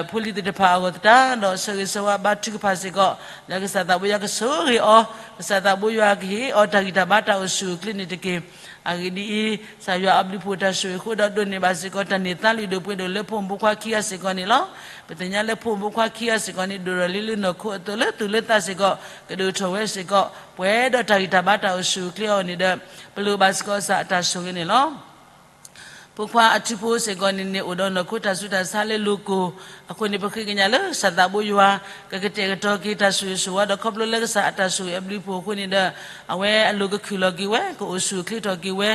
ဖိလံၤသ့ၣ်တဖၣ်အဂီၢ်သတးဒီး ဆၢဂ့ၤဆၢဝါဘါထုကဖၣ်စ့ၢ်ကီး လၢကစၢ်သးဘိယွၤကဆိၣ်ဂ့ၤအီၤ, ကစၢ်သးဘိယွၤကဟ့ၣ်အီၤတၢ်ဂံၢ်တၢ်ဘါတၢ်အိၣ်ဆူၣ်အိၣ်ချ့န့ၣ်တက့ၢ်. အဂ့ၢ်ဒ်အံၤ, ကစၢ်ယွၤအဘျုးဖှိၣ်တၢ်ဆိၣ်ဂ့ၤအဃိဒီး ဒိးန့ၢ်ဘၣ်စ့ၢ်ကီးတၢ်န့ၢ်သါလုၢ်ဒိၣ်ပှ့ၤဒိၣ်လၢဖိမုၣ်ဖိခွါခံဂၤစ့ၢ်ကီးန့ၣ်လီၤ. ပသ့ၣ်ညါလၢဖိမုၣ်ဖိခွါခံဂၤစ့ၢ်ကီးန့ၣ် ဒိၣ်ထီၣ်လံလၢနီၢ်ခိအသိးလၢသူၣ်လၢသးစ့ၢ်ကီး ကဒိၣ်ထီၣ်ဝဲစ့ၢ်ကီး ပှဲၤဒီးတၢ်ဂံၢ်တၢ်ဘါတၢ်အိၣ်ဆူၣ်အိၣ်ချ့အီၤန့ၣ်ဒီး ပလိၣ်ဘၣ်စ့ၢ်ကီးကစၢ်အတၢ်ဆိၣ်ဂ့ၤန့ၣ်လီၤ. ဖိခွါအထူဖိစ့ၢ်ကီးန့ၣ်န့ၣ် အိၣ်ဒီးနီၢ်ခိတၢ်ဆူးတၢ်ဆါလၢလိၤကိၢ်, အဃိန့ၣ် ပဃ့ကညးလၢကစၢ်သးဘိယွၤ ကကတဲာ်ကတီၤက့ၤတၢ်ဆိၣ်ဂ့ၤဆိၣ်ဝါဒီး ခီဖျိလၢကစၢ်အတၢ်ဆိၣ်ဂ့ၤအဘျုးအဖှိၣ်အဃိန့ၣ်ဒီး အဝဲအလိၤကခုၣ်လီၤက့ၤဝဲ ကအိၣ်ဆူၣ်အိၣ်ချ့ထီၣ်က့ၤဝဲ,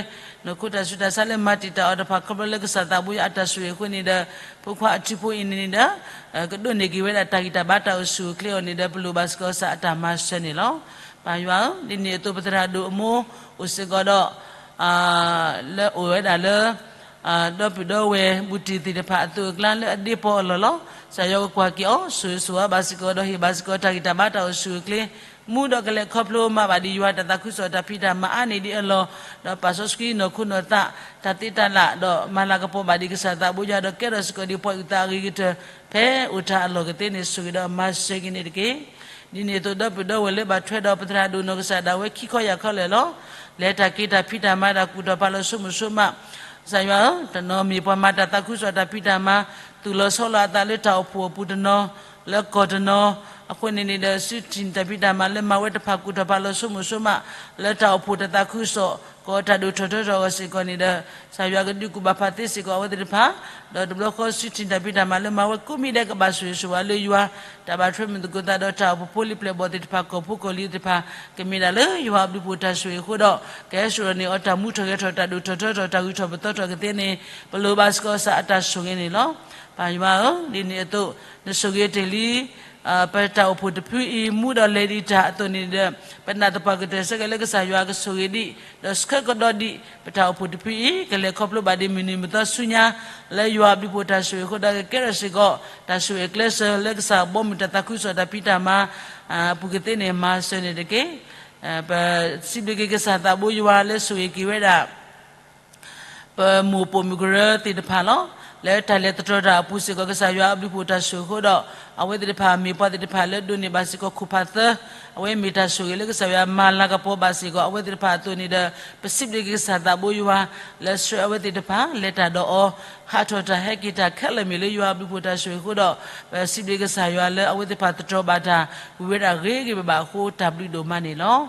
နီၢ်ခိတၢ်ဆူးတၢ်ဆါလၢမၤတံာ်တာ်အီၤတဖၣ် ခီဖျိလၢကစၢ်သးဘိယွၤအတၢ်ဆိၣ်ဂ့ၤအဃိန့ၣ်ဒီး ဖိခွါအထူဖိအံၤန့ၣ်န့ၣ်ဒီး ကဒိးန့ၢ်က့ၤဝဲဒၣ်တၢ်ဂံၢ်တၢ်ဘါတၢ်အိၣ်ဆူၣ်အိၣ်ချ့အီၤန့ၣ်ဒီး ပလိၣ်ဘၣ်စ့ၢ်ကီးကစၢ်အတၢ်မၤစၢၤန့ၣ်လီၤ. ပၢ်ယွၤဧၢ, ဒ်န့ၣ်အသိး ပသရၣ်ဒိၣ်အမိၢ်အိၣ်စ့ၢ်ကီးဒီး လၢအိၣ်ဝဲဒၣ်လၢ ဒီပုၢ်ဒီဝဲၢ်ဘူးတံၢ်သ့ၣ်တဖၣ်အသိးအကျါလၢအဒ့ပီအလီၢ်လီၤ. ကစၢ်ယွၤကကွၢ်က့ၤအီၤ ဆိၣ်ဂ့ၤဆိၣ်ဝါဘၣ်စ့ၢ်ကီးဒီး ဟ့ၣ်ဘၣ်စ့ၢ်ကီးတၢ်ဂံၢ်တၢ်ဘါတၢ်အိၣ်ဆူၣ်အိၣ်ချ့, မူဒီးကလဲၤခီဖျိမၤဘၣ်ဒံးယွၤတၢ်သးခုကစီၣ်တၢ်ဖံးတၢ်မၤအါန့ၢ်ဒံးအလီၢ်, ဒီးပာ်စီဆှံနီၢ်ခိနီၢ်သး တၢ်သ့တၢ်လၢ် ဒီးမၤလၤကပီၤဘၣ်ဒံးကစၢ်သးဘိယွၤဒီး ကဲထီၣ်စ့ၢ်ကီးဒံးပှၤအုၣ်သးအဂ့ၤကတၢၢ် ဖဲအိၣ်တၢ်အလီၢ်ကသ့န့ၣ် ဆိၣ်ဂ့ၤဒီးမၤစၢၤက့ၤန့ၣ်တက့ၢ်. ဒ်န့ၣ်အသိး ဒီပုၢ်ဒီဝဲၢ်လၢဘၣ်ထွဲဒီးပသရၣ်ဒိၣ်နီၢ်ကစၢ်ဒၣ်ဝဲခံခီယၢ်ခီလၢာ်လီၤ. လဲၤတၢ်က့ၤတၢ်ဖံးတၢ်မၤတၢ်ကူၣ်ထီၣ်ဖးလီၤဆိကမိၣ်ဆိကမး, ကစၢ်ယွၤဧၢ, တနီၤမ့ၢ်ပှၤမၤတၢ်သးခုကစီၣ်တၢ်ဖံးတၢ်မၤ, သူၣ်လီၤဆီလီၤအသးလၢတၢ်အိၣ်ဖှိၣ်အပူၤတနီၤ, လၢကီၢ်တနီၤ, အဃိန့ၣ်န့ၣ်ဒီး စုထံၣ်တၢ်ဖံးတၢ်မၤလၢမၤဝဲတဖၣ်ကူၣ်ထီၣ်ဖးလီၤဆိကမိၣ်ဆိကမး, လၢတၢ်အိၣ်ဖှိၣ်တၢ်သးခုကစီၣ် ကီးတၢ်ဒိၣ်ထီၣ်ထီထီၣ်အဂီၢ်စ့ၢ်ကီးန့ၣ်ဒီး ကစၢ်ယွၤကဒုးကူၣ်ဘၣ်ဖးသ့စ့ၢ်ကီးအဝဲသ့ၣ်တဖၣ်, ဒီးတဘျီဃီစုထံၣ်တၢ်ဖံးတၢ်မၤလၢမၤဝဲကိးမံၤဒဲးကဘၣ်ဆိၣ်ဂ့ၤဆိၣ်ဝါလၢယွၤ, တၢ်ဘၣ်ထွဲမုာ်သကိးသးဒီးတၢ်အိၣ်ဖှိၣ်ဖိလံၤပျဲၢ်ဘီၣ်သ့ၣ်တဖၣ် ကီၢ်ဖိကီၢ်လံၤသ့ၣ်တဖၣ် ကမ့ၢ်ဒၣ်လၢယွၤအဘျုးဖှိၣ်တၢ်ဆိၣ်ဂ့ၤအဃိဒီး ကဟဲစိာ်န့ၢ်အီၤတၢ်မူထီၣ်ဂဲၤထီၣ် တၢ်ဒိၣ်ထီၣ်ထီထီၣ် တၢ်ဂုၤထီၣ်ပသီထီၣ်ကသ့န့ၣ် ပလိၣ်ဘၣ်စ့ၢ်ကီးကစၢ်အတၢ်ဆိၣ်ဂ့ၤန့ၣ်လီၤ. ပၢ်ယွၤဧၢ, ဒ်န့ၣ်အသိး နဆိၣ်ဂ့ၤတ့ၢ်လံ ပတၢ်အိၣ်ဖှိၣ်တဖုအံၤ မူဒီးလဲၤဒံးတၢ်အသိးန့ၣ်ဒီး ပနာ်သပှၢ်ကတၢၢ်ဆၢက့ၤလၢကစၢ်ယွၤကဆိၣ်ဂ့ၤဒံး ဒီးဆှၢကဒီးဒံး ပတၢ်အိၣ်ဖှိၣ်တဖုအံၤ ကလဲၤခီဖျိဘၣ်ဒံးမုၢ်နံၤမုၢ်သီဆူညါ လၢယွၤအဘျုးဖှိၣ်တၢ်ဆိၣ်ဂ့ၤအဃိဒီး ကကဲထီၣ်စ့ၢ်ကီး တၢ်ဆိၣ်ဂ့ၤအကျဲးစၢးလၢကစၢ်ဘီမုၢ်တၢ်သးခုကစီၣ်တၢ်ဖံးတၢ်မၤ အပူၤကသ့န့ၣ် မၤစၢၤန့ၣ်တက့ၢ်. ပစံးဘျုးက့ၤကစၢ်သးဘိယွၤလၢဆိၣ်ဂ့ၤက့ၤဝဲဒၣ် ပမိၢ်ပိာ်မုၣ်ကရၢသ့ၣ်တဖၣ်လီၤ. လၢတၢ်လဲၤသတြီၤတၢ်အပူၤစ့ၢ်ကီး ကစၢ်ယွၤအဘျုးဖှိၣ်တၢ်ဆိၣ်ဂ့ၤအဃိဒီး အဝဲသ့ၣ်တဖၣ်မ့ၢ်ပှၤသ့ၣ်တဖၣ်လၢဒိးန့ၢ်ဘၣ်စ့ၢ်ကီးခိၣ်ဖးသၢ, အဝဲမ့ၢ်တၢ်ဆိၣ်ဂ့ၤလၢကစၢ်ယွၤမၤလၤကပီၤဘၣ်စ့ၢ်ကီး အဝဲသ့ၣ်တဖၣ်အသိးန့ၣ်ဒီး ပစံးဘျုးက့ၤကစၢ်သးဘိယွၤ လၢဆှၢအဝဲသ့ၣ်တဖၣ် လဲၤတၢ်ဒီးအီၤ ဟးထီၣ်တၢ်ဟဲက့ၤတၢ်ခဲလၢာ်မ့ၢ်လၢယွၤအဘျုးအဖှိၣ်တၢ်ဆိၣ်ဂ့ၤအဃိဒီး ပစံးဘျုးကစၢ်ယွၤလၢအဝဲသ့ၣ်တဖၣ်သတြီၤဘၣ်တၢ် ဝံၤဝဲဒၣ်ဂ့ၤဂ့ၤဘၣ်ဘၣ်အဃိ တၢ်ဘျုးဒိၣ်မးန့ၣ်လီၤ.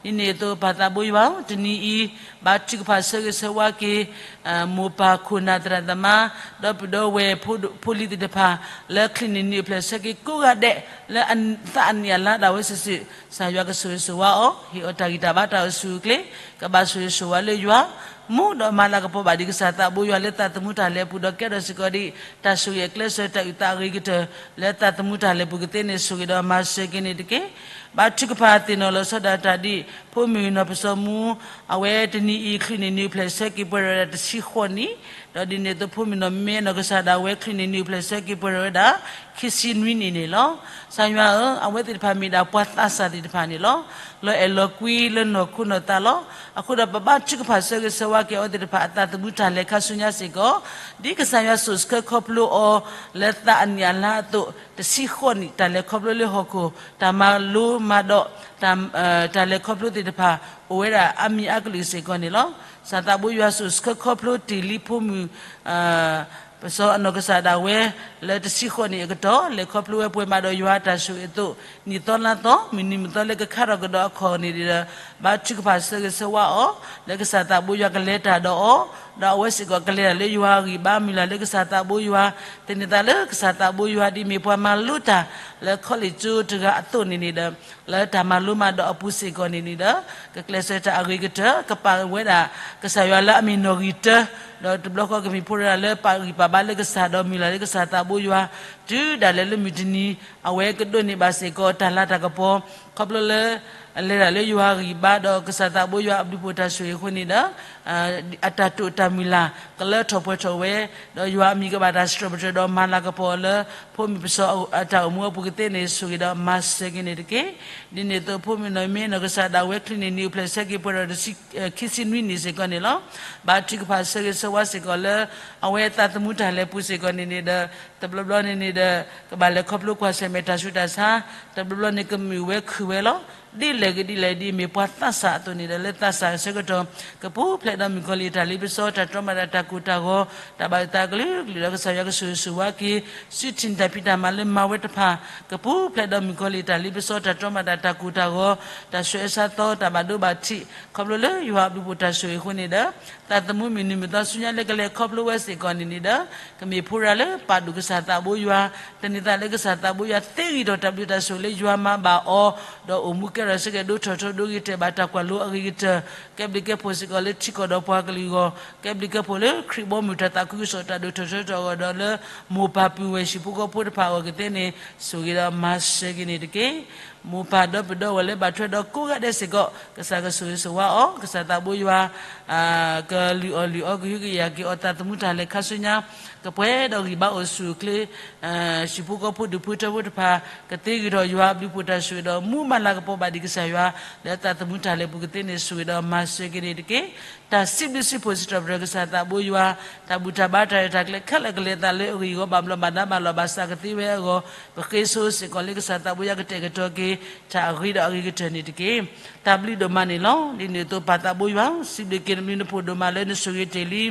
ဒ်န့ၣ်အသိး ပၢ်သးဘိယွၤဧၢ, တနံၤအံၤ ဘါထုကဖၣ်ဆၢဂ့ၤဆၢဝါက့ၤ မိၢ်ပၢ်ခိၣ်နၢ်သရၣ်သမါ ဒီပုၢ်ဒီဝဲၢ်ဖိလံၤသ့ၣ်တဖၣ် လၢချံးန့ၢ်နံၣ်အိၣ်ဖျဲၣ်ဆၢက့ၤကိးဂၤဒဲး လၢအသးအနံၣ်အလါဒၣ်ဝဲစုာ်စုာ် ကစၢ်ယွၤကဆိၣ်ဂ့ၤဆိၣ်ဝါအီၤ, ဟ့ၣ်အီၤတၢ်ဂံၢ်တၢ်ဘါတၢ်အိၣ်ဆူၣ်အိၣ်ချ့, ကဘၣ်ဆိၣ်ဂ့ၤဆိၣ်ဝါလၢယွၤ မူဒီးမၤလၤကပီၤဘၣ်ဒံးကစၢ်သးဘိယွၤလၢသးသမူတၢ်လဲၤပူၤဒီးကဲထီၣ်စ့ၢ်ကီးဒံး တၢ်ဆိၣ်ဂ့ၤအကျဲးစၢးတၢ်အုၣ်သးအဂ့ၤကတၢၢ် လၢသးသမူတၢ်လဲၤပူၤကသ့န့ၣ် ဆိၣ်ဂ့ၤဒီးမၤစၢၤက့ၤန့ၣ်တက့ၢ်. ဘါထုကဖၣ်သ့ၣ်နီၣ်လီၤဆီဒၣ်တၢ်ဒ် ဖိမုၣ်နီၢ်ပစီၤမူ အဝဲတနံၤအံၤ ချံးန့ၢ်နံၣ်အိၣ်ဖျဲၣ်ဆၢက့ၤပှဲၤဒီးဝဲဒၣ်တဆံဃိးနံၣ်, ဒီးဒ်န့ၣ်အသိး ဖိမုၣ်နီၢ်မ့မ့ၢ်နီၢ်ကစၢ်ဒၣ်ဝဲ ချံးန့ၢ်နံၣ်အိၣ်ဖျဲၣ်ဆၢက့ၤပှဲၤဒီးဝဲဒၣ် ခံဆံနွံနံၣ်န့ၣ်လီၤ. ကစၢ်ယွၤဧၢ, အဝဲသ့ၣ်တဖၣ်မ့ၢ်ဒၣ်ပှၤသးစၢ်သ့ၣ်တဖၣ်န့ၣ်လီၤ. လီၤအဲၣ်လီၤကွံလၢနီၢ်ခိနီၢ်သးလီၤ. အဃိဒီးပဘါထုကဖၣ်ဆၢဂ့ၤဆၢဝါက့ၤအဝဲသ့ၣ်တဖၣ်အသးသမူတၢ်လဲၤခါဆူညါစ့ၢ်ကီး, ဒ်ကစၢ်ယွၤစိာ်ဆှၢခီဖျိအီၤ လၢသးအနံၣ်အလါအသိး တဆံဃိးနံၣ် တၢ်လဲၤခီဖျိလၢဟီၣ်ခိၣ် တၢ်မၤလိမၤဒိး တၢ် တၢ်လဲၤခီဖျိသ့ၣ်တဖၣ် အိၣ်ဝဲဒၣ်အါမံၤအါကလုာ်စ့ၢ်ကီးန့ၣ်လီၤ. ကစၢ်သးဘိယွၤစိာ်ဆှၢခီဖျိတ့ၢ်လံဖိမုၣ် ပစီၤအနီၢ်ကစၢ်ဒၣ်ဝဲ လၢတဆံဃိးနံၣ်အကတီၢ် လဲၤခီဖျိဝဲပှဲၤမးဒီးယွၤအတၢ်ဆိၣ်ဂ့ၤအသိး နံၣ်သီလါသီ မုၢ်နံၤမုၢ်သီလၢကခါထီၣ်ကဒီးအခီၣ်န့ၣ်ဒီး ဘါထုကဖၣ်ဆၢဂ့ၤဆၢဝါအီၤ လၢကစၢ်သးဘိယွၤကလဲၤတၢ်ဒီးအီၤ, ဒီးအဝဲစ့ၢ်ကီးကလဲၤတၢ်လၢယွၤအဂံၢ်ဘါ မုၢ်လၢ်လၢကစၢ်သးဘိယွၤ သန့ၤသးလၢကစၢ်သးဘိယွၤ ဒ်မ့ၢ်ပှၤမၤလိတၢ်လၢခီလ့ၣ်ကၠိတဂၤအသိးန့ၣ်န့ၣ်ဒီး လၢတၢ်မၤလိမၤဒိးအပူၤစ့ၢ်ကီးန့ၣ်န့ၣ်ဒီး ကကျဲးစၢးတၢ်အဂ့ၤကတၢၢ် ကပာ်ဝဲဒၣ် ကစၢ်ယွၤလၢအမ့ၢ်နီၣ်ဂံၢ်တၢ ဒီးတဘျီဃီကမ့ၢ်ဖိရၤလၢပာ်ဂံၢ်ပာ်ဘါလၢကစၢ်ဒီးမုၢ်လၢ်လၢကစၢ်သးဘိယွၤ တုၤဒၣ်လဲာ်လၢမုၢ်တနံၤ အဝဲကဒိးန့ၢ်ဘၣ်စ့ၢ်ကီးတၢ်လၤတၢ်ကပီၤ ခီဖျိလၢ လဲၤတၢ်လၢယွၤအဂံၢ်ဘါဒီးကစၢ်သးဘိယွၤအဘျုးဖှိၣ်တၢ်ဆိၣ်ဂ့ၤအဃိန့ၣ်ဒီး အတၢ်တိာ်တၢ်မုၢ်လၢ် ကလၢထီၣ်ပှဲၤထီၣ်ဝဲ, ဒီးယွၤအမံၤကဘၣ်တၢ်စံးထီၣ်ပတြၢၤဒီးမၤလၤကပီၤအီၤလၢ ဖိမုၣ်ပစီၤအတၢ်အိၣ်မူအပူၤကသ့န့ၣ် ဆိၣ်ဂ့ၤဒီးမၤစၢၤက့ၤန့ၣ်တက့ၢ်. ဒ်န့ၣ်အသိး ဖိမုၣ်နီၢ်မ့မ့ၢ်နီၢ်ကစၢ်ဒၣ်ဝဲ ချံးန့ၢ်နံၣ်အိၣ်ဖျဲၣ်ဆၢက့ၤပှဲၤဒီး ခံဆံနွံနံၣ်စ့ၢ်ကီးန့ၣ်လီၤ. ဘါထုကဖၣ်ဆၢဂ့ၤဆၢဝါစ့ၢ်ကီးလၢ အဝဲအသးသမူတၢ်လဲၤပူၤစ့ၢ်ကီးန့ၣ်န့ၣ်ဒီး တဘျီဘျီန့ၣ်န့ၣ်ဒီး ကဘၣ်လဲၤခီဖျိကွၢ်ဆၢၣ်မဲာ်တၢ်ဆူးတၢ်ဆါ, တဘျီဘျီန့ၣ်ကမုာ်ဝဲခုၣ်ဝဲလီၤ. ဒ်လဲၣ်ဂ့ၤဒ်လဲၣ်ဒ်အမ့ၢ်ပှၤသးစၢ်အသိးန့ၣ်ဒီး လၢသးစၢ်အဆၢကတီၢ် ကပူၤဖျဲးဒီးမုၣ်ကီၤလံၢ်အတၢ်လ့ပစီ တၢ်တြီမၤတၢ် တၢ်ကိၢ်တၢ်ဂီၤ တၢ်ဘၣ်အုၣ်သးကလုာ်ကလုာ်ဒီး ကစၢ်ယွၤကဆိၣ်ဂ့ၤဆိၣ်ဝါက့ၤ စုထံၣ်တၢ်ဖံးတၢ်မၤလၢမၤဝဲတဖၣ် ကပူၤဖျဲးဒီးမုၣ်ကီၤလံၢ်အတၢ်လ့ပစီ တၢ်တြီမၤတၢ် တၢ်ကိၢ်တၢ်ဂီၤ တၢ်ဆှၢအဆၢသီ တၢ်ဘၣ်ဒိဘၣ်ထံး ခီဖျိလၢယွၤအဘျုးဖှိၣ်တၢ်ဆိၣ်ဂ့ၤအဃိန့ၣ်ဒီး သးသမူမုၢ်နံၤမုၢ်သီဆူညါလၢကလဲၤခီဖျိဝဲစ့ၢ်ကီးန့ၣ်န့ၣ်ဒီး ကမ့ၢ်ဖိရၤလၢပာ်ဒိၣ်ကစၢ်သးဘိယွၤ သန့ၤသးလၢကစၢ်သးဘိယွၤသ့ဂံၢ်ထီၣ်တၢ်ဘျုးတၢ်ဆိၣ်ဂ့ၤလၢယွၤမၤဘၣ်အီၤ ဒီးအိၣ်မူကဲထီၣ်စ့ၢ်ကီးဒိၣ်ထီၣ်ထီဒိၣ်ဂ့ၤတၢၢ်ဘၣ်တၢ်ကွၢ်လိအဂ့ၤကတၢၢ် ကဲဘျုးကဲဖှိၣ်စ့ၢ်ကီးလၢထံကီၢ်ဒီးပှၤကလုာ်အဂီၢ် ကဲဘျုးကဲဖှိၣ်လၢခရံာ်ဘီမုၢ်တၢ်သးခုကစီၣ်တၢ်ဒိၣ်ထီၣ်ထီထီၣ်အဂီၢ်ဒီးလၢ မိၢ်ပၢ်ပုၢ်ဝဲၢ်ဟံၣ်ဖိဃီဖိတဖၣ်အဂီၢ်ကသ့န့ၣ် ဆိၣ်ဂ့ၤဒီးမၤစၢၤက့ၤန့ၣ်တက့ၢ်. မိၢ်ပၢ်ဒီပုၢ်ဒီဝဲၢ်လၢဘၣ်ထွဲဒီးကိးဂၤဒဲးစ့ၢ်ကီး ကစၢ်ကဆိၣ်ဂ့ၤဆိၣ်ဝါအီၤ ကစၢ်သးဘိယွၤ ကလုၢ်အီၣ်လုၢ်အီကဟုကယာ်က့ၤအီၤသးသမူတၢ်လဲၤခါဆူညါ ကပှဲၤဒီးဂံၢ်ဘါအိၣ်ဆူၣ်အိၣ်ချ့ ဟံၣ်ဖိဃီဖိဒူၣ်ဖိထၢဖိတဖၣ် ကသ့ဂံၢ်ထီၣ်ယွၤအဘျုးဖှိၣ်တၢ်ဆိၣ်ဂ့ၤဒီးမူမၤလၤကပီၤဘၣ်ဒံးကစၢ်ယွၤ လၢသးသမူတၢ်လဲၤပူၤကသ့န့ၣ် ဆိၣ်ဂ့ၤဒီးမၤစၢၤက့ၤန့ၣ်တက့ၢ်. တၢ်စံးဘျုးစံးဖှိၣ်စံးထီၣ်ပတြၢၤကစၢ်သးဘိယွၤ တၢ်ဘူၣ်တၢ်ဘါတၢ်ရဲၣ်တၢ်ကျဲၤခဲလၢာ်ကလဲၤသးလၢအဂ့ၢ်အဂီၢ် ဘၣ်ဘျီးဘၣ်ဒါဘၣ်လီၢ်ဘၣ်စးကသ့ဝဲအဂီၢ် ပဃ့ဆိစ့ၢ်ကီးလၢကစၢ်သးဘိယွၤကတဲာ်ကတီၤက့ၤ တၢ်အဂ့ၤဒီးအဂ့ၤကတၢၢ်န့ၣ်တက့ၢ်. တၢ်ဘျုးဒိၣ်မးန့ၣ်လီၤ. ဒ်န့ၣ်အသိးပၢ်သးဘိယွၤ စံးဘျုးက့ၤနဘျုးနဖှိၣ်ဒိၣ်မးလၢနဆိၣ်ဂ့ၤတ့ၢ်လံ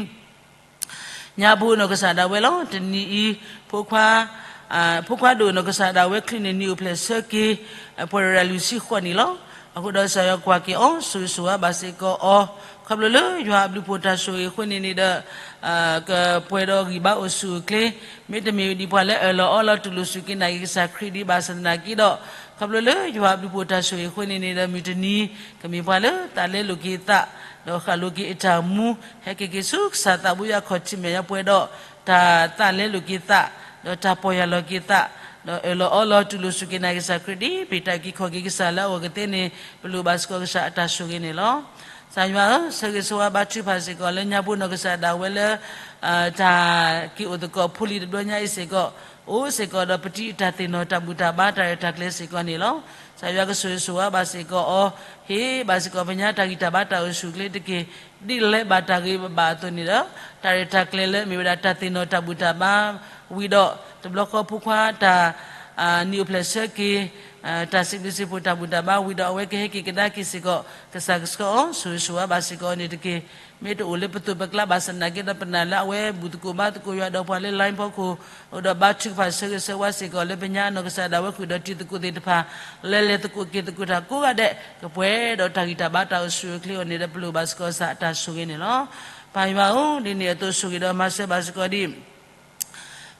ညါပူၤနီၢ်ကစၢ်ဒၣ်ဝဲလီၤ. တနံၤအံၤ ဖိခွါ ဖိခွါဒိၣ်နီၢ်ကစၢ်ဒၣ်ဝဲချံးန့ၢ်နံၣ်အိၣ်ဖျဲၣ်ဆၢက့ၤ ပှဲၤဒီးလွံၢ်ဆံဃိးနံၣ်လီၤ. အဃိဒီးကစၢ်ယွၤကွၢ်က့ၤအီၤ ဆိၣ်ဂ့ၤဆိၣ်ဝါဘၣ်စ့ၢ်ကီးအီၤ ခီဖျိလၢယွၤအဘျုးဖှိၣ်တၢ်ဆိၣ်ဂ့ၤအဃိန့ၣ်န့ၣ်ဒီး ကပှဲၤဒီးဂံၢ်ဘါအိၣ်ဆူၣ်အိၣ်ချ့ မ့တမ့ၢ်ဒ်ပှၤလၢအၢၣ်လီၤအီလီၤတူၢ်လိာ်စူၢ်က့ၤနာ်က့ၤကစၢ်ခရံာ်ဒံးဘၣ်ဆၣ်သနာ်က့ဒီး ခီဖျိလၢယွၤအဘျုးဖှိၣ်တၢ်ဆိၣ်ဂ့ၤအဃိန့ၣ်န့ၣ်ဒီး မုၢ်တနံၤ ကမ့ၢ်ပှၤလၢသးလဲလိာ်က့ၤသး ဒီးဃၣ်လိာ်က့ၤအတၢ်အိၣ်မူ ဟဲက့ၤက့ၤဆူကစၢ်သးဘိယွၤခီၣ်ထံးမဲာ်ညါပှဲၤဒီး တၢ်သးလဲလိာ်က့ၤသး ဒီးတၢ်ပီၢ်ယၢ်လီၤက့ၤသး ဒီးအၢၣ်လီၤအီလီၤတူၢ်လိာ်စူၢ်က့ၤနာ်က့ၤကစၢ်ခရံာ်ဒ် ပ့ၤတၢ်အုၣ်က့ၤခီၣ်က့ၤကစၢ်လၢအဂီၢ်ကသ့န့ၣ် ပလိၣ်ဘၣ်စ့ၢ်ကီးကစၢ်အတၢ်ဆိၣ်ဂ့ၤန့ၣ်လီၤ. ကစၢ်ယွၤဧၢ, ဆၢဂ့ၤဆၢဝါဘါထုကဖၣ်စ့ၢ်ကီးလၢညါပူၤနီၢ်ကစၢ်ဒၣ်ဝဲလၢ တၢ်က့ၤအိၣ်သကိးဖိလံၤတဘျီညါအံၤစ့ၢ်ကီး အိၣ်စ့ၢ်ကီးဒီးပတံၤအတၢ်သ့ၣ်နီၣ်တၢ်ဘူၣ်တၢ်ဘါတၢ်ရဲၣ်တၢ်ကျဲၤစ့ၢ်ကီးန့ၣ်လီၤ. ကစၢ်ယွၤကဆိၣ်ဂ့ၤဆိၣ်ဝါဘၣ်စ့ၢ်ကီးအီၤ, ဟ့ၣ်ဘၣ်စ့ၢ်ကီးပညါတၢ်ဂံၢ်တၢ်ဘါတၢ်အိၣ်ဆူၣ်အိၣ်ချ့တက့ၢ်. ဒ်လဲၣ်ဘၣ်တၢ်ဂ့ၤဘၣ်အသိးန့ၣ်ဒီး တၢ်ရဲၣ်တၢ်ကျဲၤလၢမ့ၢ်ဝဲဒၣ်တၢ်သ့ၣ်နီၣ်တၢ်ဘူၣ်တၢ်ဘါဝံၤဒီး တဘျီဃီဖိခွါတၢ် နံၣ်အိၣ်ဖျဲၣ်ဆၢက့ၤ တၢ်စံးဘျုးစံးဖှိၣ်တၢ်ဘူၣ်တၢ်ဘါဝံၤဒီး အဝဲကဟဲက့ၤကဒါက့ၤစ့ၢ်ကီး ကစၢ်ကဆှၢအီၤ ဆိၣ်ဂ့ၤဆိၣ်ဝါဘၣ်စ့ၢ်ကီးအီၤန့ၣ်တက့ၢ်. မ့ၢ်တအိၣ်လၢပသိးပကျါဘၣ်ဆၣ်သနာ်က့ဒီး ပနာ်လၢအဝဲဘူၣ်သကိးဘါသကိးယွၤဒီးပှၤလၢ line ဖီခိၣ် အိၣ်ဒီးဘါထုကဖၣ်ဆၢဂ့ၤဆၢဝါစ့ၢ်ကီးလၢပညါနီၢ်ကစၢ်ဒၣ်ဝဲဃုာ်ဒီးတံၤသကိးသ့ၣ်တဖၣ် လၢလဲၤသကိးက့ၤသကိးတၢ်ကိးဂၤဒဲး ကပှဲၤဒီးတၢ်ဂံၢ်တၢ်ဘါတၢ်အိၣ်ဆူၣ်အိၣ်ချ့အီၤန့ၣ်ဒီး ပလိၣ်ဘၣ်စ့ၢ်ကီးကစၢ်အတၢ်ဆိၣ်ဂ့ၤန့ၣ်လီၤ. ပၢ်ယွၤဧၢ, ဒ်န့ၣ်အသိးဆိၣ်ဂ့ၤဒီးမၤစၢၤဘၣ်စ့ၢ်ကီးဒ်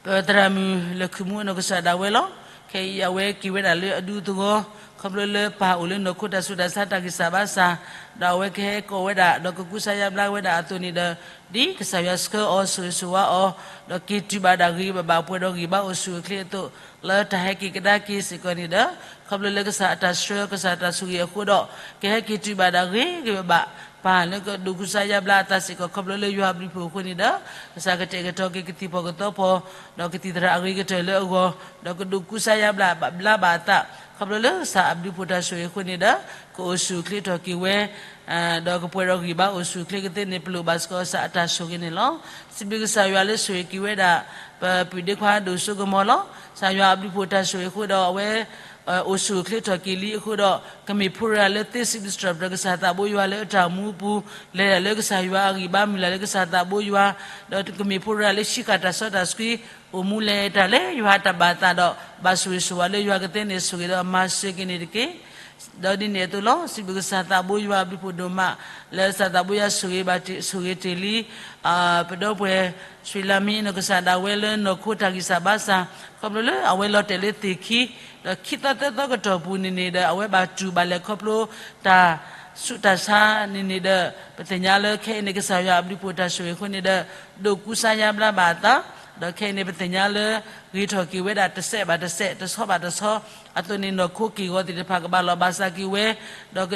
ပသရၣ်မုၣ်လၢၢ်ခုၣ်မူအနီၢ်ကစၢ်ဒၣ်ဝဲလီၤ. ခဲအံၤအဝဲက့ၤဝဲဒၣ်လၢအဒူသဝီ ခီဖျိလၢပၢ်အိၣ်လၢနီၢ်ခိတၢ်ဆူးတၢ်ဆါတၢ်ဂံၢ်စၢ်ဘါစၢ် ဒီးအဝဲကဟဲကိးဝဲဒၣ် ဒီးကကူစါယါဘျါဝဲဒၣ်အသိးန့ၣ်ဒီး ဒ်ကစၢ်ယွၤဆှၢအီၤ ဆိၣ်ဂ့ၤဆိၣ်ဝါအီၤ ဒီးက့ၤတုၤဘၣ်ဒၣ်ဂ့ၤဂ့ၤဘၣ်ဘၣ် ပှဲၤဒီးဂံၢ်ဘါအိၣ်ဆူၣ်အိၣ်ချ့အသိး လၢတၢ်ဟဲက့ၤကဒါက့ၤစ့ၢ်ကီးန့ၣ်ဒီး ခီဖျိလၢကစၢ်အတၢ်ဆှၢ ကစၢ်အတၢ်ဆိၣ်ဂ့ၤအဃိဒီး ကဟဲက့ၤတုၤဘၣ်ဒၣ်ဂ့ၤဂ့ၤဘၣ်ဘၣ် ပၢ်လၢကဒိးကူစါယါဘျါအသးစ့ၢ်ကီး ခီဖျိလၢယွၤအဘျုးအဖှိၣ်အဃိန့ၣ်ဒီး ကစၢ်ကတဲာ်ကတီၤက့ၤကသံၣ်ဖီၣ်ကသီဖီၣ် ဒီးကသံၣ်သရၣ်အဂ့ၤကတၢၢ်လၢအဂီၢ် ဒီးကဒိးကူစါယါဘျါဘၣ်ဘျါဘၣ်အသး ခီဖျိလၢကစၢ်အဘျုးအဖှိၣ်တၢ်ဆိၣ်ဂ့ၤအဃိန့ၣ်ဒီး ကအိၣ်ဆူၣ်အိၣ်ချ့ထီၣ်က့ၤဝဲ ဒီးကပှဲၤဒီးဂံၢ်ဘါအိၣ်ဆူၣ်အိၣ်ချ့ကသ့န့ၣ် ပလိၣ်ဘၣ်စ့ၢ်ကီးကစၢ်အတၢ်ဆိၣ်ဂ့ၤန့ၣ်လီၤ. စံးဘျုးကစၢ်ယွၤလၢဆိၣ်ဂ့ၤက့ၤဝဲဒၣ် ပပုၢ်ဒ့ခွါဒိၣ်စိကမီၤလီၤ. ကစၢ်ယွၤအဘျုးအဖှိၣ်တၢ်ဆိၣ်ဂ့ၤအဃိဒီး အဝဲ အိၣ်ဆူၣ်အိၣ်ချ့ထီၣ်က့ၤလံအဃိဒီး ကမ့ၢ်ဖိရၤလၢသ့စံးဘျုးစံးထီၣ်ပတြၢၤ ကစၢ်သးဘိယွၤလၢအတၢ်အိၣ်မူအပူၤ လဲၤတၢ်လၢကစၢ်ယွၤအဂံၢ်ဘါ မုၢ်လၢ်လၢကစၢ်သးဘိယွၤ ဒီးကမ့ၢ်ဖိရၤလၢဆံးဃာ်တၢ်စီတၢ်ဆှံ အိၣ်မူလဲၤတၢ်လၢယွၤအတၢ်ဘၣ်သးဒီး ဘၣ်ဆိၣ်ဂ့ၤဆိၣ်ဝါလၢယွၤကသ့န့ၣ် ဆိၣ်ဂ့ၤဒီးမၤစၢၤက့ၤန့ၣ်တက့ၢ်. ဒီးဒ်န့ၣ်အသိးလီၤ စံးဘျုးကစၢ်သးဘိယွၤအဘျုးဖှိၣ်ဒိၣ်မး လၢကစၢ်သးဘိယွၤဆိၣ်ဂ့ၤဘၣ်တ့ၢ် ဆိၣ်ဂ့ၤတ့ၢ်လံ ပဒီပုၢ်ဝဲၢ် ရွှေလမင်းနီၢ်ကစၢ်ဒၣ်ဝဲလၢနီၢ်ခိတၢ်ဂံၢ်စၢ်ဘါစၢ် ခီဖျိလၢအဝဲလီၤတဲာ်လၢသ့ၣ်ခံ ဒီးခံသီသၢသီကတီၢ်ပူၤန့ၣ်န့ၣ်ဒီး အဝဲဘၣ်တူၢ်ဘၣ်လဲၤခီဖျိ တၢ်ဆူးတၢ်ဆါန့ၣ်န့ၣ်ဒီး ပသ့ၣ်ညါလၢခဲအံၤန့ၣ် ကစၢ်ယွၤအဘျုးဖှိၣ်တၢ်ဆိၣ်ဂ့ၤအဃိန့ၣ်ဒီး ဒိးကူစါယါဘျါဘၣ်အသး ဒီးခဲအံၤန့ၣ် ပသ့ၣ်ညါလၢ ဂ့ၤထီၣ်က့ၤဝဲဒၣ်တစဲးဘၣ်တစဲး တဆီဘၣ်တဆီ အသိးန့ၣ် နီၢ်ခိက့ၢ်ဂီၤသ့ၣ်တဖၣ်ကဘၣ်လီၤဘၣ်စးက့ၤဝဲ ဒီးက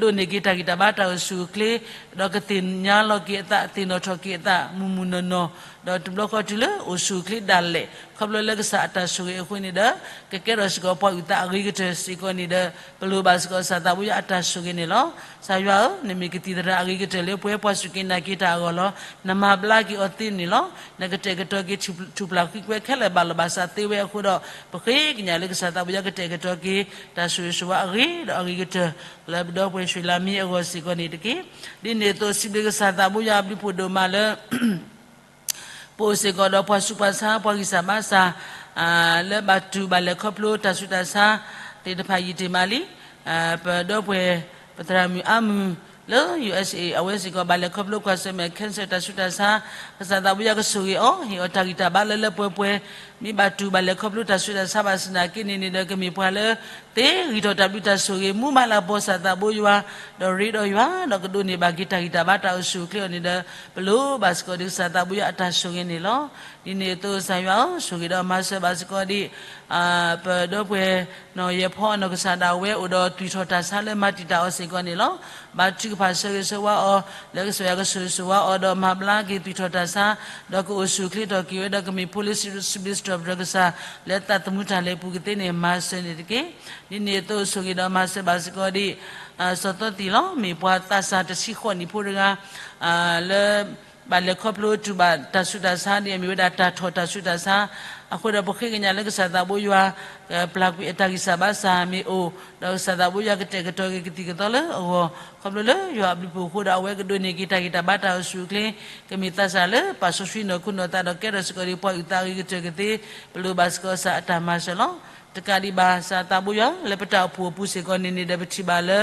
ဒိးန့ၢ်က့ၤတၢ်ဂံၢ်တၢ်ဘါတၢ်အိၣ်ဆူၣ်အိၣ်ချ့ ဒီးကသ့ၣ်ညါလီၤက့ၤအသး သ့ၣ်နီၣ်ထီၣ်က့ၤအသး မုၢ်မုၢ်နီၢ်နီၢ် ဒီးတဘျီဃီတုၤလၢအိၣ်ဆူၣ်အိၣ်ချ့ဒၣ်လဲာ် ခီဖျိလၢကစၢ်အတၢ်ဆိၣ်ဂ့ၤအဃိန့ၣ်ဒီး ကကဲထီၣ်စ့ၢ်ကီးပှၤအုၣ်သးအဂ့ၤကတၢၢ်စ့ၢ်ကီးန့ၣ်ဒီး ပလိၣ်ဘၣ်စ့ၢ်ကီးကစၢ်သးဘိယွၤအတၢ်ဆိၣ်ဂ့ၤန့ၣ်လီၤ. ကစၢ်ယွၤဧၢ, နမ့ၢ်ကသံၣ်သရၣ်အဂ့ၤကတၢၢ်လၢပှဲၤ ပှၤစူၢ်က့ၤနာ်က့ၤတၢ်အဂီၢ်လီၤ. နမၤဘျါက့ၤအီၤသ့န့ၣ်လီၤ. နကတဲာ်ကတီၤက့ၤထူၣ်ပျၢ်ဃံကွဲခဲလၢာ်ဘၣ်လီၤဘၣ်စးသ့ဝဲအဃိဒီး ပဃ့ကညးလၢကစၢ်သးဘိယွၤကတဲာ်ကတီၤက့ၤ တၢ်ဆိၣ်ဂ့ၤဆိၣ်ဝါအဂ့ၤဒီးအဂ့ၤကတၢၢ် လၢပဒီပုၢ်ဝဲၢ်ရွှေလမင်းအဂီၢ်စ့ၢ်ကီးန့ၣ်တက့ၢ်. ဒ်န့ၣ်အသိး စံးဘျုးကစၢ်သးဘိယွၤအဘျုးဖှိၣ်ဒိၣ်မးလၢ ပအိၣ်စ့ၢ်ကီးဒီးပှၤဆူးပှၤဆါ ပှၤဂံၢ်စၢ်ဘါစၢ် လၢဘၣ်တူၢ်ဘၣ်လဲၤခီဖျိတၢ်ဆူးတၢ်ဆါသ့ၣ်တဖၣ်ယံာ်တ့ၢ်မးလံ. ပဒီပုၢ်ဝဲၢ် ပသရၣ်မုၣ်အါမုၢ်လၢ ယူၣ်အ့းအ့း အဝဲစ့ၢ်ကီးဘၣ်လဲၤခီဖျိကွၢ်ဆၢၣ်မဲာ် cancer တၢ်ဆူးတၢ်ဆါ ကစၢ်သးဘိယွၤကဆိၣ်ဂ့ၤအီၤ ဟ့ၣ်အီၤတၢ်ဂံၢ်တၢ်ဘါလၢလၢပှဲၤပှဲၤ မ့ၢ်ဘၣ်တူၢ်ဘၣ်လဲၤခီဖျိတၢ်ဆူးတၢ်ဆါဘၣ်ဆၣ်သနာ်က့န့ၣ်န့ၣ်ဒီး ကမ့ၢ်ပှၤလၢ သ့ဂံၢ်ထီၣ်တၢ်ဘျုးတၢ်ဆိၣ်ဂ့ၤ မူဘၣ်လၢပှၤကစၢ်သးဘိယွၤ ဒီးရ့ဒီးယွၤ ဒီးကဒိးန့ၢ်ဘၣ်က့ၤတၢ်ဂံၢ်တၢ်ဘါတၢ်အိၣ်ဆူၣ်အိၣ်ချ့အီၤန့ၣ်ဒီး ပလိၣ်ဘၣ်စ့ၢ်ကီးဒ်ကစၢ်သးဘိယွၤအတၢ်ဆိၣ်ဂ့ၤန့ၣ်လီၤ. ဒ်န့ၣ်အသိးကစၢ်ယွၤဧၢ, ဆိၣ်ဂ့ၤဒီးမၤစၢၤဘၣ်စ့ၢ်ကီးဒ် ပဒီပုၢ်ဝဲၢ် နီၢ်ယဲၢ်ဖီအနီၢ်ကစၢ်ဒၣ်ဝဲအိၣ်ဒီးသွံၣ်ထီၣ်တၢ်ဆါလၢမၤတံာ်တာ်အီၤစ့ၢ်ကီးန့ၣ်လီၤ. ဘါထုကဖၣ်ဆၢဂ့ၤဆၢဝါအီၤ လၢကစၢ်ယွၤကဆိၣ်ဂ့ၤဆိၣ်ဝါအီၤဒီးမၤဘျါက့ၤသွံၣ်ထီၣ်တၢ်ဆါ ဒီးကအိၣ်ဆူၣ်အိၣ်ချ့ထီၣ်က့ၤဝဲဒီးကမ့ၢ်ဖိလၢစံးဘျုးစံးထီၣ်ပတြၢၤကစၢ် လၢသးသမူတၢ်လဲၤပူၤကသ့န့ၣ် မၤစၢၤန့ၣ်တက့ၢ်. ဒ်န့ၣ်အသိးဆိၣ်ဂ့ၤဒီးမၤစၢၤဘၣ်စ့ၢ်ကီးဒ် စီၤသီသံၣ်လီၤ. မ့ၢ်ပှၤသးစၢ်တဆံဃိးနံၣ်ဖိတဂၤ လၢ ဘၣ်လဲၤခီဖျိတူၢ်ဘၣ်တၢ်ဆူးတၢ်ဆါန့ၣ် မ့ၢ်ဝဲဒၣ်တၢ်ထီၣ်တၢ်ဆူးတၢ်ဆါ အဃိဒီးပဃ့ကညးလၢကစၢ်သးဘိယွၤ ပျၢ်ကွံာ်အတၢ်ဂံၢ်စၢ်ဘါစၢ်မ့ၢ်အိၣ် ဒီးကစၢ်သးဘိယွၤကတဲာ်ကတီၤက့ၤကသံၣ်ကသီလၢအဂီၢ် ခီဖျိလၢယွၤအဘျုးအဖှိၣ်အဃိဒီး အဝဲကဒိးန့ၢ်က့ၤတၢ်ဂံၢ်တၢ်ဘါတၢ်အိၣ်ဆူၣ်အိၣ်ချ့ ကမ့ၢ်သးစၢ်လၢပာ်စီဆှံနီၢ်ခိနီၢ်သးဒီးကဲထီၣ်စ့ၢ်ကီးဒ်ပှၤအုၣ်သးအဂ့ၤကတၢၢ်ကသ့ ပလိၣ်ဘၣ်စ့ၢ်ကီးကစၢ်အတၢ်မၤစၢၤလီၤ. တကးဒံးဘၣ်ကစၢ်သးဘိယွၤ လၢပတၢ်အိၣ်ဖှိၣ်အပူၤစ့ၢ်ကီးန့ၣ်န့ၣ်ဒီး ပထံၣ်ဘၣ်လၢ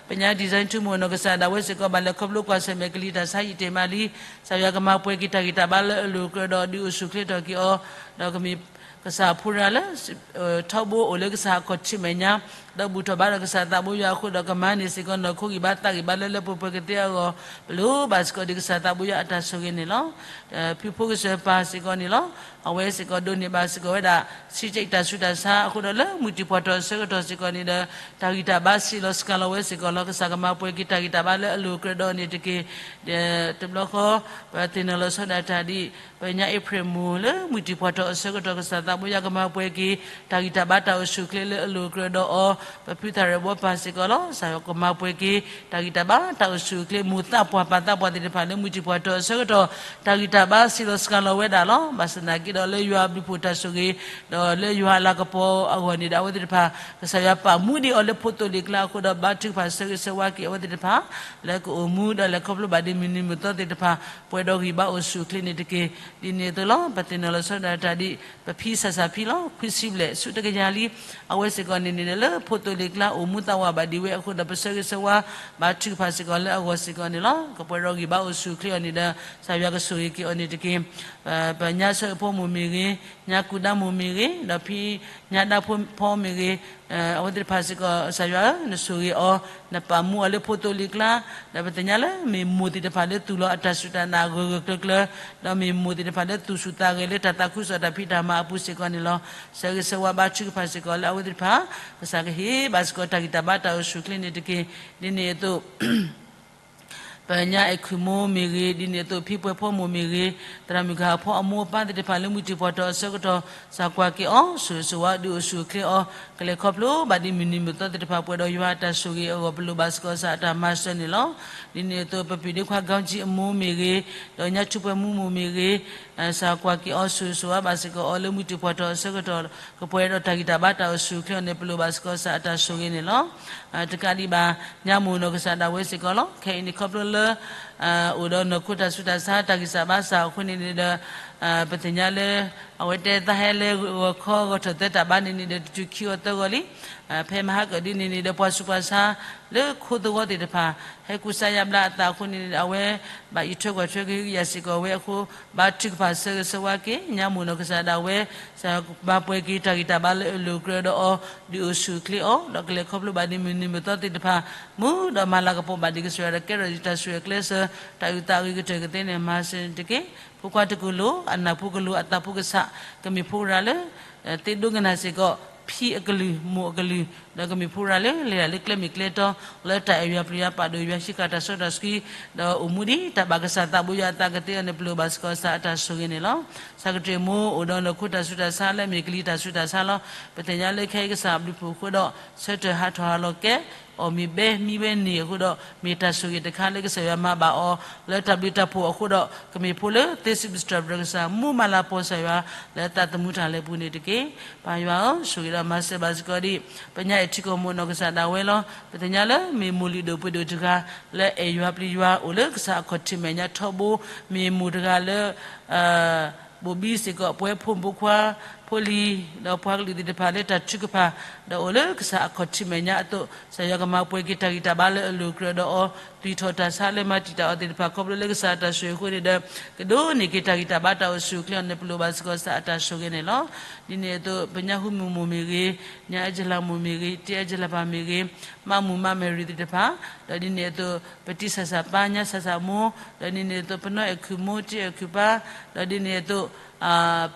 ပညါ design ထူမိၢ်နီၢ်ကစၢ်ဒၣ်ဝဲစ့ၢ်ကီး ဘၣ်လဲၤခီဖျိကွၢ်ဆၢၣ်မဲာ်ကလံၤတၢ်ဆါယံာ်တ့ၢ်မးလံ. ကစၢ်ယွၤကမၤပှဲၤက့ၤတၢ်ဂံၢ်တၢ်ဘါလၢအလိၤအကြၢးဒီး ဒုးအိၣ်ဆူၣ်အိၣ်ချ့ထီၣ်က့ၤအီၤ ဒီးကမ့ၢ်ကစၢ်အဖိရၤလၢ ထီဘိအိၣ်လၢကစၢ်အခီၣ်ထံးမဲာ်ညါ ဒီးဘူၣ်ထီၣ်ဘါဒီးကစၢ်သးဘိယွၤအဃိဒီး ကမၤန့ၢ်စ့ၢ်ကီးနီၢ်ခိဂံၢ်ဘါသးဂံၢ်ဘါလၢလၢပှဲၤပှဲၤကသ့အဂီၢ် ပလိၣ်ဘၣ်စ့ၢ်ကီးဒ်ကစၢ်သးဘိယွၤအတၢ်ဆိၣ်ဂ့ၤန့ၣ်လီၤ. ဖုဖိကစၢၢ်ပၢ်စ့ၢ်ကီးန့ၣ်လီၤ. အဝဲစ့ၢ်ကီးဒိးန့ၢ်ဘၣ်စ့ၢ်ကီးဝဲဒၣ် စံးကၠံးတၢ်ဆူးတၢ်ဆါ အဃိဒီးလၢမုၢ်တံၢ်ဖှီၣ်ထီၣ်အဆၢကတီၢ်စ့ၢ်ကီးန့ၣ်ဒီး တၢ်ဂံၢ်တၢ်ဘါစံးလီၤစှၤလီၤဝဲစ့ၢ်ကီးလီၤ. ကစၢ်ကမၤပှဲၤက့ၤတၢ်ဂံၢ်တၢ်ဘါလၢအလိၤအကြၢးဒီးန့ၣ်တက့ၢ်. တဘျီဃီ ပသ့ၣ်နီၣ်လီၤဆီဒၣ်တၢ်ဒ် ပညါအ့ဖြ့ၣ်မိၢ်လၢမုၢ်တံၢ်ဖှီၣ်ထီၣ်အဆၢကတီၢ် ကစၢ်သးဘိယွၤကမၤပှဲၤက့ၤ တၢ်ဂံၢ်တၢ်ဘါတၢ်အိၣ်ဆူၣ်အိၣ်ချ့လၢအလိၤအကြၢးဒီးအီၤ ပဖုသးရဲၣ်ဘီပၢ်စ့ၢ်ကီးလီၤ. ကစၢ်ယွၤကမၤပှဲၤက့ၤ တၢ်ဂံၢ်တၢ်ဘါ တၢ်အိၣ်ဆူၣ်အိၣ်ချ့ မိၢ်သးပှၢ်ပၢ်သးပှၢ်သ့ၣ်တဖၣ်လၢမုၢ်တံၢ်ပှၢ်ထီၣ်အဆၢကတီၢ် တၢ်ဂံၢ်တၢ်ဘါစံးလီၤစှၤလီၤဝဲဒၣ်လီၤ. ဘၣ်ဆၣ်သနာ်က့ဒီးလၢယွၤအဘျုးအဖှိၣ်တၢ်ဆိၣ်ဂ့ၤ ဒီးလၢယွၤအလၤကပီၤအဂီၢ်န့ၣ်ဒီး အဝဲသ့ၣ်တဖၣ် ကစၢ်ယွၤပာ်မူဒံးအီၤလၢဖိသိၣ်လံာ်ကျါအဃိဒီး ဘါထုကဖၣ်ဆၢဂ့ၤဆၢဝါက့ၤအဝဲသ့ၣ်တဖၣ် လၢကအိၣ်မူဒီးလဲၤခီဖျိဘၣ်ဒ်မုၢ်နံၤမုၢ်သီသ့ၣ်တဖၣ် ပှဲၤဒီးဂံၢ်ဘါအိၣ်ဆူၣ်အိၣ်ချ့န့ၣ်တက့ၢ်. ဒ်န့ၣ်အသိးလီၤ. ပသ့ၣ်နီၣ်လီၤဆီဒၣ်တၢ်ဒ် ပဖံစၢ်စၢ်ဖံလီၤ ခွံဆံဘျဲၣ်ဆူတကယၤလံ. အဝဲစ့ၢ်ကီးန့ၣ်န့ၣ်ဒီး လၢဖိသိၣ်လံာ်ကျါအိၣ်မူသးဝးဘၣ်ဒံးဝဲအဃိဒီး ပဆၢဂ့ၤဆၢဝါ ဘါထုကဖၣ်စ့ၢ်ကီးလၢအဂီၢ်စ့ၢ်ကီးန့ၣ်လီၤ. ကပှဲၤဒီးဂံၢ်ဘါအိၣ်ဆူၣ်အိၣ်ချ့အီၤန့ၣ်ဒီး ကစၢ်ယွၤကဆိၣ်ဂ့ၤက့ၤအီၤန့ၣ်တက့ၢ်. ပညါဆၢဖိမိၢ်မ့ၢ်ဂ့ၤ, ညါကူဒါမိၢ်မ့ၢ်ဂ့ၤ, ဒီးဖံညါဒါဖီမ့ၢ်ဂ့ၤ, အဝဲသ့ၣ်တဖၣ်စ့ၢ်ကီး ကစၢ်ယွၤဧၢ, နဆိၣ်ဂ့ၤအီၤ, နပာ်မူအီၤလၢဖိသိၣ်လံာ်ကျါ, ဒီးပသ့ၣ်ညါလၢမ့ၢ်မိၢ်သ့ၣ်တဖၣ်လၢသူၣ်လီၤအတၢ်စူၢ်တၢ်နာ်ဂၢၢ်ဂၢၢ်ကျၢၤကျၢၤ, ဒီးမ့ၢ်မိၢ်သ့ၣ်တဖၣ်လၢသူၣ်ဆူၣ်သးဂဲၤလၢတၢ်သးခုကစီၣ်တၢ်ဖံးတၢ်မၤအပူၤစ့ၢ်ကီးန့ၣ်လီၤ. ဆၢဂ့ၤဆၢဝါဘါထုကဖၣ်စ့ၢ်ကီးလၢအဝဲသ့ၣ်တဖၣ် ကစၢ်ကဟ့ၣ်ဘၣ်စ့ၢ်ကီးတၢ်ဂံၢ်တၢ်ဘါတၢ်အိၣ်ဆူၣ်အိၣ်ချ့န့ၣ်တက့ၢ်. ဒ်န့ၣ်အသိး ပညါအဲၣ်ခုၣ်မိၢ်မ့ၢ်ဂ့ၤ, ဒ်န့ၣ်အသိးဖံပှဲၤဖီမိၢ်မ့ၢ်ဂ့ၤ, သရၣ်မုၣ်ကဟၣ်ဖီအမိၢ်အပၢ်သ့ၣ်တဖၣ်လၢမုၢ်တံၢ်ပှၢ်ထီၣ်အဆၢကတီၢ် ကစၢ်ကွၢ်က့ၤအီၤ, ဆိၣ်ဂ့ၤဆိၣ်ဝါဒုးအိၣ်ဆူၣ်အိၣ်ချ့အီၤ, ကလဲၤခီဖျိဘၣ်ဒ်မုၢ်နံၤမုၢ်သီသ့ၣ်တဖၣ် ပှဲၤဒီးယွၤအတၢ်ဆိၣ်ဂ့ၤအဂီၢ် ပလိၣ်ဘၣ်စ့ၢ်ကီးကစၢ်အတၢ်မၤစၢၤန့ၣ်လီၤ. ဒ်န့ၣ်အသိး ပပုၢ်ဒ့ခွါ ကီကၠံအမိၢ်မ့ၢ်ဂ့ၤ, ဒီးညါထူပှဲၤမူမိၢ်မ့ၢ်ဂ့ၤ, ကစၢ်ကွၢ်က့ၤအီၤ ဆိၣ်ဂ့ၤဆိၣ်ဝါဘၣ်စ့ၢ်ကီးအီၤလၢမုၢ်တံၢ်ပှၢ်ထီၣ်အဆၢကတီၢ် ကပှဲၤဒီးတၢ်ဂံၢ်တၢ်ဘါတၢ်အိၣ်ဆူၣ်အိၣ်ချ့အီၤန့ၣ် ပလိၣ်ဘၣ်စ့ၢ်ကီးကစၢ်အတၢ်ဆိၣ်ဂ့ၤန့ၣ်လီၤ. တကးဒံးဘၣ် ညါမိၢ်နီၢ်ကစၢ်ဒၣ်ဝဲစ့ၢ်ကီးလီၤ. ခဲအံၤန့ၣ်ခီဖျိလၢ အိၣ်ဒီးနီၢ်ခိတၢ်ဆူးတၢ်ဆါ တၢ်ဂံၢ်စၢ်ဘါစၢ်အဃိန့ၣ်န့ၣ်ဒီး ပသ့ၣ်ညါလၢ အဝဲတဲသးဟဲလၢဂီၤခီဂီၤထီၣ်သၢတၢ်ဘါန့ၣ်န့ၣ်ဒီး တတုၤခံဂီၤသၢဂီၤလံ. ဖဲမဟါကၢၣ်ဒ်န့ၣ်န့ၣ်ဒီး ပှၤဆူးပှၤဆါလၢခိသဝီသ့ၣ်တဖၣ် ဟဲကူစါယါဘျါအသးအဃိန့ၣ်န့ၣ်ဒီး အဝဲဘၣ်အံးထွဲကွၢ်ထွဲကဟုကယာ်စ့ၢ်ကီးဝဲအဃိ ဘါထုကဖၣ်ဆၢဂ့ၤဆၢဝါက့ၤ ညါမိၢ်နီၢ်ကစၢ်ဒၣ်ဝဲ ကစၢ်မၤပှဲၤက့ၤတၢ်ဂံၢ်တၢ်ဘါလၢအလိၤကြၢးဒီးအီၤ ဒုးအိၣ်ဆူၣ်အိၣ်ချ့အီၤ ဒီးကလဲၤခီဖျိဘၣ်ဒ်မုၢ်နံၤမုၢ်သီသ့ၣ်တဖၣ် မူဒီးမၤလၤကပီၤဘၣ်ဒ်ကစၢ်ယွၤဒီးကဲထီၣ်ဒ်တၢ်ဆိၣ်ဂ့ၤအကျဲစၢၤ တၢ်အုၣ်သးအဂ့ၤကတၢၢ်ကသ့န့ၣ် မၤစၢၤန့ၣ်တက့ၢ်. ဖိခွါတကလုာ် အနၢ်ဖိကလုာ် အသးဖိကစၢ် ကမ့ၢ်ဖိရၤလၢ သ့ဒိကနၣ်စ့ၢ်ကီး ဖံအကလုၢ် မိၢ်အကလုၢ် ဒီးကမ့ၢ်ဖိရၤလၢ လဲၤတၢ်လၢကျဲမ့ၢ်ကျဲတီ လၢတၢ်အဲၣ်ယွၤပျံၤယွၤပာ်ဒိၣ်ယွၤ ဟံးဃာ်တၢ်စီတၢ်ဆှံ ဒီးအိၣ်မူဒ်တၢ်ဘၣ်ကစၢ်သးဘိယွၤအသးကသ့အီၤန့ၣ် ပလိၣ်ဘၣ်စ့ၢ်ကီးကစၢ်အတၢ်ဆိၣ်ဂ့ၤန့ၣ်လီၤ. ကစၢ်ကတၢၢ်မိၢ်အိၣ်ဒီးနီၢ်ခိတၢ်ဆူးတၢ်ဆါလၢအမ့ၢ်ကလံၤတၢ်ဆူးတၢ်ဆါလီၤ. ပသ့ၣ်ညါလၢခဲအံၤကစၢ်အဘျုးအဖှိၣ်အဃိဒီး ဆၢထၢၣ်ဟးထီၣ်ဟးလီၤကဲ အီၣ်မ့ၤဘဲမံဝဲန့ၣ်အဃိဒီး မ့ၢ်တၢ်ဆိၣ်ဂ့ၤတခါလၢကစၢ်ယွၤမၤဘၣ်အီၤ လၢတၢ်ဘျုးတၢ်ဖှိၣ်အဃိဒီး ကမ့ၢ်ဖိလၢသ့စံးဘျုးစံးထီၣ်ပတြၢၤကစၢ် မူမၤလၤကပီၤကစၢ်ယွၤ လၢသးသမူတၢ်လဲၤပူၤန့ၣ်တက့ၢ်. ပၢ်ယွၤဧၢ, ဆိၣ်ဂ့ၤဒီးမၤစၢၤဘၣ်စ့ၢ်ကီးဒ် ပညါအဲၣ်ထံကီၢ်မိၢ်နီၢ်ကစၢ်ဒၣ်ဝဲလီၤ. ပသ့ၣ်ညါလၢမ့ၢ်မိၢ်လုၢ်ဒိၣ်ပှ့ၤဒိၣ်တဂၤ လၢအဲၣ်ယွၤပျံၤယွၤအိၣ်လၢကစၢ်အခီၣ်ထံးမဲာ်ညါထီဘိ, မ့ၢ်မိၢ်တဂၤလၢ ဘိၣ်ဘံစ့ၢ်ကီး ပဝဲဖိမုၣ်ဖိခွါ ဖိလံၤ ဒီးပှၤကလုာ်သ့ၣ်တဖၣ်လၢတၢ်ထုကဖၣ် ဒီးအိၣ်လၢကစၢ်အခီၣ်ထံးမဲာ်ညါအသိး ကစၢ်ယွၤကမၤပှဲၤက့ၤတၢ်ဂံၢ်တၢ်ဘါလၢအလိၤကြၢးဒီးအီၤ သွံၣ်ထီၣ်တၢ်ဆါလၢမၤတံာ်တာ်အီၤသ့ၣ်တဖၣ် ခီဖျိလၢကစၢ်အတၢ်ဆိၣ်ဂ့ၤအဃိန့ၣ်ဒီး ကဒိးန့ၢ်က့ၤတၢ်ဂံၢ်တၢ်ဘါတၢ်အိၣ်ဆူၣ်အိၣ်ချ့အီၤန့ၣ် ပလိၣ်ဘၣ်စ့ၢ်ကီးကစၢ်အတၢ်ဆိၣ်ဂ့ၤန့ၣ်လီၤ. ဒ်န့ၣ်အသိး ပညါဟူမုၢ်မိၢ်မ့ၢ်ဂ့ၤ, ညါအၢၣ်စလၤမိၢ်မ့ၢ်ဂ့ၤ, တ့ၢ်အၢၣ်စလၤပၢ်မ့ၢ်ဂ့ၤ, မါမုၢ်မါမဲရံၤသ့ၣ်တဖၣ်, ဒီးဒ်န့ၣ်အသိး ပတံၢ်စၢ်စၢ်ပၢ် ညါစၢ်စၢ်မိၢ်, ဒီးဒ်န့ၣ်အသိး ပနီၢ်အဲၣ်ခုၣ်မိၢ် တံၢ်အဲၣ်ခုၣ်ပၢ်, ဒီးဒ်န့ၣ်အသိး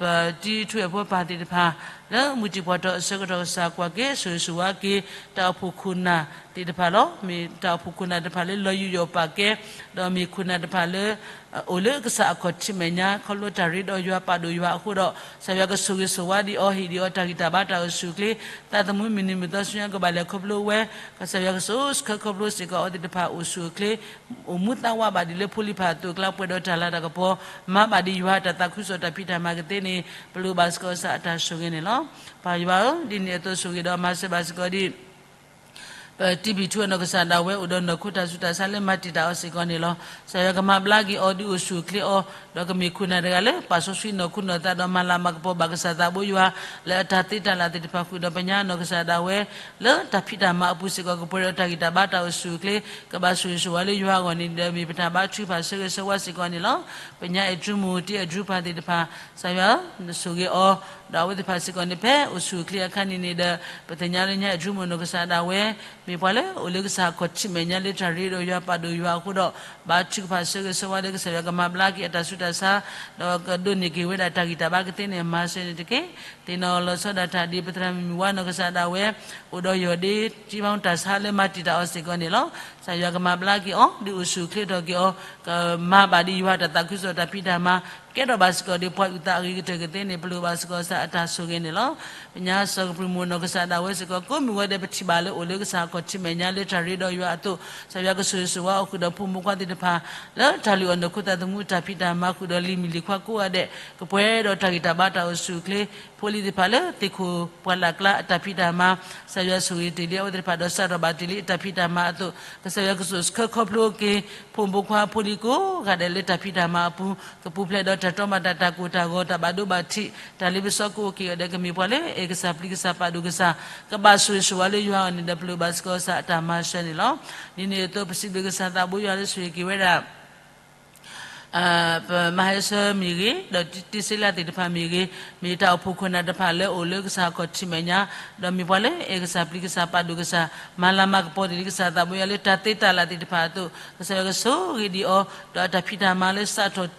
ပတံၤထူအဲၣ်ဖိပၢ်သ့ၣ်တဖၣ် လၢမုၢ်တံၢ်ပှၢ်ထီၣ်အဆၢကတီၢ် ကစၢ်ကွၢ်က့ၤဆိၣ်ဂ့ၤဆိၣ်ဝါက့ၤ တၢ်အိၣ်ဖှိၣ်ခိၣ်နၢ်သ့ၣ်တဖၣ်လီၤ. မ့ၢ်တၢ်အိၣ်ဖှိၣ်ခိၣ်နၢ်တဖၣ်လၢလီၤယူးယီၣ်ပာ်ကဲ, ဒီးမ့ၢ်ခိၣ်နၢ်တဖၣ်လၢ အိၣ်လၢကစၢ်အခီၣ်ထံးမဲာ်ညါ ခီဖျိတၢ်ရ့ဒီးယွၤပာ်ဒိၣ်ယွၤအဃိဒီး ကစၢ်ယွၤကဆိၣ်ဂ့ၤဆိၣ်ဝါဒံးအီၤ ဟ့ၣ်ဒံးအီၤတၢ်ဂံၢ်တၢ်ဘါတၢ်အိၣ်ဆူၣ်အိၣ်ချ့, သးသမူမုၢ်နံၤမုၢ်သီဆူညါကဘၣ်လဲၤခီဖျိဝဲ, ကစၢ်ယွၤကဆိၣ်ဆၢခီဖျိစ့ၢ်ကီးအဝဲသ့ၣ်တဖၣ်အိၣ်ဆူၣ်အိၣ်ချ့ အိၣ်မူသးဝးဘၣ်ဒံးလၢဖိလံၤဖးအသိးအကျါ ပှဲၤဒီးတၢ်လၤတၢ်ကပီၤ မၤဘၣ်ဒံးယွၤတၢ်သးခုကစီၣ်တၢ်ဖံးတၢ်မၤကသ့န့ၣ် ပလိၣ်ဘၣ်စ့ၢ်ကီးကစၢ်အတၢ်ဆိၣ်ဂ့ၤန့ၣ်လီၤ. ပၢ်ယွၤဧၢ, ဒ်န့ၣ်အသိးဆိၣ်ဂ့ၤဒီးမၤစၢၤဘၣ်စ့ၢ်ကီးဒ် ပတံၤဘံၣ်ထူအနီၢ်ကစၢ်ဒၣ်ဝဲအိၣ်ဒီးနီၢ်ခိတၢ်ဆူးတၢ်ဆါလၢမၤတံာ်တာ်အီၤစ့ၢ်ကီးန့ၣ်လီၤ. ကစၢ်ယွၤကမၤဘျါက့ၤအီၤဒုးအိၣ်ဆူၣ်အိၣ်ချ့အီၤ, ဒီးကမ့ၢ်ခိၣ်နၢ်တဂၤလၢပာ်စီဆှံနီၢ်ခိနီၢ်သးဒီးမၤလၤမၤကပီၤဘၣ်ကစၢ်သးဘိယွၤ လၢအတၢ်သ့တၢ်လၢ်သ့ၣ်တဖၣ်ဃုာ်ဒီးပညါနီၢ်ကစၢ်ဒၣ်ဝဲ လၢတၢ်ဖံးတၢ်မၤအပူၤစ့ၢ်ကီး ကပှဲၤဒီးတၢ်ဂံၢ်တၢ်ဘါတၢ်အိၣ်ဆူၣ်အိၣ်ချ့ ကဘၣ်ဆိၣ်ဂ့ၤဆိၣ်ဝါလၢယွၤအဂီၢ်န့ၣ်ဒီး မ့ၢ်ပတၢ်ဘါထုကဖၣ်ဆၢဂ့ၤဆၢဝါစ့ၢ်ကီးန့ၣ်လီၤ. ပညါအဲၣ်ထူမူး တံၢ်အဲၣ်ထူပၢ်သ့ၣ်တဖၣ် ကစၢ်ယွၤ နဆိၣ်ဂ့ၤအီၤ, ဒီးအဝဲသ့ၣ်တဖၣ်စ့ၢ်ကီးန့ၣ် ဖဲအိၣ်ဆူၣ်အိၣ်ချ့အခါန့ၣ်န့ၣ်ဒီး ပသ့ၣ်ညါလၢညါအဲၣ်ထူမူးနီၢ်ကစၢ်ဒၣ်ဝဲ မ့ၢ်ပှၤလၢအိၣ်လၢကစၢ်အခီၣ်ထံးမဲာ်ညါလၢတၢ်ရ့ဒီးယွၤပာ်ဒိၣ်ယွၤအဃိဒီး ဘါထုကဖၣ်ဆၢဂ့ၤဆၢဝါလၢကစၢ်ယွၤကမၤဘျါက့ၤအတၢ်ဆူးတၢ်ဆါ, ဒီးကဒိးန့ၢ်က့ၤဝဲဒၣ်တၢ်ဂံၢ်တၢ်ဘါကသ့န့ၣ် မၤစၢၤန့ၣ်တက့ၢ်. သ့ၣ်နီၣ်လီၤဆီဒၣ်တၢ်ဒ်ပသရၣ်မုၣ်မုၢ်ဝါနီၢ်ကစၢ်ဒၣ်ဝဲ အိၣ်ဒီးယီၢ်ဒ့ တံၤဘါတၢ်ဆါလၢမၤတံာ်တာ်အီၤစ့ၢ်ကီးန့ၣ်လီၤ. ကစၢ်ယွၤကမၤဘျါက့ၤအီၤ ဒုးအိၣ်ဆူၣ်အိၣ်ချ့ထီၣ်က့ၤအီၤ, ကမၤဘၣ်ဒံးယွၤတၢ်သးခုကစီၣ်တၢ်ဖံးတၢ်မၤ ကဲထီၣ်ဘၣ်စ့ၢ်ကီးဒီးပှၤအုၣ်သးအဂ့ၤကတၢၢ်ကသ့န့ၣ် ပလိၣ်ဘၣ်စ့ၢ်ကီးကစၢ်အတၢ်ဆိၣ်ဂ့ၤန့ၣ်လီၤ. ပညါစီၤကပူၤမိၢ်နီၢ်ကစၢ်ဒၣ်ဝဲစ့ၢ်ကီး ကိးမုၢ်ဝဲဒဲး ပထံၣ်ဘၣ်လၢအိၣ်လၢကစၢ်အခီၣ်ထံးမဲာ်ညါ လၢတၢ်ရ့ဒီးယွၤအသိး ကစၢ်ယွၤကဆိၣ်ဂ့ၤဆိၣ်ဝါအီၤ ဃုာ်ဒီးဖိမုၣ်ဖိခွါသ့ၣ်တဖၣ် လၢတၢ်လုၢ်အီၣ်နီၢ်ခိသးသမူအတၢ်ဖံးတၢ်မၤ ဃုာ်ဒီးလံၤမုၣ်လံၤခွါကိးဂၤဒဲး ကပှဲၤဒီးတၢ်ဂံၢ်တၢ်ဘါတၢ်အိၣ်ဆူၣ်အိၣ်ချ့ ဖိလံၤသ့ၣ်တဖၣ်လၢသ့ၣ်ခိၣ်ပှၢ်လၢ်ကျါအတၢ်ဖံးတၢ်မၤ ကစၢ်ယွၤဆိၣ်ဂ့ၤတ့ၢ်လံအဝဲသ့ၣ်တဖၣ်ဒီး စးထီၣ်ဘၣ်တ့ၢ်လံအတၢ်ဖံးတၢ်မၤအသိး ကစၢ်ယွၤကဆိၣ်ဆှၢခီဖျိက့ၤ ဖိမုၣ်ဖိခွါဖိလံၤကိးဂၤဒဲးလၢတၢ်ဖံးတၢ်မၤအပူၤ ကပူၤဖျဲးဒီးတၢ်တီမၤတၢ် တၢ်ကိၢ်တၢ်ဂီၤ တၢ်ဘၣ်ဒိဘၣ်ထံး တၢ်လ့ပစီကိးဂၤဒဲး ကမ့ၢ်ပှၤလၢအဲၣ်ကစၢ်ပျံၤကစၢ်ပာ်ဒိၣ်ကစၢ် ကဘၣ်ဆိၣ်ဂ့ၤဆိၣ်ဝါလၢယွၤအအိၣ်န့ၣ်ဒီး ပလိၣ်ဘၣ်စ့ၢ်ကီးကစၢ်အတၢ်မၤစၢၤန့ၣ်လီၤ. ဒ်န့ၣ်အသိး ပစံးဘျုးကစၢ်သးဘိယွၤလၢဆိၣ်ဂ့ၤက့ၤဝဲဒၣ် ပမၤဟဲဆၢမ့ၢ်ဂ့ၤ ဒီးတ့စ့လးသ့ၣ်တဖၣ်မ့ၢ်ဂ့ၤ မ့ၢ်တၢ်အိၣ်ဖှိၣ်ခိၣ်နၢ်တဖၣ်လၢအိၣ်လၢကစၢ်အခီၣ်ထံးမဲာ်ညါ ဒီးမ့ၢ်ပှၤလၢအဲၣ်ကစၢ်ပျံၤကစၢ်ပာ်ဒိၣ်ကစၢ် မၤလၤမၤကပီၤတ့ၢ်လံကစၢ်သးဘိယွၤလၢတၢ်သ့တၢ်လၢ်သ့ၣ်တဖၣ်အသိး ကစၢ်ယွၤကဆိၣ်ဂ့ၤဒံးအီၤ ဒီးအတၢ်ဖံးတၢ်မၤလၢ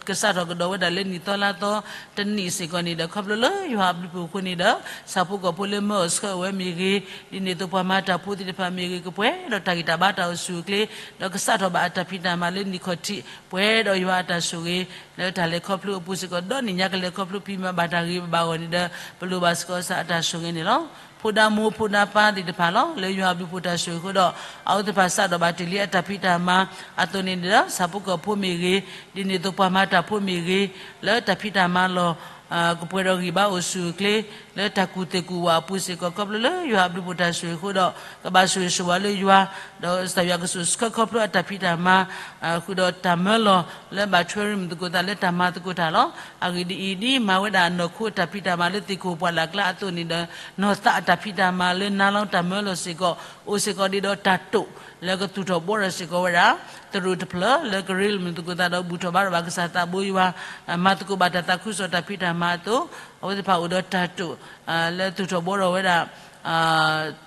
ကစးထီၣ်ကဒီးဝဲဒၣ်လၢနံၣ်သီလါသီ တနံၣ်စ့ၢ်ကီးန့ၣ်ဒီး ခီဖျိလၢယွၤအဘျုးအဖှိၣ်အဃိန့ၣ်ဒီး ဆၣ်ဖိကီၢ်ဖိလၢမၢအီၣ်ဆှၢအီၣ်ဝဲမ့ၢ်ဂ့ၤ ဒ်န့ၣ်အသိးပှၤမၤတၢ်ဖိသ့ၣ်တဖၣ်မ့ၢ်ဂ့ၤ ကပှဲၤဒီးတၢ်ဂံၢ်တၢ်ဘါတၢ်အိၣ်ဆူၣ်အိၣ်ချ့ ဒီးကစးထီၣ်ဘၣ်အတၢ်ဖံးတၢ်မၤလၢနံၣ်ခီၣ်ထံး ပှဲၤဒီးယွၤအတၢ်ဆိၣ်ဂ့ၤ လၢတၢ်လဲၤခီဖျိအပူၤစ့ၢ်ကီး ဒီနံၣ်ညါကလဲၤခီဖျိဖံးမၤဘၣ်တၢ်ဂ့ၤဘၣ်ဂီၢ်န့ၣ်ဒီး ပလိၣ်ဘၣ်စ့ၢ်ကီးကစၢ်အတၢ်ဆိၣ်ဂ့ၤန့ၣ်လီၤ. ဖိဒါမိၢ်ဖိဒါပၢ်သ့ၣ်တဖၣ်လီၤ လၢယွၤအဘျုးအဖှိၣ်တၢ်ဆိၣ်ဂ့ၤအဃိဒီး အဝဲသ့ၣ်တဖၣ်စးထီၣ်ဘၣ်တ့ၢ်လံအတၢ်ဖံးတၢ်မၤအသိးန့ၣ်ဒီး ဆၣ်ဖိကီၢ်ဖိမ့ၢ်ဂ့ၤ ဒ်န့ၣ်အသိးပှၤမၤတၢ်ဖိမ့ၢ်ဂ့ၤ လၢတၢ်ဖံးတၢ်မၤလီၢ် ကပှဲၤဒီးဂံၢ်ဘါအိၣ်ဆူၣ်အိၣ်ချ့ လၢတၢ်ကူၣ်သ့ၣ်ကူၣ်ဝးအပူၤစ့ၢ်ကီး ခီဖျိလၢယွၤအဘျုးအဖှိၣ်တၢ်ဆိၣ်ဂ့ၤအဃိဒီး ကဘၣ်ဆိၣ်ဂ့ၤဆိၣ်ဝါလၢယွၤ ဒီးကစၢ်ယွၤကဆိၣ်ဆှၢခီဖျိအတၢ်ဖံးတၢ်မၤ ဃုာ်ဒီးတၢ်မၢလီၤ လၢဘၣ်ထွဲရ့မုၢ်သကိးသးလၢတၢ်မၤသကိးတၢ်လီၤ. အဂ့ၢ်ဒ်အံၤ, ဒ်မၤဝဲဒၣ်နီၢ်ခိအတၢ်ဖံးတၢ်မၤလၢသ့ၣ်ခိၣ်ပှၢ်လၢ်ကျါအသိးန့ၣ်ဒီး နီၢ်သးအတၢ်ဖံးတၢ်မၤလၢနါလီတၢ်မၢလီၤစ့ၢ်ကီး အိၣ်စ့ၢ်ကီးဒ်ဒီးတၢ်တိာ် လၢကသူၣ်ထီၣ်ဘှီထီၣ်စ့ၢ်ကီးဝဲဒၣ် သရိာ်တဖျၢၣ် လၢကရ့လိာ်မုၢ်သကိးသးဒီးဘူၣ်ထီၣ်ဘါထီၣ်ဘၣ်ကစၢ်သးဘိယွၤ မၤသကိးဘၣ်တၢ်သးခုကစီၣ်တၢ်ဖံးတၢ်မၤအသိး အဝဲသ့ၣ်တဖၣ်အိၣ်ဒီးတၢ်တိာ် လၢသူၣ်ထီၣ်ဘှီထီၣ်ဝဲဒၣ်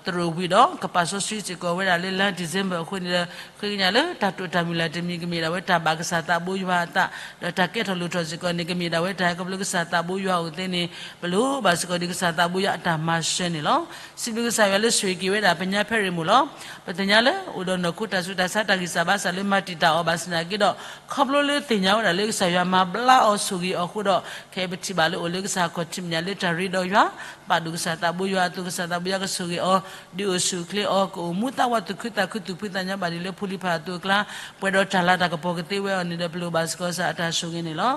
သရိာ်ဝံၤဒီး ကပာ်စီဆှံစ့ၢ်ကီးဝဲဒၣ်လၢလါ December အဃိန့ၣ်ဒီး ဃ့ကညးလၢတၢ်တိာ်တၢ်မုၢ်လၢ်တမံၤ ကမ့ၢ်ဒၣ်ဝဲတၢ်ဘၣ်ကစၢ်သးဘိယွၤအသး ဒီးတၢ်ကဲထီၣ်လိၣ်ထီၣ်စ့ၢ်ကီးန့ၣ် ကမ့ၢ်ဒၣ်ဝဲတၢ်ဟဲခီဖျိကစၢ်သးဘိယွၤအအိၣ်သ့န့ၣ် ပလိၣ်ဘၣ်စ့ၢ်ကီးဒ်ကစၢ်သးဘိယွၤအတၢ်မၤစၢၤန့ၣ်လီၤ. စံးဘျုးကစၢ်ယွၤလၢဆိၣ်ဂ့ၤက့ၤဝဲဒၣ်ပညါဖဲရ့ၣ်မိၢ်လီၤ. ပသ့ၣ်ညါလၢအိၣ်ဒီးနီၢ်ခိတၢ်ဆူးတၢ်ဆါတၢ်ဂံၢ်စၢ်ဘါစၢ်လၢမၤတံာ်တာ်အီၤဘၣ်ဆၣ်သနာ်က့ဒီး ခီဖျိလၢသ့ၣ်ညါဝဲဒၣ်လၢကစၢ်ယွၤမၤဘျါအီၤဆိၣ်ဂ့ၤအီၤအဃိဒီး ခဲအံၤပထံၣ်ဘၣ်လၢအိၣ်လၢကစၢ်အခီၣ်ထံးမဲာ်ညါလၢတၢ်ရ့ဒီးယွၤ ပာ်ဒိၣ်ကစၢ်သးဘိယွၤအသိး ကစၢ်သးဘိယွၤကဆိၣ်ဂ့ၤအီၤ ဒုးအိၣ်ဆူၣ်အိၣ်ချ့အီၤ ကအိၣ်မူသးဝးသူၣ်ခုသးခုသူၣ်ဖှံသးညီဘၣ်ဒ်လၢဖိလံၤတဖၣ်အသိးအကျါ ပှဲၤဒီးတၢ်လၤတၢ်ကပီၤကသ့ဝဲအီၤန့ၣ်ဒီး ပလိၣ်ဘၣ်စ့ၢ်ကီးကစၢ်အတၢ်ဆိၣ်ဂ့ၤန့ၣ်လီၤ.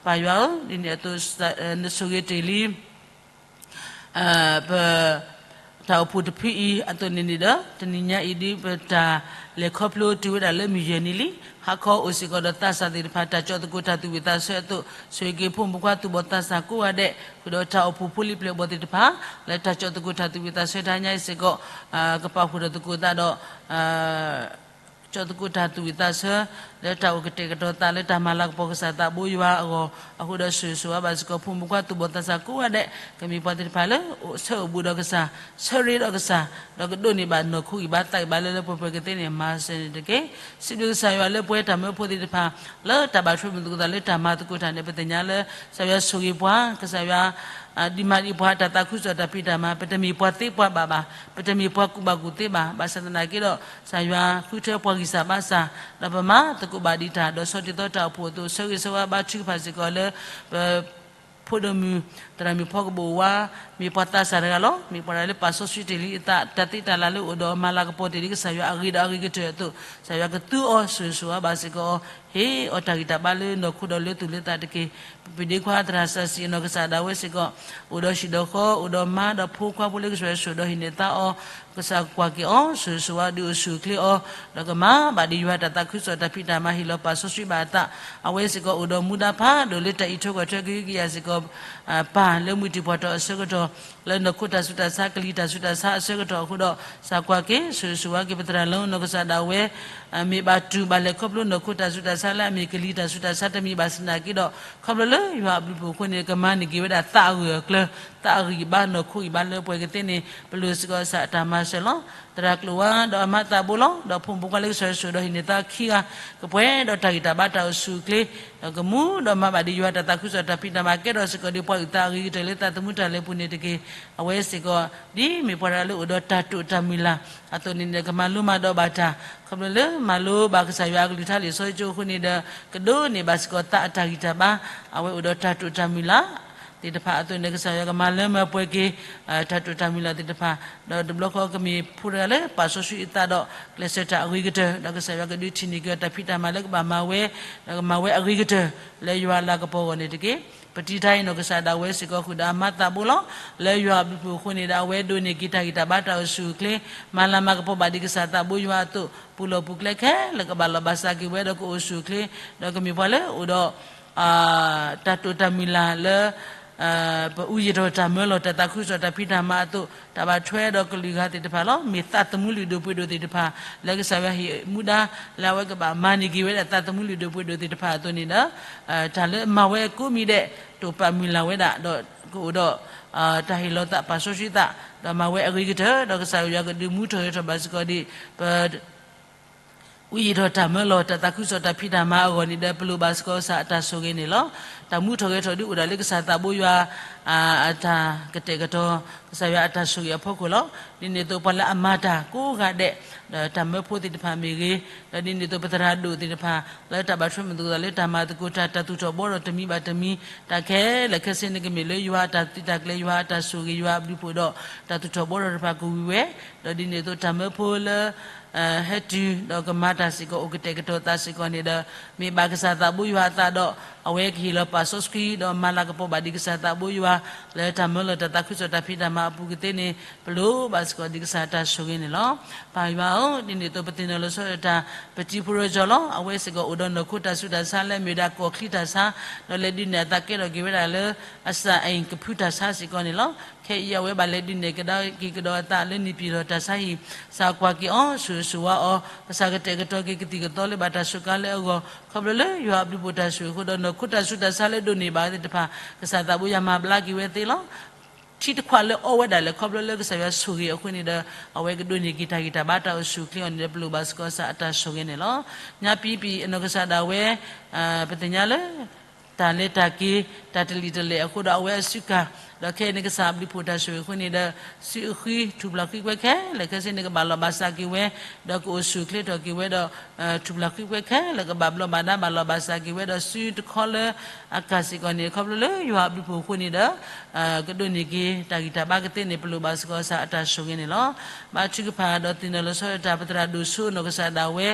ပၢ်ယွၤဧၢ, ဒ်န့ၣ်အသိး နဆိၣ်ဂ့ၤတ့ၢ်လံ ပ တၢ်အိၣ်ဖှိၣ်တဖုအံၤအသိးန့ၣ်န့ၣ်ဒီး တနံၤညါအံၤဒ်ပတၢ်လဲၤခီဖျိတုၤဝဲဒၣ်လၢမုၢ်ယဲၢ်နံၤလံ. ဟါခီအိၣ်စ့ၢ်ကီးဒီးသးစၢ်သ့ၣ်တဖၣ် တၢ်ကၠီၣ်သကိးတၢ်သူၣ်ဝံၣ်သးဆၢအသိး ဆိၣ်ဂ့ၤက့ၤဖိမုၣ်ဖိခွါသူၣ်ဘီၣ်သးစၢ်ကိးဂၤဒဲး ဃုာ်ဒီးတၢ်အိၣ်ဖှိၣ်ဖိလံၤပျဲၢ်ဘီၣ်သ့ၣ်တဖၣ် လၢတၢ်ကၠီၣ်သကိးတၢ်သူၣ်ဝံၣ်သးဆၢတဟါညါအံၤစ့ၢ်ကီး ကပာ်ဖှိၣ်ထီၣ်သကိးသးဒီး ကၠီၣ်သကိးတၢ်သူၣ်ဝံၣ်သးဆၢ လၢတၢ်အိၣ်ကတဲာ်ကတီၤသးလၢတၢ်မၤလၤကပီၤကစၢ်သးဘိယွၤအဂီၢ် အဃိဒီးဆိၣ်ဂ့ၤဆိၣ်ဝါဘၣ်စ့ၢ်ကီး ဖိမုၣ်ဖိခွါသူၣ်ဘီၣ်သးစၢ်ကိးဂၤဒဲး ကမ့ၢ်ပှၤသ့ၣ်တဖၣ်လၢ ဆၢအိၣ်ဘူးဒီးကစၢ်, ဆၢရ့ဒီးကစၢ်, ဒီးကဒိးန့ၢ်ဘၣ်နီၢ်ခိဂံၢ်ဘါသးဂံၢ်ဘါလၢလၢပှဲၤပှဲၤကသ့န့ၣ် မၤစၢၤန့ၣ်တက့ၢ်. စံးဘျုးကစၢ်ယွၤလၢပဝဲတၢ်မၢဖိသ့ၣ်တဖၣ် လၢတၢ်ဘၣ်ထွဲမုၢ်သကိးသးလၢတၢ်မၤသကိးတၢ်န့ၣ် ပသ့ၣ်ညါလၢ ကစၢ်ယွၤဆိၣ်ဂ့ၤပှၤ, ကစၢ်ယွၤ ဒ်မၤဒ်ပှၤတၢ်သးခုကစီၣ်တၢ်ဖံးတၢ်မၤ ပတမ့ၢ်ပှၤသ့ပှၤဘၣ်ဘၣ်, ပတမ့ၢ်ပှၤကူၣ်ဘၣ်ကူၣ်သ့ဘၣ်. ဘၣ်ဆၣ်သနာ်က့ဒီး ကစၢ်ယွၤဃုထၢပှၤဂံၢ်စၢ်ဘါစၢ်, ဒီးပမၤသကိးဘၣ်ဒံးတၢ် ဒီးဆီၣ်တံၢ်သီတၢ်အိၣ်ဖှိၣ်အသိး ဆၢဂ့ၤဆၢဝါဘါထုကဖၣ်စ့ၢ်ကီးလၢ ပ ဖိဒိၣ်မုၣ် သရၣ်မုၣ်ဖီကဘိၣ်ဝါ မ့ၢ်ပှၤသးစၢ်တဂၤလီၤ. မ့ၢ်ပှၤတဂၤလၢပာ်စီဆှံတ့ၢ်လံအသး တၢ်သ့တၢ်လၢ်လၢအိၣ်ဒီးအမၤလၤကပီၤတ့ၢ်လံကစၢ်ယွၤအဂ့ၤဒီးအဂ့ၤကတၢၢ်အသိး ကစၢ်ယွၤကသူအီၤ ဆိၣ်ဂ့ၤဆိၣ်ဝါဘၣ်စ့ၢ်ကီးအီၤ, ဟ့ၣ်အီၤတၢ်ဂံၢ်တၢ်ဘါလၢနီၢ်ခိဒီးလၢသူၣ်လၢသးတက့ၢ်. ပပဒ့ခွါသရၣ်စၢ်စံၣ်အနီၢ်ကစၢ်ဒၣ်ဝဲစ့ၢ်ကီး အိၣ်ဒီးဟံၣ်ဒီးဃီ အိၣ်ဒီးမါဒီးဖိခွါဖိလၢကစၢ်ယွၤဆိၣ်ဒီးဟံးန့ၢ်သါအီၤ ကစၢ်ကွၢ်က့ၤအီၤ ဆိၣ်ဂ့ၤဆိၣ်ဝါဒုးအိၣ်ဆူၣ်အိၣ်ချ့အီၤ ဒီးကမၤဘၣ်ဒံးယွၤတၢ်သးခုကစီၣ်တၢ်ဖံးတၢ်မၤဟ့ၣ်လီၤပာ်စီဆှံဘၣ်အသး အဝဲစ့ၢ်ကီးအိၣ်ဒီးမူဒါဖးဒိၣ်လၢတၢ်အံးထွဲကွၢ်ထွဲကဟုကယာ်စ့ၢ်ကီး ပၢ်လၢမုၢ်တံၢ်ပှၢ်ထီၣ်အဆၢကတီၢ် လၢနီၢ်ခိတၢ်ဆူးတၢ်ဆါကလံၤတၢ်ဆူးတၢ်ဆါအဆၢကတီၢ်အဃိဒီး ကစၢ်ကွၢ်က့ၤ ဆိၣ်ဂ့ၤဆိၣ်ဝါက့ၤပသရၣ်လၢနီၢ်ကစၢ်ဒၣ်ဝဲ မ့ၢ်ဘၣ်တူၢ်ဘၣ်လဲၤခီဖျိနီၢ်ခိတၢ်ဆူးတၢ်ဆါလၢအမ့ၢ်ကလံၤတၢ်ဆူးတၢ်ဆါတမံၤဘၣ်ဆၣ်သနာ်က့ဒီး ခီဖျိလၢယွၤအဘျုးအဖှိၣ်အဃိန့ၣ် ကမၤန့ၢ်က့ၤဝဲဒၣ်သးအဂၢၢ်အကျၢၤ သးအဂံၢ်ဘါနီၢ်ခိဂံၢ်ဘါလၢပှဲၤကသ့န့ၣ် ပလိၣ်စ့ၢ်ကီးကစၢ်အတၢ်မၤစၢၤလီၤ. သရၣ်ကျိၤဝါဒီးအမါသးဘိလီၤ. ဒီးဖိမုၣ်ဖိခွါလၢကစၢ်ယွၤဆိၣ်ဒီးဟံးန့ၢ်သါခံဂၤ ကပှဲၤဒီးတၢ်ဂံၢ်တၢ်ဘါ တၢ်အိၣ်ဆူၣ်အိၣ်ချ့, ဒီးကမူဒီးမၤဘၣ်ဒံးယွၤတၢ်သးခုကစီၣ်တၢ်ဖံးတၢ်မၤ ကဲထီၣ်စ့ၢ်ကီးဒံးပှၤအုၣ်သးအဂ့ၤကတၢၢ်လၢသးသမူတၢ်လဲၤပူၤန့ၣ်တက့ၢ်. အဝဲစ့ၢ်ကီး ဒ်မ့ၢ်ပှၤတဂၤလၢအိၣ်ဒီးတၢ်တိာ်တၢ်မုၢ်လၢ် အသိးန့ၣ်ဒီး ကမၤလိမၤဒိးဘၣ်တၢ် ခီဖျိလၢမၤလိဘၣ်ကစၢ်ယွၤအကလုၢ်ကထါလံာ်စီဆှံကၠိအဃိန့ၣ်ဒီး ကဒိးန့ၢ်ဘၣ်စ့ၢ်ကီးသးအတၢ်ဂံၢ်တၢ်ဘါ, အဝဲအိၣ်ဒီးတၢ်တိာ်တၢ်မုၢ်လၢ် သ့ၣ်တဖၣ်အသိးန့ၣ် ကစၢ်ယွၤကမၤလၢမၤပှဲၤက့ၤ တၢ်တိာ်တၢ်မုၢ်လၢ်သ့ၣ်တဖၣ်, ဒီးတဘျီဃီကမ့ၢ်ဖိတဂၤလၢပာ်စီဆှံအသးဒီး ကျဲးစၢးတၢ်အဂ့ၤကတၢၢ် ဒီးကစၢ်ယွၤကဒုးထံၣ်န့ၢ်က့ၤအီၤတၢ်ဖံးတၢ်မၤလၢကဘၣ်မၤဝဲ, ဒီးကမၤဝဲအဂ့ၤကတၢၢ် လၢယွၤအလၤကပီၤအဂီၢ်န့ၣ်တက့ၢ်. ပတံၤတၢ်အံၤနီၢ်ကစၢ်ဒၣ်ဝဲစ့ၢ်ကီးဃုာ်ဒီးအမါသးဘိလီၤ. လၢယွၤအဘျုးအဖှိၣ်အဃိန့ၣ်ဒီး အဝဲဒိးန့ၢ်က့ၤတၢ်ဂံၢ်တၢ်ဘါတၢ်အိၣ်ဆူၣ်အိၣ်ချ့, မၤလၤမၤကပီၤဘၣ်ဒံးကစၢ်သးဘိယွၤအသိး ပူၤလီၢ်ပူၤကျဲခဲလၢာ်ကဘၣ်လီၤဘၣ်စးက့ၤဝဲဒီးကအိၣ်ဆူၣ်အိၣ်ချ့, ဒီးကမ့ၢ်ပှၤလၢအိၣ်ဒီး တၢ်တိာ်တၢ်မုၢ်လၢ်လၢ ပအူယံာ်ထီၣ်တၢ်မၢလီၤ တၢ်သးခုကစီၣ်တၢ်ဖံးတၢ်မၤအသိး တၢ်ဘၣ်ထွဲဒီးကလုာ်ဂၤသ့ၣ်တဖၣ်လီၤ. မ့ၢ်သးသမူလုၢ်ဒိၣ်ပှ့ၤဒိၣ်သ့ၣ်တဖၣ် လၢကစၢ်ယွၤဟ့ၣ်မူဒါ လၢအဝဲကဘၣ်မၤန့ၢ်က့ၤဝဲဒၣ်သးသမူလုၢ်ဒိၣ်ပှ့ၤဒိၣ်သ့ၣ်တဖၣ်အသိးန့ၣ်ဒီး တၢ်လၢမၤဝဲကိးမံၤဒဲး တိာ်ပာ်မုၢ်လၢ်ဝဲဒၣ် ဒီးကအိၣ်ဒီး တၢ်ဟ့ၣ်လီၤသးပာ်စီဆှံသး ဒီးမၤဝဲအဂ့ၤကတၢၢ် ဒီးကစၢ်ယွၤကဒုးမူထီၣ်ဂဲၤထီၣ်ဘၣ်စ့ၢ်ကီးဒံး ပ အူယံာ်ထီၣ်တၢ်မၢလီၤ တၢ်သးခုကစီၣ်တၢ်ဖံးတၢ်မၤအဂီၢ်န့ၣ်ဒီး ပလိၣ်ဘၣ်စ့ၢ်ကီးကစၢ်အတၢ်ဆိၣ်ဂ့ၤန့ၣ်လီၤ. တၢ်မူထီၣ်ဂဲၤထီၣ်ဒုးအိၣ်ဒၣ်လၢကစၢ်သးဘိယွၤ အတၢ်ကတဲာ်ကတီၤ ကစၢ်ယွၤအတၢ်ဆိၣ်ဂ့ၤအဖီခိၣ်လီၤ. ဒ်န့ၣ်အသိးပှၤလၢအမၤတၢ်ကိးဂၤဒဲး ဒီးတၢ်မၢဖိသ့ၣ်တဖၣ်မ့ၢ်ဂ့ၤ, ဒီးဒ်န့ၣ်အသိးပသရၣ်ဒိၣ်သ့ၣ်တဖၣ် လၢတၢ်ဘၣ်ထွဲမုၢ်သကိးသးလၢတၢ်မၤသကိးတၢ် တၢ်သူၣ်ထီၣ်ဘှီထီၣ်တမံၤဘၣ်တမံၤ တၢ်ခဲလၢာ်ခဲဆ့န့ၣ်ကမ့ၢ်လၢယွၤအတၢ်သုးတၢ်ကျဲၤ ယွၤအတၢ်ဆိၣ်ဂ့ၤ ယွၤအဘျုးအဖှိၣ်ဒီး တၢ်သူၣ်ထီၣ်ဘှီထီၣ်တဖၣ်ကဝံၤဝဲ, ဒီးဒ်န့ၣ်အသိးတၢ်မၢဖိလၢ ဟဲတုၤဒီးကမၤတၢ်စ့ၢ်ကီး အိၣ်ကတဲာ်ကတီၤသးစ့ၢ်ကီးန့ၣ်ဒီး မ့ၢ်ဘၣ်ကစၢ်သးဘိယွၤအသးဒီး အဝဲကဟ့ၣ်လီၤပာ်စီဆှံ ဒီးမၤလၤကပီၤဘၣ်ဒံးကစၢ်သးဘိယွၤ လၢတၢ်မၢလီၤတၢ်သးခုကစီၣ်တၢ်ဖံးတၢ်မၤအပူၤကသ့န့ၣ် ပလိၣ်ဘၣ်စ့ၢ်ကီးဒံးကစၢ်အတၢ်ဆိၣ်ဂ့ၤန့ၣ်လီၤ. ပၢ်ယွၤဧၢ, ဒ်န့ၣ်အသိးပသ့ၣ်နီၣ်လီၤဆီဒၣ်တၢ် ပတံၤဖိရီကၠီလီၤ. အဝဲစ့ၢ်ကီးအိၣ်ဒီးနီၢ်ခိတၢ်ဆူးတၢ်ဆါလၢအမ့ၢ်ဝဲဒၣ်ကီၢ်ချံတၢ်ဆါ, ဒီးလဲၤဒုးနဲၣ်အသးကဲထီၣ်က့ၤဝဲဒၣ်လၢ အစၢ်အ့ၣ်ကဖုတၢ်ဆါစ့ၢ်ကီးန့ၣ်လီၤ. ခဲအံၤအဝဲဘၣ်လဲၤဒုးနဲၣ်ကဒါက့ၤကဒီးအသးလၢနံၣ်ပျံၤလီၤတၢ်ဆါဟံၣ်, ကစၢ်ကွၢ်က့ၤအီၤ ဆိၣ်ဂ့ၤဆိၣ်ဝါအီၤ, ကစၢ်ကတဲာ်ကတီၤက့ၤကသံၣ်ကသီလၢဘၣ်တၢ်စူးကါလၢအဂီၢ် ခီဖျိလၢယွၤအဘျုးအဖှိၣ်တၢ်ဆိၣ်ဂ့ၤအဃိဒီး နီၢ်ခိတၢ်ဆူးတၢ်ဆါလၢဒိးန့ၢ်ဘၣ်သ့ၣ်တဖၣ် ကစၢ်သးဘိယွၤမၤဘျါက့ၤဝဲသ့လီၤ. ထံတခွးလၢအီဝဲဒၣ်လဲာ် ခီဖျိလၢကစၢ်ယွၤဆိၣ်ဂ့ၤအဃိန့ၣ်ဒီး အဝဲကဒိးန့ၢ်က့ၤတၢ်ဂံၢ်တၢ်ဘါတၢ်အိၣ်ဆူၣ်အိၣ်ချ့အီၤန့ၣ်ဒီး ပလိၣ်ဘၣ်စ့ၢ်ကီးကစၢ်အတၢ်ဆိၣ်ဂ့ၤန့ၣ်လီၤ. ညါပံပံၤအနီၢ်ကစၢ်ဒၣ်ဝဲ ပသ့ၣ်ညါလၢ တၢ်လဲၤတၢ်က့ၤ တၢ်တလံာ်တလဲာ်အဃိဒီးအဝဲအစုကၢ်, ဒီးခဲအံၤန့ၣ်ကစၢ်အဘျုးအဖှိၣ်တၢ်ဆိၣ်ဂ့ၤအဃိန့ၣ်ဒီး စုအဃံ ထူၣ်ဖျါဃံကွဲခဲလၢာ်ခဲဆ့န့ၣ် ကဘၣ်လီၤဘၣ်စးက့ၤဝဲ, ဒီးကအိၣ်ဆူၣ်အိၣ်ချ့ထီၣ်က့ၤဝဲဒီး ထူၣ်ဖျါဃံကွဲခဲလၢာ် ကဘၣ်ဘျီးဘၣ်ဒါဘၣ်လီၤဘၣ်စးက့ၤဝဲဒီးစုတခီလၢအကၢ်စ့ၢ်ကီးန့ၣ် ခီဖျိလၢယွၤအဘျုးအဖှိၣ်အဃိန့ၣ်ဒီး ကဒိးန့ၢ်က့ၤတၢ်ဂံၢ်တၢ်ဘါကသ့န့ၣ် ပလိၣ်ဘၣ်စ့ၢ်ကီးကစၢ်အတၢ်ဆိၣ်ဂ့ၤန့ၣ်လီၤ. ဘါထုကဖၣ်ဒီးသ့ၣ်နီၣ်လီၤဆီဒၣ်တၢ် ပသရၣ်ဒိၣ်စိနီၢ်ကစၢ်ဒၣ်ဝဲ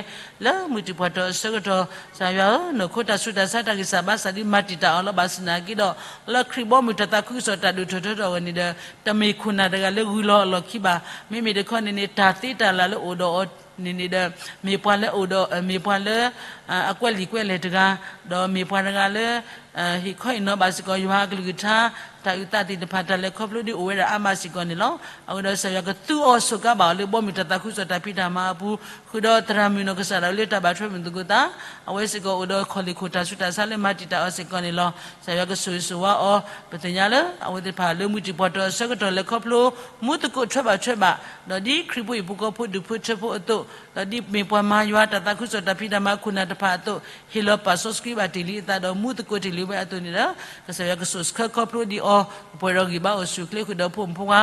လၢမုၢ်တံၢ်ပှၢ်တီၤအဆၢကတီၢ် ကစၢ်ယွၤဧၢ, နီၢ်ခိတၢ်ဆူးတၢ်ဆါတၢ်ဂံၢ်စၢ်ဘါစၢ်ဒုးမၤတံာ်တာ်အီၤလီၤ. ဘၣ်ဆၣ်သနာ်က့ဒီး လၢခရံာ်ဘီမုၢ်တၢ်သးခုကစီၣ်တၢ်ဒိၣ်ထီၣ်ထီထီၣ်အဂီၢ်န့ၣ်ဒီး တမ့ၢ်ခိၣ်နၢ်တဂၤလၢဂုၤလီၤအလီၢ်ခံဘၣ်. မ့မ့ၢ်တခီန့ၣ်န့ၣ် တၢ်သ့တၢ်လၢ်လၢအိၣ်ဒီးအီၤန့ၣ်န့ၣ်ဒီး မ့ၢ်ပှၤလၢအိၣ်ဒီး မ့ၢ်ပှၤလၢ အကွဲးလံာ်ကွဲးလဲၢ်တဂၤ, ဒီးမ့ၢ်ပှၤတဂၤလၢ ဟ့ၣ်ခီဟ့ၣ်နီၤဘၣ်စ့ၢ်ကီးယွၤအကလုၢ်ကထါ တၢ်အုၣ်သးသ့ၣ်တဖၣ် တၢ်လဲၤခီဖျိဒ်အိၣ်ဝဲဒၣ်အါမးစ့ၢ်ကီးန့ၣ်လီၤ. အဃိဒီးကစၢ်ယွၤကသူအီၤစူးကါဘၣ်အီၤလၢဘီမုၢ်တၢ်သးခုကစီၣ်တၢ်ဖံးတၢ်မၤအပူၤ, ဃုာ်ဒီးသရၣ်မုၣ်နီၢ်ကစၢ်ဒၣ်လၢတၢ်ဘၣ်ထွဲမုၢ်သကိးသး, အဝဲစ့ၢ်ကီးအိၣ်ဒီးခီၣ်လ့ၣ်ခိၣ်တၢ်ဆူးတၢ်ဆါလၢမၤတံာ်တာ်အီၤစ့ၢ်ကီးန့ၣ်လီၤ. ကစၢ်ယွၤကဆိၣ်ဂ့ၤဆိၣ်ဝါအီၤ, ပသ့ၣ်ညါလၢ အဝဲသ့ၣ်တဖၣ်လၢမုၢ်တံၢ်ပှၢ်တီၤအဆၢကတီၢ်လဲၤခီဖျိ မူသကိးထွဲဘၣ်ထွဲဘၣ်, ဒီးဒ်ခရံာ်ဖိဟံၣ်ဖိဃီဖိဒူၣ်ဖိထၢဖိအသိး, ဒီးဒ်မ့ၢ်ပှၤမၤယွၤတၢ်သးခုကစီၣ်တၢ်ဖံးတၢ်မၤခိၣ်နၢ်တဖၣ်အသိး, ဟ့ၣ်လီၤပာ်စီဆှံဘၣ်တ့ၢ်လံအသးဒီးမူသကိးတ့ၢ်လံဝဲအသိးန့ၣ်ဒီး ကစၢ်ယွၤကဆိၣ်ဆၢခီဖျိဒံးအီၤ, ကပှဲၤဒီးဂံၢ်ဘါအိၣ်ဆူၣ်အိၣ်ချ့ဃုာ်ဒီးဖိမုၣ်ဖိခွါ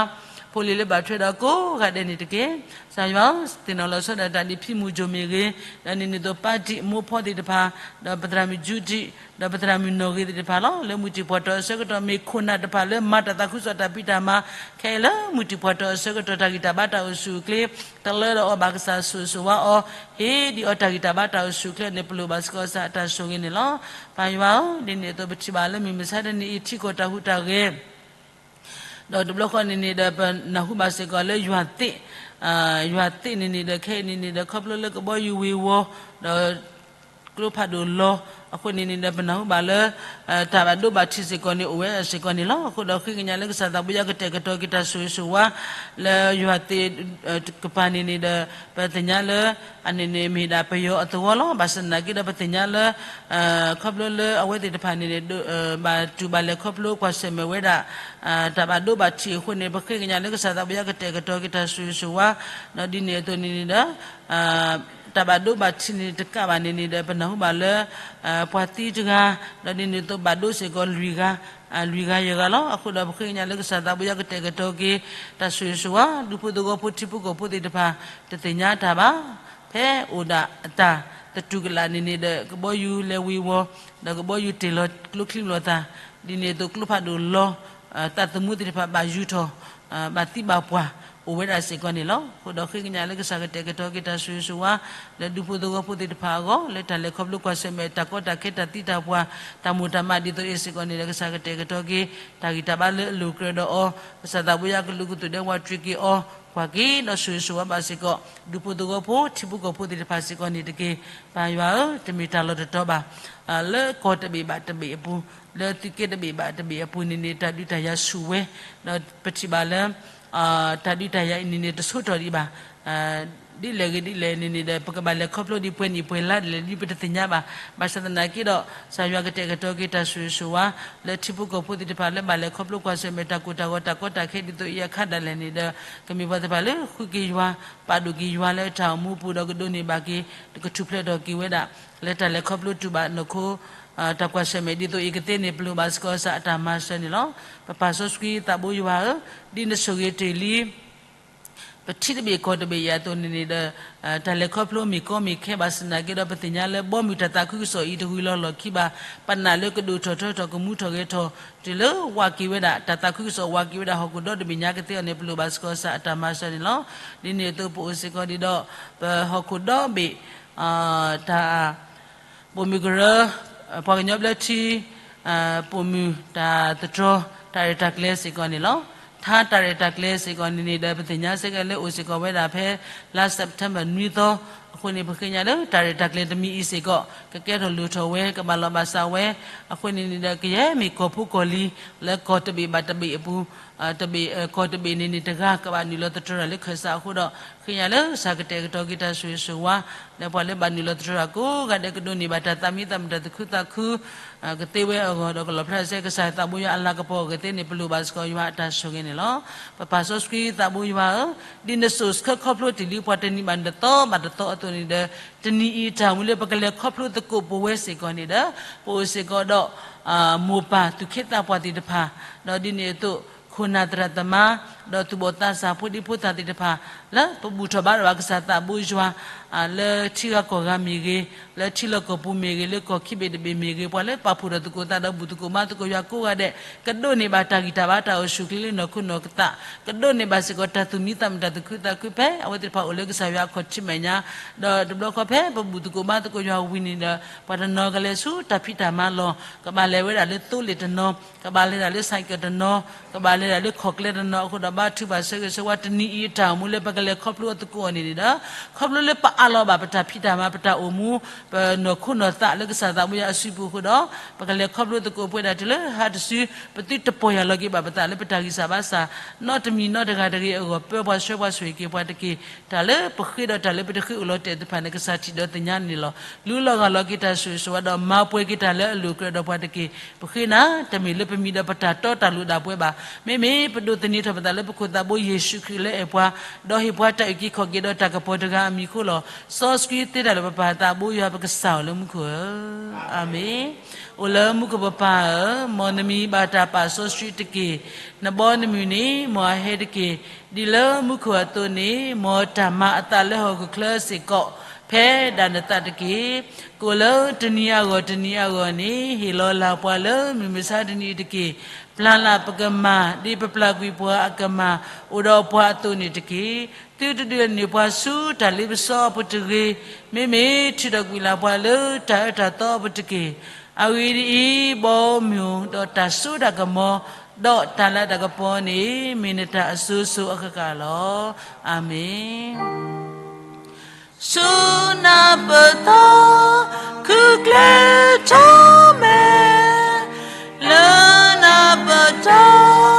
ဖိလံၤလၢဘၣ်ထွဲဒီးကိးဂၤဒဲးန့ၣ်တက့ၢ်. ကစၢ်ယွၤဧၢ, သ့ၣ်နီၣ်လီၤဆီဒၣ်တၢ်ဒ်ဖံမုၢ်ကိၣ်မ့ၢ်ဂ့ၤ, ဒီးဒ်န့ၣ်အသိးပၢ်တံၢ်မိၢ်ဖီသ့ၣ်တဖၣ်, ဒီးပသရၣ်မုၣ်ကၠူတံၢ်, ဒီးပသရၣ်မုၣ်နီၢ်ဂ့ၤသ့ၣ်တဖၣ်လီၤ. လၢမုၢ်တံၢ်ပှၢ်တီၤအဆၢကတီၢ် မ့ၢ်ခိၣ်နၢ်တဖၣ်လၢမၤတၢ်သးခုကစီၣ်တၢ်ဖံးတၢ်မၤ, ခဲအံၤလၢမုၢ်တံၢ်ပှၢ်တီၤအဆၢကတီၢ် တၢ်ဂံၢ်တၢ်ဘါတၢ်အိၣ်ဆူၣ်အိၣ်ချ့ တလၢဒီးအီၤဘၣ်ကစၢ်ဆိၣ်ဂ့ၤဆိၣ်ဝါအီၤ, ဟ့ၣ်ဒံးအီၤတၢ်ဂံၢ်တၢ်ဘါတၢ်အိၣ်ဆူၣ်အိၣ်ချ့န့ၣ် ပလိၣ်ဘၣ်စ့ၢ်ကီးကစၢ်အတၢ်ဆိၣ်ဂ့ၤန့ၣ်လီၤ. ပၢ်ယွၤဧၢ, ဒ်န့ၣ်အသိးပထံၣ်ဘၣ်လၢမုၢ်မဆါတနံၤအံၤ ထံကီၢ်တၢ်ဟူးတၢ်ဂဲၤ ဒီးတဘျီဃီန့ၣ်န့ၣ်ဒီး ပနၢ်ဟူဘၣ်စ့ၢ်ကီးလၢယွၤသ့ၣ်, ယွၤသ့ၣ်န့ၣ်န့ၣ်ဒီး ခဲအံၤန့ၣ်န့ၣ်ဒီး ခီဖျိလၢကဘီယူၤဝ့ၤဝီၤ, ဒီး ကျိဖးဒိၣ်လီၤ. အဃိန့ၣ်န့ၣ်ဒီး ပနၢ်ဟူဘၣ်လၢ တၢ်ဘၣ်ဒိဘၣ်ထံးစ့ၢ်ကီးန့ၣ် အိၣ်ဝဲစ့ၢ်ကီးန့ၣ်လီၤ. အဃိဒီးဃ့ကညးလၢကစၢ်သးဘိယွၤကတဲာ်ကတီၤက့ၤတၢ်ဆိၣ်ဂ့ၤဆိၣ်ဝါ လၢယွၤသ့ၣ်တဖၣ်န့ၣ်န့ၣ်ဒီး ပသ့ၣ်ညါလၢ အန့ၣ်န့ၣ်မ့ၢ်ဒၣ်ပယီၤအသဝီလီၤ. ဘၣ်ဆၣ်သနာ်က့ဒီး ပသ့ၣ်ညါလၢ ခီဖျိလၢအဝဲသ့ၣ်တဖၣ်န့ၣ်န့ၣ် ဘၣ်တူၢ်ဘၣ်လဲၤခီဖျိကွၢ်ဆၢၣ်မဲာ်ဝဲဒၣ် တၢ်ဘၣ်ဒိဘၣ်ထံးအဃိန့ၣ် ပဃ့ကညးလၢကစၢ်သးဘိယွၤကတဲာ်ကတီၤက့ၤတၢ်ဆိၣ်ဂ့ၤဆိၣ်ဝါ ဒီးဒ်န့ၣ်အသိးန့ၣ်န့ၣ်ဒီး တၢ်ဘၣ်ဒိဘၣ်ထံးန့ၣ်တကးဘၣ်န့ၣ်န့ၣ်ဒီး ပနၢ်ဟူဘၣ်လၢ ပှၤသံတဂၤ ဒီးဒ်န့ၣ်အသိးဘၣ်ဒိစ့ၢ်ကီးလွံၢ်ဂၤ လွံၢ်ဂၤယဲၢ်ဂၤလီၤ. အဃိဒီးပဃ့ကညးလၢကစၢ်သးဘိယွၤကတဲာ်ကတီၤက့ၤ တၢ်ဆိၣ်ဂ့ၤဆိၣ်ဝါ ဒူဖိသဝီဖိထံဖိကီၢ်ဖိသ့ၣ်တဖၣ် တသ့ၣ်ညါတၢ်ဘၣ် ဖဲအိၣ်ဒၣ်အတၢ်သတူၢ်ကလာ်န့ၣ်န့ၣ်ဒီး ကဘီယူၤလဲၤဝံၤဝီၤ ဒီးကဘီယူၤတ့ၢ်လီၤကျိချံမျိာ်သၣ် ဒ်န့ၣ်အသိး ကျိဖးဒိၣ်လီၤ သးသမူသ့ၣ်တဖၣ်ဘၣ်ယူၤထီၣ် ဘၣ်သံဘၣ်ပှၢ် အိၣ်ဝဲဒၣ်စ့ၢ်ကီးန့ၣ်လီၤ. အဃိဒီးဃ့ကညးလၢကစၢ်ကတဲာ်ကတီၤက့ၤတၢ်ဆိၣ်ဂ့ၤဆိၣ်ဝါ လၢဒူဖိသဝီဖိသ့ၣ်တဖၣ်အဂီၢ် လၢတၢ်လဲၤခီဖျိကွၢ်ဆၢၣ်မဲာ် တၢ်ကီတၢ်ခဲ တၢ်သံတၢ်ပှၢ် တၢ်မိၢ်တၢ်မးဒ်သိးအံၤစ့ၢ်ကီးန့ၣ်ဒီး ကစၢ်ကတဲာ်ကတီၤက့ၤ တၢ်ဂံၢ်တၢ်ဘါလၢအလိၤကြၢးဒီးအီၤ ကစၢ်သးဘိယွၤကလုၢ်ကထူၣ်ဒဲးဝးတြံးက့ၤအီၤ ကွၢ်က့ၤဒီးဆိၣ်ဂ့ၤဆိၣ်ဝါဘၣ်စ့ၢ်ကီး ဒူဖိသဝီဖိ ထံဖိကီၢ်ဖိသ့ၣ်တဖၣ်စ့ၢ်ကီးန့ၣ်တက့ၢ်. ပၢ်ယွၤဧၢ, တမ့ၢ်တၢ်လီၢ်တတီၤဘၣ် လၢကီၢ်တဘ့ၣ်ဘၣ်တဘ့ၣ်အပူၤ, လၢသုးက့တဘ့ၣ်ဘၣ်တဘ့ၣ်အပူၤန့ၣ်န့ၣ် တၢ်ဒုးတၢ်ယၤဆူၣ်ဝဲ, ဒီးပထံၣ်ဘၣ်လၢ တၢ်ဒုးတၢ်ယၤအံၤန့ၣ်န့ၣ် တဆိထီၣ်ဒံးဘၣ်. ဒ်လဲၣ်ဂ့ၤဒ်လဲၣ်န့ၣ်န့ၣ်ဒီး ပကဘၣ်လဲၤခီဖျိဒ်ပှဲၤနံၣ်ပှဲၤလါဒ်လဲၣ်ဒ် ပတသ့ၣ်ညါဘၣ်. ဘၣ်ဆၣ်သနာ်က့ဒီး ကစၢ်ယွၤကတဲာ်ကတီၤက့ၤတၢ်ဆိၣ်ဂ့ၤဆိၣ်ဝါ လၢထံဖိကီၢ်ဖိသ့ၣ်တဖၣ်လၢဘၣ်လဲၤခီဖျိကွၢ်ဆၢၣ်မဲာ်တၢ်ကိၢ်တၢ်ဂီၤတၢ်ကီတၢ်ခဲဒ်သိးအံၤအခါဒၣ်လဲာ်န့ၣ်ဒီး ကမ့ၢ်ပှၤသ့ၣ်တဖၣ်လၢဃုက့ၤယွၤ ပာ်ဒိၣ်က့ၤယွၤလၢတၢ်အိၣ်မူပူၤဒီးကဒိးန့ၢ်ဘၣ်က့ၤ ကထူၣ်ဖျဲးထီၣ်က့ၤဝဲဒၣ် လၢတၢ်လဲၤခီဖျိတူၢ်ဘၣ်နီၢ်ခိ တၢ်ကွၢ်ဆၢၣ်မဲာ်ဒ်သိးအံၤကသ့န့ၣ် ပလိၣ်ဘၣ်စ့ၢ်ကီးကစၢ်အတၢ်မၤစၢၤန့ၣ်လီၤ. ပပၢ်စီဆှံသးဘိယွၤဧၢ, ဒ်နဆိၣ်ဂ့ၤတ့ၢ်လံ ပထံတဘ့ၣ်ကီၢ်တဘ့ၣ်အံၤအသိးန့ၣ်န့ၣ်ဒီး တၢ်လဲၤခီဖျိမ့ၢ်ကီမ့ၢ်ခဲဘၣ်ဆၣ်သနာ်က့ဒီး ပသ့ၣ်ညါလၢဘီမုၢ်တၢ်သးခုကစီၣ်အံၤတဂုၤလီၤလီၢ်ခံဘၣ်. ပနာ်လၢကဒိၣ်ထီၣ်ထီထီၣ်ကမူထီၣ်ဂဲၤထီၣ် တုၤလၢဝးက့ၤဝဲဒၣ် တၢ်သးခုကစီၣ်ဝးက့ၤဝဲဒၣ်ဟီၣ်ခိၣ်ဒီတဘ့ၣ်ညါကသ့အီၤန့ၣ် ပလိၣ်ဘၣ်စ့ၢ်ကီးကစၢ်အတၢ်မၤစၢၤန့ၣ်လီၤ. ဒ်န့ၣ်အသိးပအိၣ်စ့ၢ်ကီးဒံးဒီး ပဟီၣ်ခိၣ်ဒီဘ့ၣ် တၢ် ပိာ်မုၣ်ကရၢ ပှၤကညီဘျၢထံ ပိာ်မုၣ်တၢ်သတြီၤ တၢ်ရဲၣ်တၢ်ကျဲၤစ့ၢ်ကီးန့ၣ်လီၤ. ထါတၢ်ရဲၣ်တၢ်ကျဲၤစ့ၢ်ကီးန့ၣ်န့ၣ်ဒီး ပသ့ၣ်ညါစ့ၢ်ကီးလၢအိၣ်စ့ၢ်ကီးဝဲဒၣ်ဖဲ လါ September နွံသီ, အဃိန့ၣ် ပဃ့ကညးလၢတၢ်ရဲၣ်တၢ်ကျဲၤတမံၤအံၤစ့ၢ်ကီး ကကဲထီၣ်လိၣ်ထီၣ်ဝဲ ကဘၣ်လီၢ်ဘၣ်စးဝဲ, အဃိန့ၣ်န့ၣ်ဒီး ကယဲၢ်မ့ၢ်ကီၢ်ဖိကီၢ်လံၤ လၢကီၢ်တဘ့ၣ်ဘၣ်တဘ့ၣ်အပူၤ တဘ့ၣ် ကီၢ်တဘ့ၣ်န့ၣ်န့ၣ် တဂၤကဘၣ်နုာ်လီၤသတြီၤတၢ်လၢခၢၣ်စးအဃိဒီး ဃ့ကညးလၢကစၢ်ကတဲာ်ကတီၤက့ၤတၢ်ဆိၣ်ဂ့ၤဆိၣ်ဝါ လၢပှၤလၢဘၣ်နုာ်လီၤသတြီၤတၢ်ကိးဂၤဒဲးကဒိးန့ၢ်ဘၣ်တၢ်သးမံသးမုာ်တၢ်သူၣ်ခုသးခု ကသ့ဝဲအဂီၢ်ဒီးကလီၣ်ဖျါစဲ ကစၢ်သးဘိယွၤအလၤကပီၤအဂ့ၢ်သ့န့ၣ် ပလိၣ်ဘၣ်စ့ၢ်ကီးယွၤအတၢ်ဆိၣ်ဂ့ၤန့ၣ်လီၤ. ပပၢ်စီဆှံသးဘိယွၤဧၢ, ဒ်နစိာ်ဆှၢခီဖျိတ့ၢ်လံပှၤတနံၤဘၣ်တသီဘၣ်တသီအသိးန့ၣ်ဒီး တနံၤအံၤတၢ်အိၣ်မူလၢပကလဲၤခီဖျိသကိးပဝဲစ့ၢ်ကီးန့ၣ်ဒီး ပအိၣ်စ့ၢ်ကီးဒီး မိၢ်ပၢ်သူၣ်က့သးပှၢ်သ့ၣ်တဖၣ်, ဒီးဒ်န့ၣ်အသိး ခိၣ်နၢ်သရၣ်သမါ ဒီးသူၣ်ဘီၣ်သးစၢ်ဖိဒံဖိသၣ်သ့ၣ်တဖၣ် လၢပဘူၣ်ထီၣ်ဘါထီၣ်ဘၣ်ကစၢ်သးဘိယွၤ လၢထံဂၤကီၢ်ဂၤမ့ၢ်ဂ့ၤ, လၢထံလီၢ်ကီၢ်ပူၤမ့ၢ်ဂ့ၤ, လၢကီၢ်ခံဘ့ၣ်တဘ့ၣ်မ့ၢ်ဂ့ၤ, ပှၤလၢပာ်ဖှိၣ်ထီၣ်သကိးသးဒီးဘူၣ်သကိးဘါသကိးယွၤကိးဂၤဒဲး ကဒိးန့ၢ်ဘၣ်တၢ်ဂံၢ်တၢ်ဘါတၢ်အိၣ်ဆူၣ်အိၣ်ချ့လၢနီၢ်ခိနီၢ်သး, ကဒိးန့ၢ်ဘၣ်စ့ၢ်ကီးတၢ်သူၣ်မံသးမုာ်တၢ်သူၣ်ခုသးခုဖဲ အဝဲသ့ၣ်တဖၣ်အိၣ်လၢကစၢ်ယွၤအခီၣ်ထံးမဲာ်ညါ, ဒီးတဘျီဃီဖဲပဘူၣ်သကိးဘါသကိးယွၤဝံၤန့ၣ်ဒီး ပှၤတနီၤကလဲၤဆူတၢ်ဖံးတၢ်မၤလီၢ်, ကဘၣ်လဲၤဝဲဒၣ်လၢသိလ့ၣ်တနီၤ, ကဘၣ်လဲၤဒၣ်လၢ ဆိုင်ကယ် တနီၤ, ကဘၣ်လဲၤဒၣ်လၢခီၣ်ကျဲတနီၤအဃိဒီး ဘါထုကဖၣ်ဆၢဂ့ၤဆၢဝါတနံၤအံၤအတၢ်အိၣ်မူလၢ ပကလဲၤခီဖျိအသကိးအီၤန့ၣ်န့ၣ်ဒီး ခီဖျိလၢပအးလီၤဘၣ်ပတၢ်ဖံးတၢ်မၤ ပတၢ်အိၣ်မူ ပနီၢ်ခိနီၢ်သးလၢကစၢ်သးဘိယွၤအစုပူၤအဃိဒီး ပကလဲၤခီဖျိသကိးပဝဲဒၣ်တုၤလၢဟါတစု ပသုတပီၢ်ယၢ်လီၤက့ၤဘၣ်ပသးလၢပတၢ်ဂံၢ်စၢ်ဘါစၢ် နီတမံၤနီတဂၤတဂ့ၤအဂီၢ် ပၢပှၤဆှၢပှၤဆိၣ်ဂ့ၤက့ၤပှၤတက့ၢ်. တၢ်လၢပဃ့ဒီးတၢ်လၢပတဃ့အိၣ်လီၤတဲာ်သ့ၣ်တဖၣ်န့ၣ် ကစၢ်ထံၣ်ဒီးသ့ၣ်ညါန့ၣ်လီၤ. လူလီၤဂာ်လီၤက့ၤတၢ်ဆိၣ်ဂ့ၤဆိၣ်ဝါဒီး မၤပှဲၤက့ၤတၢ်လၢအလိၣ်ကြၢးဒီးပှၤတက့ၢ်. ပဃ့နၤ တမ့ၢ်လၢပမံၤဒီးပတၢ်တီတၢ်လိၤဒၣ်ပှဲၤဘၣ်. မ့မ့ၢ်ပဒိးသန့ၤထီၣ်ပသးလၢပခိၣ်သးဘိယ့ၣ်ၡူးခရံာ်လၢအဲၣ်ပှၤ ဒီးဟ့ၣ်ပှၤတၢ်အုၣ်က့ၤခီၣ်က့ၤဒီးတၢ်ကပီၤတဂၤအမံၤအဃိလီၤ. စီဆှံသ့တၢ်လၢပပၢ်သးဘိယွၤပကစၢ်အီၤလၢမူခိၣ်ဧၢ, အၤမ့ၣ်. အိၣ်လၢမူခိၣ်ပပၢ်ဧၢ, မ်နမံၤဘၣ်တၢ်ပာ်စီဆှံတက့ၢ်. နဘီနမုၢ်န့ၣ် မ်အဟဲတက့ၢ်. ဒ်လၢမူခိၣ်အသိးန့ၣ် မ်တၢ်မၤအသးလၢဟီၣ်ခိၣ်ချၢစ့ၢ်ကီး ဖဲဒၣ်နသးတက့ၢ်. ကိၣ်လၢတနံၤအဂီၢ်တနံၤအဂီၢ်န့ၣ် ဟ့ၣ်လီၤလၢ်ပှၤလၢမုၢ်မဆါတနံၤအံၤတက့ၢ်. ပျၢ်လၢ်ပကမၤ ဒ်ပပျၢ်ကွံာ်ပှၤအကမၤ အိၣ်ဒီးပှၤအသိးန့ၣ်တက့ၢ်. သုတဒုးန့ၢ်ပှၤဆူတၢ်လ့ပစီအပူၤတဂ့ၤ. မ့မ့ၢ်ထုးထီၣ်ကွံာ်လၢ်ပှၤလၢတၢ်အၢတၢ်သီအပူၤတက့ၢ်. အဂ့ၢ်ဒ်အံၤ, ဘီမုၢ်ဒီးတၢ်စိတၢ်ကမီၤ ဒီးတၢ်လၤတၢ်ကပီၤန့ၣ် မ့ၢ်နတၢ်အစိၤစိၤအဃၣ်ဃၣ်လီၤ. အၤမ့ၣ်. ဆူနၢ်ပၢၢ်သီ ခု ကျဲထီၣ်မဲာ် လၢနၤပတီၢ်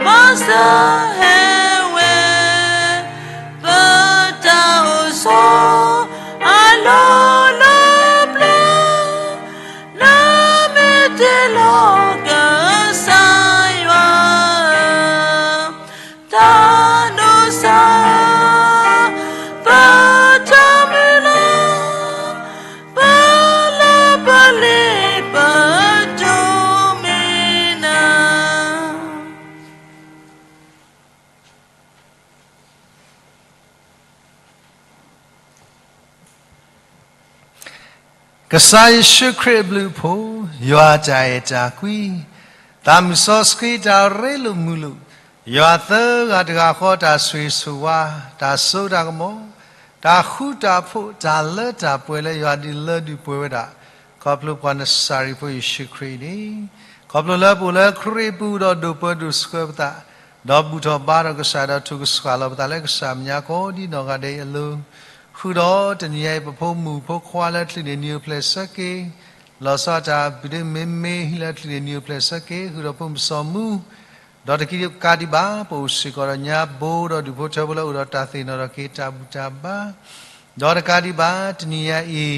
ဘၣ်ဆၢဟဲဝဲ ပတၢ်အိၣ်ဆိး အလီၢ်လၢပျၢၤ လၢမ့ၢ်တ့လီၤကစၢ်ယွၤ တၢ်ဒိးစၢ် ပတၢ်မုၢ်လၢ် ပလၢပလ့ပဒိးမ့ၢ်နၤ ကစၢ်ယ့ၣ်ၡူးခရံာ်အဘျုးအဖှိၣ်, ယွၤတၢ်အဲၣ်တၢ်ကွံ, သးမုၢ်စီဆှံတၢ်ရ့လိာ်မုာ်လိာ်, ယွၤသၢဂၤတဂၤဃီတၢ်ဆိၣ်ဂ့ၤဆိၣ်ဝါ, တၢ်စိတၢ်ကမီၤ, တၢ်ဃူတၢ်ဖိး, တၢ်လၢတၢ်ပှဲၤလၢယွၤဒုးလၢဒုးပှဲၤဝဲဒၣ်, ခီဖျိပှၤနစၤရ့းဖိယ့ၣ်ၡူးခရံာ်န့ၣ်, ခီဖျိလၢပအိၣ်လၢခရံာ်ပူၤဒီးဒိၣ်ပၢဒိၣ်ဆှၢပသး, ဒီးဘူၣ်ထီၣ်ဘါထီၣ်ကစၢ်ဒီးထုကဆှၣ်လီၤပသးလၢကစၢ်မဲာ်ညါကိးဒံနီၢ်ဂၤဒဲးအံၤအလိၤ, ဃုာ်ဒီးတနံၤညါအံၤပဖိမုၣ်ဖိခွါလၢချုးန့ၢ်နံၤအိၣ်ဖျဲၣ်ဆၢက့ၤ, လီၤဆီတၢ်ဘုဒ့မ့မ့ၢ်ဟံၣ်လၢချုးန့ၢ်နံၤအိၣ်ဖျဲၣ်ဆၢက့ၤ, ဃုာ်ဒီးဖိမုၣ်စီၤမူ, ဒီးတကးဒံးဘၣ် ပအိၣ်စ့ၢ်ကီးဒီးညါဘိဒီးဒူၣ်ဖိထၢဖိလၢအိၣ်ဒီးတၢ်သ့ၣ်နီၣ်ထီၣ်က့ၤတၢ်ဘူၣ်တၢ်ဘါ, ဒီးတကးဒံးဘၣ် တနံၤညါအံၤ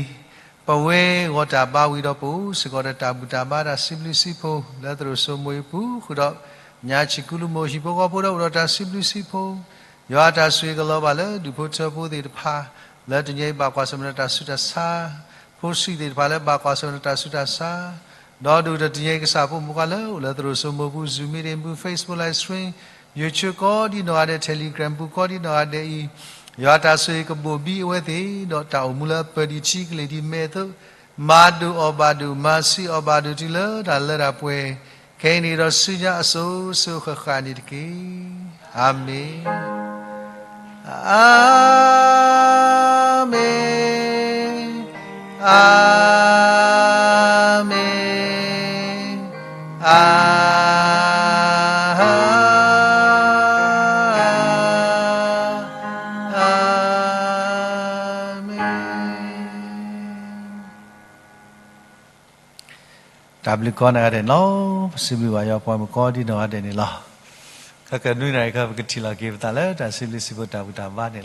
ပဝဲဂီၢ်တၢ်ဘါဝံၤဒီးပအိၣ်စ့ၢ်ကီးဒီးတၢ်ဘူၣ်တၢ်ဘါတၢ်စံးဘျုးစံးဖှိၣ် လၢသရိာ်စိမိၤအံၤအပူၤ, ဃုာ်ဒီးညါဆံးကူလၢမိၢ်ဟံၣ်ဖိဃီဖိဒီးအိၣ်ဒီးတၢ်စံးဘျုးစံးဖှိၣ်, ယွၤတၢ်ဆိၣ်ဂ့ၤကလီၤဘၣ်လၢဒူၣ်ဖိထၢဖိသ့ၣ်တဖၣ် လၢတနံၤအံၤဘၣ်ကွၢ်ဆၢၣ်မဲာ်ဒီးတၢ်ဆူးတၢ်ဆါ, ဖိဆံးသ့ၣ်တဖၣ်လၢဘၣ်ကွၢ်ဆၢၣ်မဲာ်ဒီးတၢ်ဆူးတၢ်ဆါ, ဒီးဒိၣ်ဒီးတနံၤအံၤကစၢ်ဖိမုၣ်ဖိခွါလၢအိၣ်လၢသရိာ်စိမိၤပူၤ Zoom meeting ပူၤ Facebook live stream, YouTube ကိးဒံနီၢ်ဂၤဒဲး Telegram ပူၤကိးဒံနီၢ်ဂၤဒဲးအံၤ, ယွၤတၢ်ဆိၣ်ဂ့ၤကဘိၣ်ဘံအဝဲသ့ၣ်, ဒီးတၢ်အိၣ်မူလၢပၢၤဒံးထံကလ့ၢ်ဒံးမဲာ်အသိး, မၤဒိၣ်အီၣ်ဘၣ်ဒိၣ် မၤဆံးအီၣ်ဘၣ်ဒိၣ်တုၤလၢတၢ်လၢတၢ်ပှဲၤ, ခဲအံၤန့ၣ်ဒီးဆူညါအစိၤစိၤဃၣ်ဃၣ်န့ၣ်တက့ၢ်. အၤမ့ၣ်. အၤမ့ၣ်, အၤမ့ၣ်, အၤမ့ၣ်. တၢ်ဘျုးကိးဂၤဒဲးန့ၣ်လီၤ. ပစံးဘျုးဘၣ်ယွၤပှၤမုၣ်ကိးဒံနီၢ်ဂၤဒဲးန့ၣ်လီၤ. ခဲကနွံနၣ်ရံၣ်ခီ ပကထံၣ်လိာ်က့ၤပသးလၢတၢ်စံးဘျုးစံးဖှိၣ်တၢ်ဘူၣ်တၢ်ဘါန့ၣ်လီၤ.